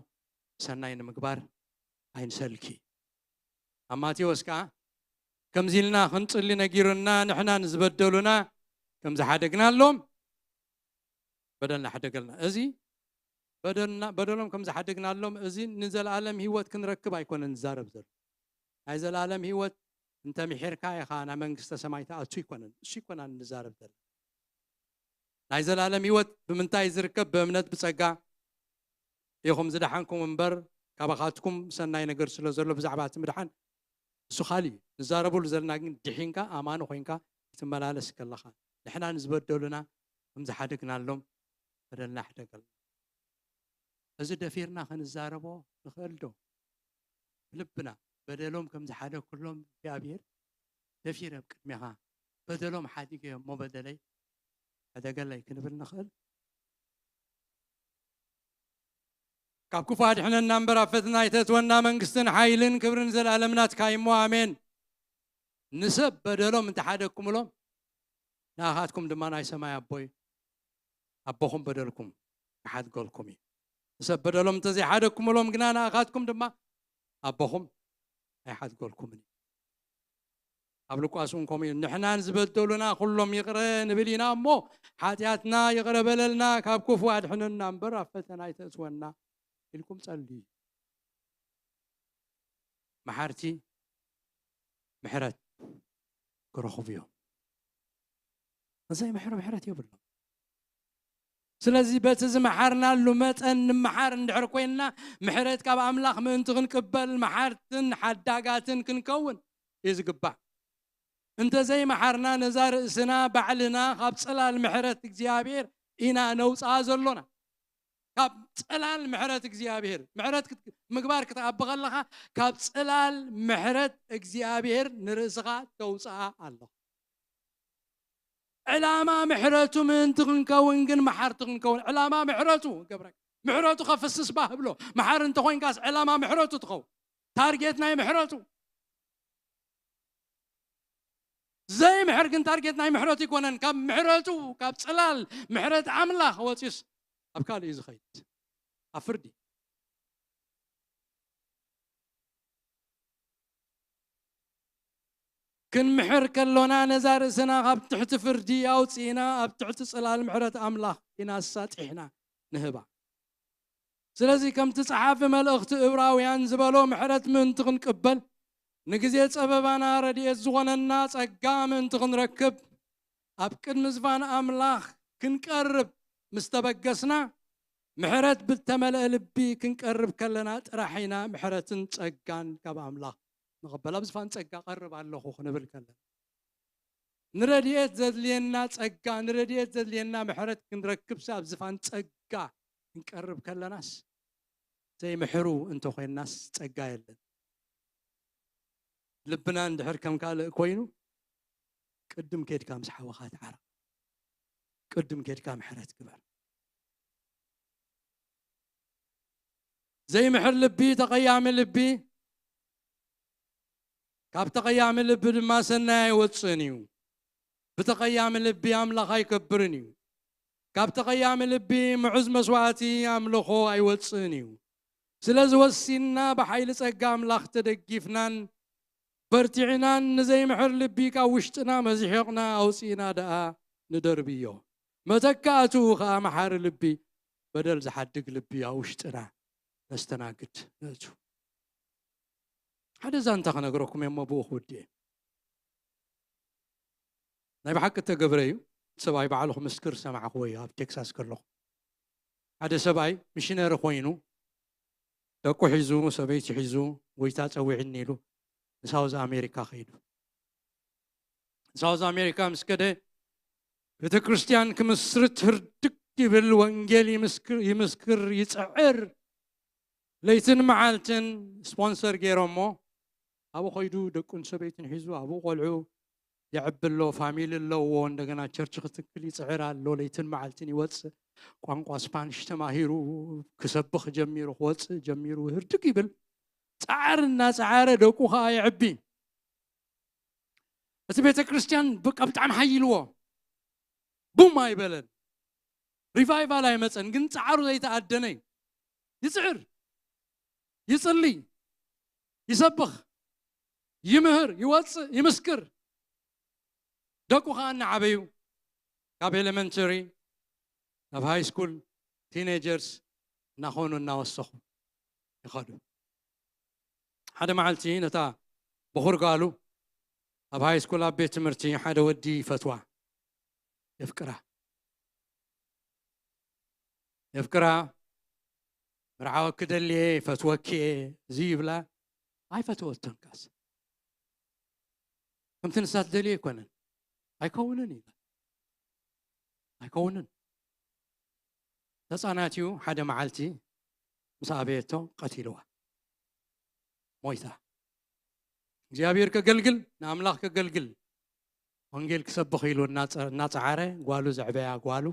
ሰናይ ንምግባር ኣይንሰልኪ። ኣብ ማቴዎስ ከኣ፣ ከምዚ ኢልና ክንጽሊ ነጊሩና፣ ንሕና ንዝበደሉና ከም ዝሓደግናሎም፣ በደልና ሓደገልና። እዚ በደልና፣ በደሎም ከም ዝሓደግናሎም፣ እዚ ንዘለኣለም ህይወት ክንረክብ ኣይኮነን ዝዛረብ ዘሎ። ናይ ዘላለም ህይወት እንተ ምሒርካ ኢኻ ናብ መንግስተ ሰማይ ትኣቱ ኣይኮነን። እሱ ኣይኮናን ንዛረብ ዘለና። ናይ ዘላለም ህይወት ብምንታይ ዝርከብ? ብእምነት ብጸጋ ኢኹም ዝደሓንኩም እምበር፣ ካባኻትኩም ሰናይ ነገር ስለ ዘሎ ብዛዕባ እቲ ምድሓን እሱ ካልእ እዩ። ንዛረበሉ ዘለና ግን ድሒንካ ኣማኒ ኮይንካ ክትመላለስ ከለኻ፣ ንሕና ንዝበደሉና ከም ዝሓደግናሎም በደልና ሕደገልና። እዚ ደፊርና ክንዛረቦ ንኽእል ዶ? ብልብና በደሎም ከም ዝሓደግኩሎም እግዚኣብሔር ደፊረ ኣብ ቅድሜኻ በደሎም ሓዲገ እሞ በደለይ ሕደገለይ ክንብል ንኽእል? ካብ ክፉ ኣድሕነና እምበር ኣብ ፈተና ኣይተእትወና፣ መንግስትን ሓይልን ክብርን ዘለኣለም ናትካ እዩ እሞ ኣሜን። ንሰብ በደሎም እንተሓደግኩምሎም ንኣኻትኩም ድማ ናይ ሰማይ ኣቦይ ኣቦኹም በደልኩም ይሓድገልኩም እዩ። ንሰብ በደሎም እንተዘይሓደግኩምሎም ግና ንኣኻትኩም ድማ ኣቦኹም ኣይሓድገልኩምን እዩ። ኣብ ሉቃስ እውን ከምኡ እዩ። ንሕናን ዝበደሉና ኩሎም ይቕረ ንብል ኢና እሞ፣ ሓጢኣትና ይቕረ በለልና፣ ካብ ክፉ ኣድሕነና እምበር ኣብ ፈተና ኣይተእትወና ኢልኩም ጸልዩ። መሓርቲ ምሕረት ክረኽቡ እዮም። እዘይ ምሕር ምሕረት የብሎም። ስለዚ በቲ ዝመሓርናሉ መጠን ንምሓር እንድሕር ኮይንና፣ ምሕረት ካብ ኣምላኽ ምእንቲ ክንቅበል መሓርትን ሓዳጋትን ክንከውን እዩ ዝግባእ። እንተዘይመሓርና፣ ነዛ ርእስና ባዕልና ካብ ጽላል ምሕረት እግዚኣብሔር ኢና ነውጽኣ ዘሎና። ካብ ጽላል ምሕረት እግዚኣብሔር፣ ምሕረት ክት-፣ ምግባር ክትኣቢ ከለኻ፣ ካብ ጽላል ምሕረት እግዚኣብሔር ንርእስኻ ተውጽኣ ኣለኻ። ዕላማ ምሕረቱ ምእንቲ ክንከውን ግን መሓርቲ ክንከውን፣ ዕላማ ምሕረቱ ገብረ፣ ምሕረቱ ከፍስስ ባህ ብሎ። መሓሪ እንተኾይንካስ ዕላማ ምሕረቱ ትኸውን። ታርጌት ናይ ምሕረቱ። ዘይምሕር ግን ታርጌት ናይ ምሕረቱ ኣይኮነን። ካብ ምሕረቱ፣ ካብ ጽላል ምሕረት ኣምላኽ ወጺኡስ ኣብ ካልእ እዩ ዝኸይድ። ኣብ ፍርዲ። ክንምሕር ከሎና ነዛ ርእስና ካብ ትሕቲ ፍርዲ ኣውጺእና ኣብ ትሕቲ ጽላል ምሕረት ኣምላኽ ኢና ኣሳጢሕና ንህባ። ስለዚ ከምቲ ጸሓፊ መልእኽቲ እብራውያን ዝበሎ ምሕረት ምእንቲ ክንቅበል ንግዜ ጸበባና ረድኤት ዝኾነና ጸጋ ምእንቲ ክንረክብ ኣብ ቅድሚ ዝፋን ኣምላኽ ክንቀርብ ምስ ተበገስና ምሕረት ብተመልአ ልቢ ክንቀርብ ከለና ጥራሕ ኢና ምሕረትን ጸጋን ካብ ኣምላኽ ንቕበል። ኣብ ዝፋን ጸጋ ቀርብ ኣለኹ ክንብል ከለና ንረድኤት ዘድልየና ጸጋ፣ ንረድኤት ዘድልየና ምሕረት ክንረክብሲ ኣብ ዝፋን ጸጋ ክንቀርብ ከለናስ ዘይምሕሩ እንተኾይንናስ ጸጋ የለን። ልብና እንድሕር ከም ካልእ ኮይኑ ቅድም ኬድካ ምስ ሓወኻ ተዓረቕ። ቅድም ኬድካ ምሕረት ግበር። ዘይምሕር ልቢ፣ ተቐያሚ ልቢ፣ ካብ ተቐያሚ ልቢ ድማ ሰናይ ኣይወጽእን እዩ። ብተቐያሚ ልቢ ኣምላኽ ኣይከብርን እዩ። ካብ ተቐያሚ ልቢ ምዑዝ መስዋዕቲ ኣምልኾ ኣይወጽእን እዩ። ስለዚ ወሲንና ብሓይሊ ጸጋ ኣምላኽ ተደጊፍናን በርቲዕናን ንዘይምሕር ልቢ ካብ ውሽጥና መዚሒቕና ኣውጺእና ደኣ ንደርብዮ። መተካእትኡ ኸኣ መሓሪ ልቢ፣ በደል ዝሓድግ ልቢ ኣብ ውሽጥና ነስተናግድ ነእቱ። ሓደ ዛንታ ክነግረኩም እየ እሞ ብኡ ክውድእ እየ። ናይ ብሓቂ እተገብረ እዩ። ሰብኣይ ባዕሉ ክምስክር ዝሰማዕኽዎ እዩ ኣብ ቴክሳስ ከለኹ። ሓደ ሰብኣይ ሚሽነሪ ኮይኑ ደቁ ሒዙ ሰበይቲ ሒዙ ጎይታ ጸዊዕኒ ኢሉ ንሳውዝ ኣሜሪካ ከይዱ። ሳውዝ ኣሜሪካ ምስ ከደ ቤተ ክርስቲያን ክምስርት ህርድግ ይብል፣ ወንጌል ይምስክር፣ ይምስክር፣ ይጽዕር። ለይትን መዓልትን ስፖንሰር ገይሮሞ ኣብኡ ከይዱ ደቁን ሰበይትን ሒዙ ኣብኡ ቆልዑ የዕቢ ኣሎ፣ ፋሚሊ ኣለዎ። እንደገና ቸርች ክትክል ይጽዕር ኣሎ። ለይትን መዓልትን ይወጽእ። ቋንቋ ስፓኒሽ ተማሂሩ ክሰብኽ ጀሚሩ፣ ክወጽእ ጀሚሩ፣ ህርድግ ይብል። ጻዕር እናጸዓረ ደቁ ኸኣ የዕቢ። እቲ ቤተ ክርስቲያን በቃ ብጣዕሚ ሓይልዎ ቡም ኣይበለን። ሪቫይቫል ኣይመጸን፣ ግን ጻዕሩ ዘይተኣደነ እዩ። ይጽዕር፣ ይጽሊ፣ ይሰብኽ፣ ይምህር፣ ይወጽእ፣ ይምስክር። ደቁ ኸኣ እናዓበዩ ካብ ኤሌመንተሪ ናብ ሃይ ስኩል ቲኔጀርስ እናኾኑ እናወሰኹ ይኸዱ። ሓደ መዓልቲ ነታ በኹር ጓሉ ኣብ ሃይ ስኩል ኣብ ቤት ትምህርቲ ሓደ ወዲ ይፈትዋ፣ የፍቅራ። የፍቅራ፣ ምርዓወኪ ደልየ፣ ፈትወኪ እየ፣ እዚ ይብላ። ኣይፈተወቶን ካስ። ከምቲ ንሳ ትደልዮ ኣይኮነን። ኣይከውንን እዩ። ኣይከውንን። ተጻናትዩ ሓደ መዓልቲ ምስ ኣበየቶ ቀቲልዋ። ሞይታ። እግዚኣብሔር ከገልግል፣ ንኣምላኽ ከገልግል፣ ወንጌል ክሰብኽ ኢሉ እናጸ-፣ እናጸዓረ፣ ጓሉ ዘዕበያ ጓሉ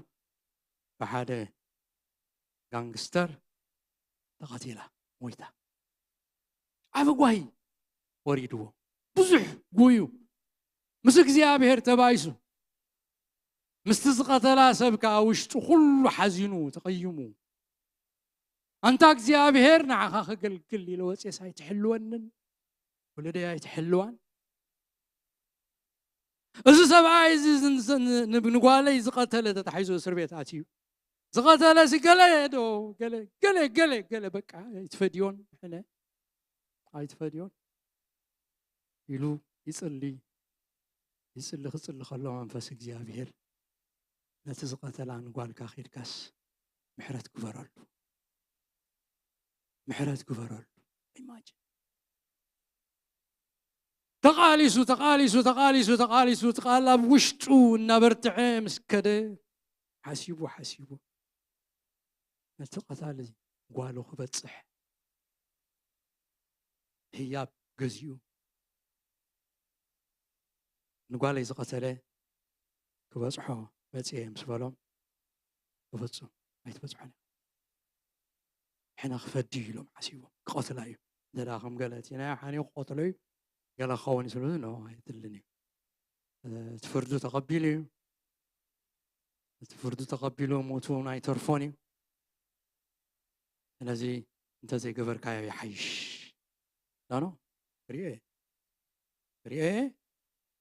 ብሓደ ጋንግስተር ተቐቲላ፣ ሞይታ። ዓቢ ጓሂ ወሪድዎ። ብዙሕ ጉዩ ምስ እግዚኣብሔር ተባይሱ፣ ምስቲ ዝቐተላ ሰብ ከኣ ውሽጡ ኩሉ ሓዚኑ፣ ተቐይሙ። ኣንታ እግዚኣብሔር ንዓኻ ከገልግል ኢለ ወፅየስ ኣይትሕልወንን፣ ወለደይ ኣይትሕልዋን። እዚ ሰብኣይ እዚ ዝ-፣ ዝ-፣ ን-፣ ንጓለይ ዝቐተለ ተታሒዙ እስር ቤት ኣትዩ። ዝቐተለ ሲ ገለ ዶ፣ ገለ፣ ገለ፣ ገለ፣ ገለ፣ በቃ ኣይትፈድዮን፣ ሕነ ኣይትፈድዮን ኢሉ ይጽሊ፣ ይጽሊ፣ ክጽሊ ከሎ መንፈስ እግዚኣብሔር ነቲ ዝቐተላ ንጓልካ ኺድካስ ምሕረት ግበረሉ፣ ምሕረት ግበረሉ። ኢማጂን። ተቓሊሱ፣ ተቓሊሱ፣ ተቓሊሱ፣ ተቓሊሱ፣ እቲ ቃል ኣብ ውሽጡ እናበርትዐ ምስ ከደ፣ ሓሲቡ፣ ሓሲቡ፣ ነቲ ቀታሊ ጓሉ ክበጽሕ ህያብ ገዚኡ፣ ንጓለይ ዝቐተለ ክበጽሖ መጽየ ምስ በሎም፣ ብፍጹም ኣይትበጽሖን ኢኻ። ሕነ ክፈዲ ኢሎም ሓሲቦም፣ ክቐትላ እዩ። እንተ ደኣ ከም ገለ እቲ ናይ ሓኒቑ ክቐትሎ እዩ፣ ገለ ክኸውን እዩ፣ ስለዚ ኖ፣ ኣይድልን እዩ። እቲ ፍርዱ ተቐቢሉ እዩ። እቲ ፍርዱ ተቐቢሉ፣ ሞቱ እውን ኣይተርፎን እዩ። ስለዚ እንተዘይገበርካዮ ይሓይሽ። ዳኖ፣ ሪኤ፣ ሪኤ፣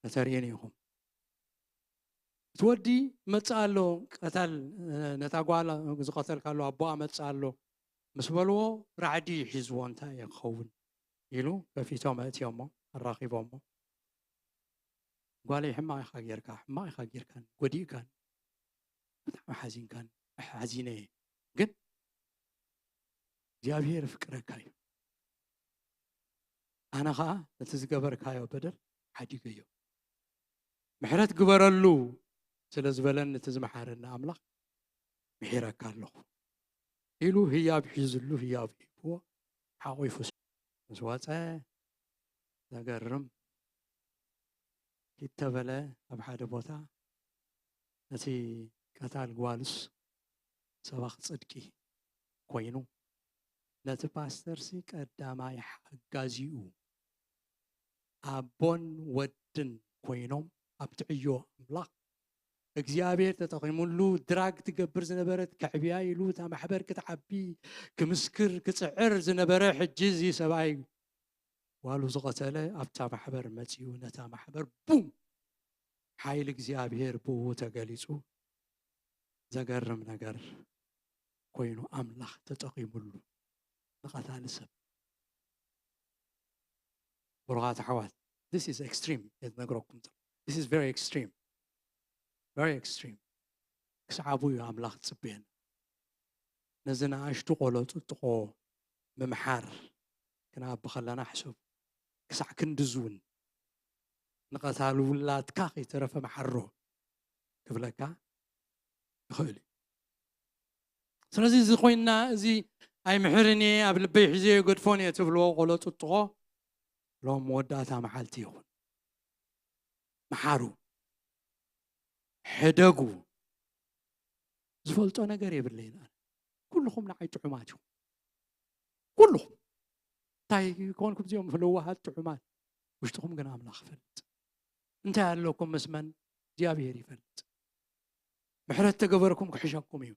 ከተርእየኒ ኢኹም። እቲ ወዲ መጽእ ኣሎ፣ ቀታል፣ ነታ ጓል ዝቐተልካሉ ኣቦኣ መጽእ ኣሎ ምስ በልዎ፣ ራዕዲ ሒዝዎ፣ እንታይ እየ ክኸውን ኢሉ ከፊቶም ኣእትዮሞ፣ ኣራኺቦሞ። ጓለይ፣ ሕማቕ ኢኻ ጌርካ፣ ሕማቕ ኢኻ ጌርካን፣ ጎዲእካን፣ ብጣዕሚ ሓዚንካን፣ ሓዚነ እየ። ግን እግዚኣብሔር ፍቅረካ እዩ። ኣነ ኸኣ ነቲ ዝገበርካዮ በደል ሓዲገዮ። ምሕረት ግበረሉ ስለ ዝበለኒ እቲ ዝመሓረኒ ኣምላኽ ምሒረካ ኣለኹ ኢሉ ህያብ ሒዝሉ፣ ህያብ ሂብዎ፣ ሓቑፉ ምስ ወጸ፣ ዘገርም ኪድ ተበለ ኣብ ሓደ ቦታ፣ እቲ ቀታል ጓሉስ ሰባኽ ጽድቂ ኮይኑ፣ ነቲ ፓስተርሲ ቀዳማይ ሓጋዚኡ፣ ኣቦን ወድን ኮይኖም ኣብቲ ዕዮ ኣምላኽ እግዚኣብሔር ተጠቒሙሉ፣ ድራግ ትገብር ዝነበረት ከዕብያ ኢሉ እታ ማሕበር ክትዓቢ ክምስክር ክጽዕር ዝነበረ፣ ሕጂ እዚ ሰብኣይ ጓሉ ዝቐተለ ኣብታ ማሕበር መጺኡ፣ ነታ ማሕበር ቡም! ሓይሊ እግዚኣብሔር ብኡ ተገሊጹ። ዘገርም ነገር ኮይኑ ኣምላኽ ተጠቒሙሉ ንቐታሊ ሰብ። ብሩኻት ኣሕዋት፣ this is extreme እየ ዝነግረኩም ዘሎ። This is very extreme። Very extreme። ክስዓቡ እዩ ኣምላኽ ዝጽበየና። ነዚ ንኣሽቱ ቆሎ ጥጥቆ ምምሓር ክንኣቢ ከለና ሕሰቡ። ክሳዕ ክንድዚ እውን ንቐታሊ ውላድካ ከይተረፈ መሓሮ ክብለካ ይኽእል እዩ። ስለዚ እዚ ኮይንና፣ እዚ ኣይምሕርን እየ፣ ኣብ ልበይ ሒዘዮ ገድፎን እየ ትብልዎ ቆሎ ጥጥቆ፣ ሎም መወዳእታ መዓልቲ ይኹን። መሓሩ፣ ሕደጉ። ዝፈልጦ ነገር የብለይን ኣነ። ኩልኹም ንዓይ ጥዑማት ኢኹም። ኩልኹም። እንታይ ኮንኩም እዚኦም ለዋሃት ጥዑማት? ውሽጥኹም ግን ኣምላኽ ይፈልጥ። እንታይ ኣለኩም ምስ መን? እግዚኣብሔር ይፈልጥ። ምሕረት ተገበርኩም ክሕሸኩም እዩ።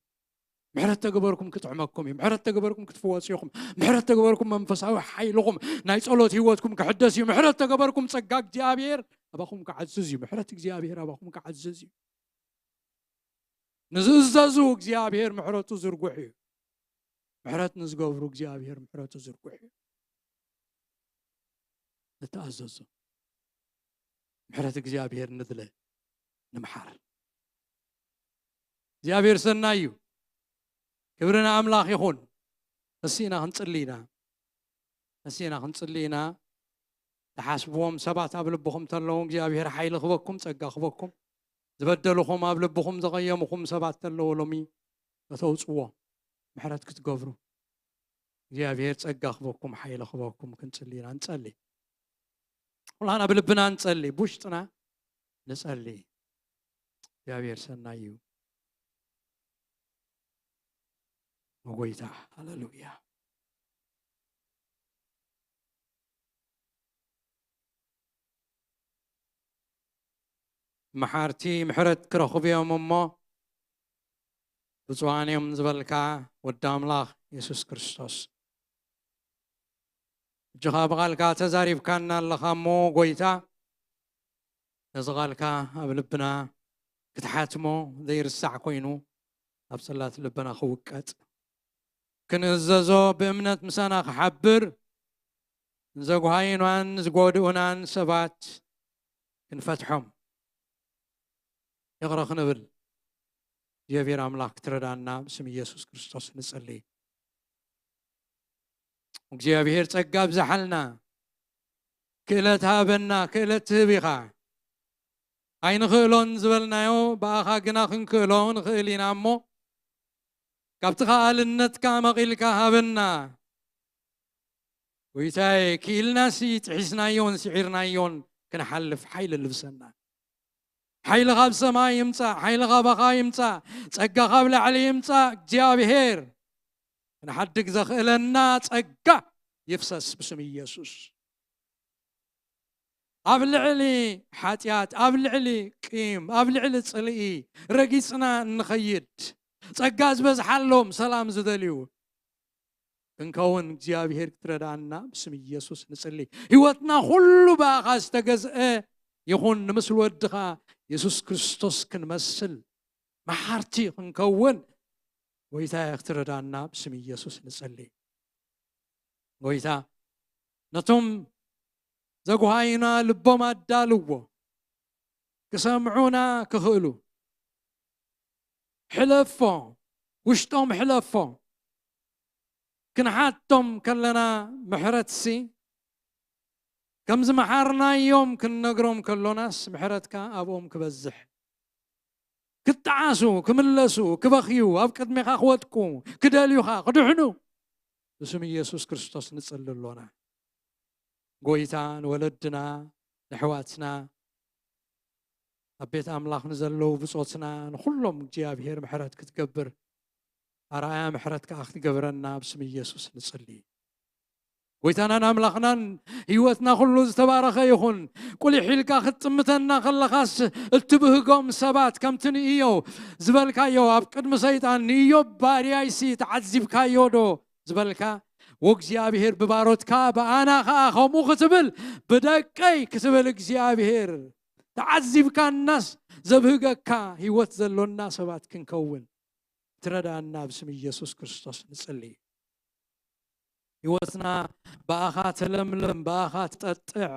ምሕረት ተገበርኩም ክጥዕመኩም እዩ። ምሕረት ተገበርኩም ክትፍወሱ ኢኹም። ምሕረት ተገበርኩም መንፈሳዊ ሓይልኹም፣ ናይ ጸሎት ህይወትኩም ክሕደስ እዩ። ምሕረት ተገበርኩም ጸጋ እግዚኣብሔር ኣባኹም ክዓዝዝ እዩ። ምሕረት እግዚኣብሔር ኣባኹም ክዓዝዝ እዩ። ንዝእዘዙ እግዚኣብሔር ምሕረቱ ዝርጉሕ እዩ። ምሕረት ንዝገብሩ እግዚኣብሔር ምሕረቱ ዝርጉሕ እዩ። ንተኣዘዞ። ምሕረት እግዚኣብሔር ንድለ፣ ንምሓር። እግዚኣብሔር ሰናይ እዩ። ክብሪ ንኣምላኽ ይኹን። ነሲና ክንጽሊ ኢና። ነሲና ክንጽሊ ኢና። ትሓስብዎም ሰባት ኣብ ልብኹም ተለዉ እግዚኣብሔር ሓይሊ ክበኩም፣ ጸጋ ክበኩም። ዝበደልኹም ኣብ ልብኹም ዘቐየምኹም ሰባት ተለዉ ሎሚ ከተውጽዎ ምሕረት ክትገብሩ እግዚኣብሔር ጸጋ ክበኩም፣ ሓይሊ ክበኩም ክንጽሊ ኢና። ንጸሊ። ኩላና ብልብና ንጸሊ፣ ብውሽጥና ንጸሊ። እግዚኣብሔር ሰናይ እዩ። ንጎይታ። ሃሌሉያ። መሓርቲ ምሕረት ክረኽቡ እዮም እሞ ብፁዓን እዮም ዝበልካ ወዲ ኣምላኽ የሱስ ክርስቶስ። እጅኻ ብቓልካ ተዛሪብካና ኣለኻ እሞ ጎይታ፣ ነዚ ቃልካ ኣብ ልብና ክትሓትሞ ዘይርሳዕ ኮይኑ ኣብ ጽላት ልብና ክውቀጥ፣ ክንእዘዞ፣ ብእምነት ምሳና ክሓብር፣ ንዘጉሃዩናን ዝጎድኡናን ሰባት ክንፈትሖም ይቕረ ክንብል እግዚኣብሔር ኣምላኽ ክትረዳና ብስም ኢየሱስ ክርስቶስ ንጽሊ። እግዚኣብሔር ጸጋ ኣብዝሓልና፣ ክእለት ሃበና፣ ክእለት ትህብ ኢኻ። ኣይንኽእሎን ዝበልናዮ ብኣኻ ግና ክንክእሎ ንኽእል ኢና እሞ፣ ካብቲ ከኣልነትካ መቒልካ ሃበና። ጎይታዬ፣ ክኢልናሲ ጥሒስናዮን ስዒርናዮን ክንሓልፍ ሓይሊ ልብሰና። ሓይሊ ካብ ሰማይ ይምጻእ፣ ሓይሊ ካባኻ ይምጻእ፣ ጸጋ ካብ ላዕሊ ይምጻእ። እግዚኣብሔር ክንሓድግ ዘኽእለና ጸጋ ይፍሰስ ብስም ኢየሱስ። ኣብ ልዕሊ ሓጢኣት፣ ኣብ ልዕሊ ቂም፣ ኣብ ልዕሊ ጽልኢ ረጊጽና እንኸይድ፣ ጸጋ ዝበዝሓሎም ሰላም ዝደልዩ ክንከውን እግዚኣብሔር ክትረዳና ብስም ኢየሱስ ንጽሊ። ህይወትና ኩሉ ብኣኻ ዝተገዝአ ይኹን፣ ንምስሊ ወድኻ የሱስ ክርስቶስ ክንመስል መሓርቲ ክንከውን ጎይታ ክትረዳና ብስም ኢየሱስ ንጽሊ። ጎይታ ነቶም ዘጉሃዩና ልቦም ኣዳልዎ፣ ክሰምዑና ክኽእሉ። ሕለፎ፣ ውሽጦም ሕለፎ። ክንሓቶም ከለና ምሕረትሲ፣ ከም ዝመሓርናዮም ክንነግሮም ከሎናስ ምሕረትካ ኣብኦም ክበዝሕ። ክጠዓሱ፣ ክምለሱ፣ ክበኽዩ፣ ኣብ ቅድሜኻ ክወድቁ፣ ክደልዩኻ፣ ክድሕኑ ብስም ኢየሱስ ክርስቶስ ንጽሊ ኣሎና። ጎይታ ንወለድና፣ ንኣሕዋትና፣ ኣብ ቤት ኣምላኽ ንዘለዉ ብጾትና፣ ንኹሎም እግዚኣብሔር ምሕረት ክትገብር፣ ኣርኣያ ምሕረት ከኣ ክትገብረና ብስም ኢየሱስ ንጽሊ። ጎይታናን ኣምላኽናን ህይወትና ኩሉ ዝተባረኸ ይኹን። ቁሊሕ ኢልካ ክትጥምተና ከለኻስ እትብህጎም ሰባት ከምቲ ንእዮብ ዝበልካዮ ኣብ ቅድሚ ሰይጣን ንእዮብ ባርያይሲ ተዓዚብካዮ ዶ ዝበልካ? ወእግዚኣብሔር ብባሮትካ ብኣና ኸኣ ከምኡ ክትብል ብደቀይ ክትብል እግዚኣብሔር ተዓዚብካናስ ዘብህገካ ህይወት ዘሎና ሰባት ክንከውን ትረዳና ብስም ኢየሱስ ክርስቶስ ንጽሊ። ህይወትና ብኣኻ ተለምለም፣ ብኣኻ ትጠጥዕ፣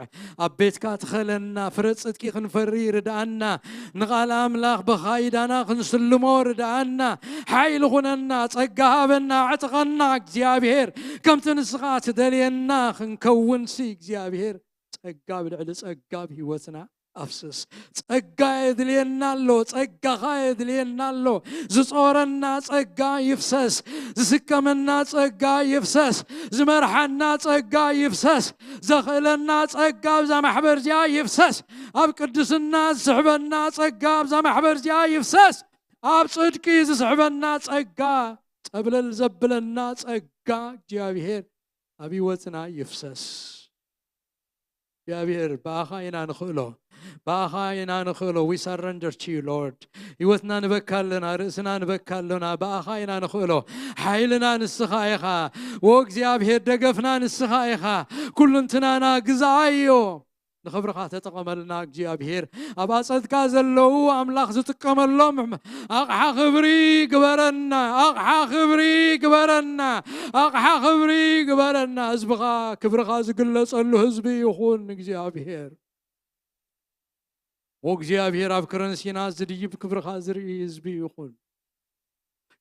ኣብ ቤትካ ትኸለና፣ ፍረ ጽድቂ ክንፈሪ ርድኣና፣ ንቓል ኣምላኽ ብኻይዳና ክንስልሞ ርድኣና፣ ሓይሊ ኩነና፣ ጸጋ ሃበና፣ ዕጥቐና እግዚኣብሔር፣ ከምቲ ንስኻ ትደልየና ክንከውንሲ እግዚኣብሔር ጸጋ ብልዕሊ ጸጋ ኣብ ህይወትና ኣፍስስ። ጸጋ የድልየና ኣሎ፣ ጸጋኻ የድልየና ኣሎ። ዝጾረና ጸጋ ይፍሰስ፣ ዝስከመና ጸጋ ይፍሰስ፣ ዝመርሓና ጸጋ ይፍሰስ፣ ዘኽእለና ጸጋ ኣብዛ ማሕበር እዚኣ ይፍሰስ፣ ኣብ ቅድስና ዝስሕበና ጸጋ ኣብዛ ማሕበር እዚኣ ይፍሰስ፣ ኣብ ጽድቂ ዝስሕበና ጸጋ፣ ጸብለል ዘብለና ጸጋ እግዚኣብሔር ኣብ ህይወትና ይፍሰስ። እግዚኣብሔር ብኣኻ ኢና ንኽእሎ፣ ብኣኻ ኢና ንኽእሎ። We surrender to you, Lord። ህይወትና ንበካ ኣለና፣ ርእስና ንበካ ኣለና። ብኣኻ ኢና ንኽእሎ። ሓይልና ንስኻ ኢኻ። ዎ እግዚኣብሔር ደገፍና ንስኻ ኢኻ። ኩሉ እንትናና ግዛኣዮ። ንኽብርኻ ተጠቐመልና እግዚኣብሔር። ኣብ ኣጸድካ ዘለዉ ኣምላኽ ዝጥቀመሎም ኣቕሓ ክብሪ ግበረና፣ ኣቕሓ ክብሪ ግበረና፣ ኣቕሓ ክብሪ ግበረና። ህዝብኻ ክብርኻ ዝግለጸሉ ህዝቢ ይኹን እግዚኣብሔር። ዎ እግዚኣብሔር ኣብ ከረን ሲና ዝድይብ ክብርኻ ዝርኢ ህዝቢ ይኹን።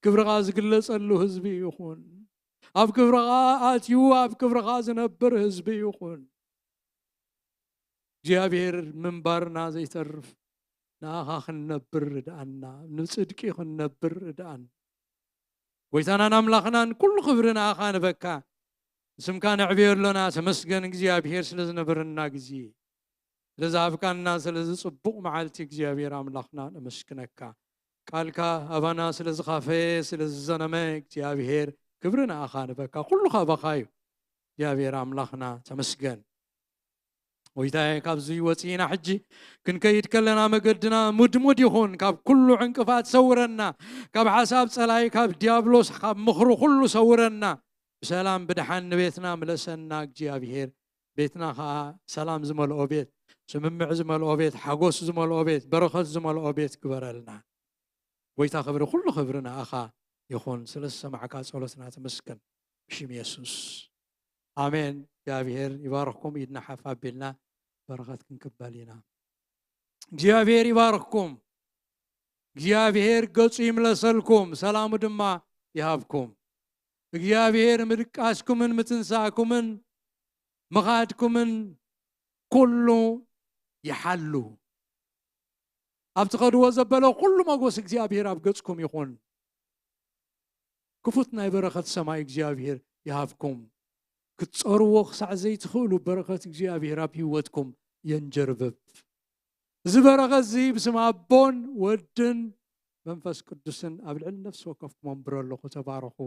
ክብርኻ ዝግለጸሉ ህዝቢ ይኹን። ኣብ ክብርኻ ኣትዩ ኣብ ክብርኻ ዝነብር ህዝቢ ይኹን። እግዚኣብሔር ምንባርና ዘይተርፍ ንኣኻ ክንነብር ርድኣና፣ ንጽድቂ ክንነብር ርድኣና። ጎይታናን ኣምላኽናን ኩሉ ክብሪ ንኣኻ ንበካ። ንስምካ ነዕብዮ ኣሎና። ተመስገን እግዚኣብሔር ስለ ዝነበረና ግዜ፣ ስለ ዝሃብካና ስለዚ ጽቡቕ መዓልቲ እግዚኣብሔር ኣምላኽና ነመስግነካ። ቃልካ ኣባና ስለ ዝኻፈየ ስለ ዝዘነመ እግዚኣብሔር ክብሪ ንኣኻ ንበካ። ኩሉ ካባኻ እዩ እግዚኣብሔር ኣምላኽና ተመስገን። ጎይታየ ካብዚ ወፂና ሕጂ ክንከይድ ከለና መገድና ሙድሙድ ይኹን። ካብ ኩሉ ዕንቅፋት ሰውረና። ካብ ሓሳብ ፀላይ ካብ ዲያብሎስ ካብ ምኽሩ ኩሉ ሰውረና። ብሰላም ብድሓን ንቤትና ምለሰና እግዚኣብሔር። ቤትና ከዓ ሰላም ዝመልኦ ቤት፣ ስምምዕ ዝመልኦ ቤት፣ ሓጎስ ዝመልኦ ቤት፣ በረኸት ዝመልኦ ቤት ግበረልና። ጎይታ ክብሪ ኩሉ ክብሪ ንኣኻ ይኹን። ስለ ዝሰማዕካ ጸሎትና ተመስገን። ብሽም የሱስ ኣሜን። እግዚኣብሔር ይባርኽኩም። ኢድና ሓፍ ኣቢልና በረኸት ክንቅበል ኢና። እግዚኣብሔር ይባርኽኩም። እግዚኣብሔር ገጹ ይምለሰልኩም፣ ሰላሙ ድማ ይሃብኩም። እግዚኣብሔር ምድቃስኩምን ምትንሳእኩምን ምኻድኩምን ኩሉ ይሓሉ። ኣብ ትኸድዎ ዘበለ ኩሉ መጎስ እግዚኣብሔር ኣብ ገጽኩም ይኹን። ክፉት ናይ በረኸት ሰማይ እግዚኣብሔር ይሃብኩም። ክትጸርዎ ክሳዕ ዘይትኽእሉ በረኸት እግዚኣብሔር ኣብ ህይወትኩም የንጀርብብ። እዚ በረኸት እዚ ብስም ኣቦን ወድን መንፈስ ቅዱስን ኣብ ልዕሊ ነፍሲ ወከፍኩም ኣንብሮ ኣለኹ። ተባረኹ።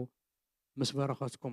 ምስ በረኸትኩም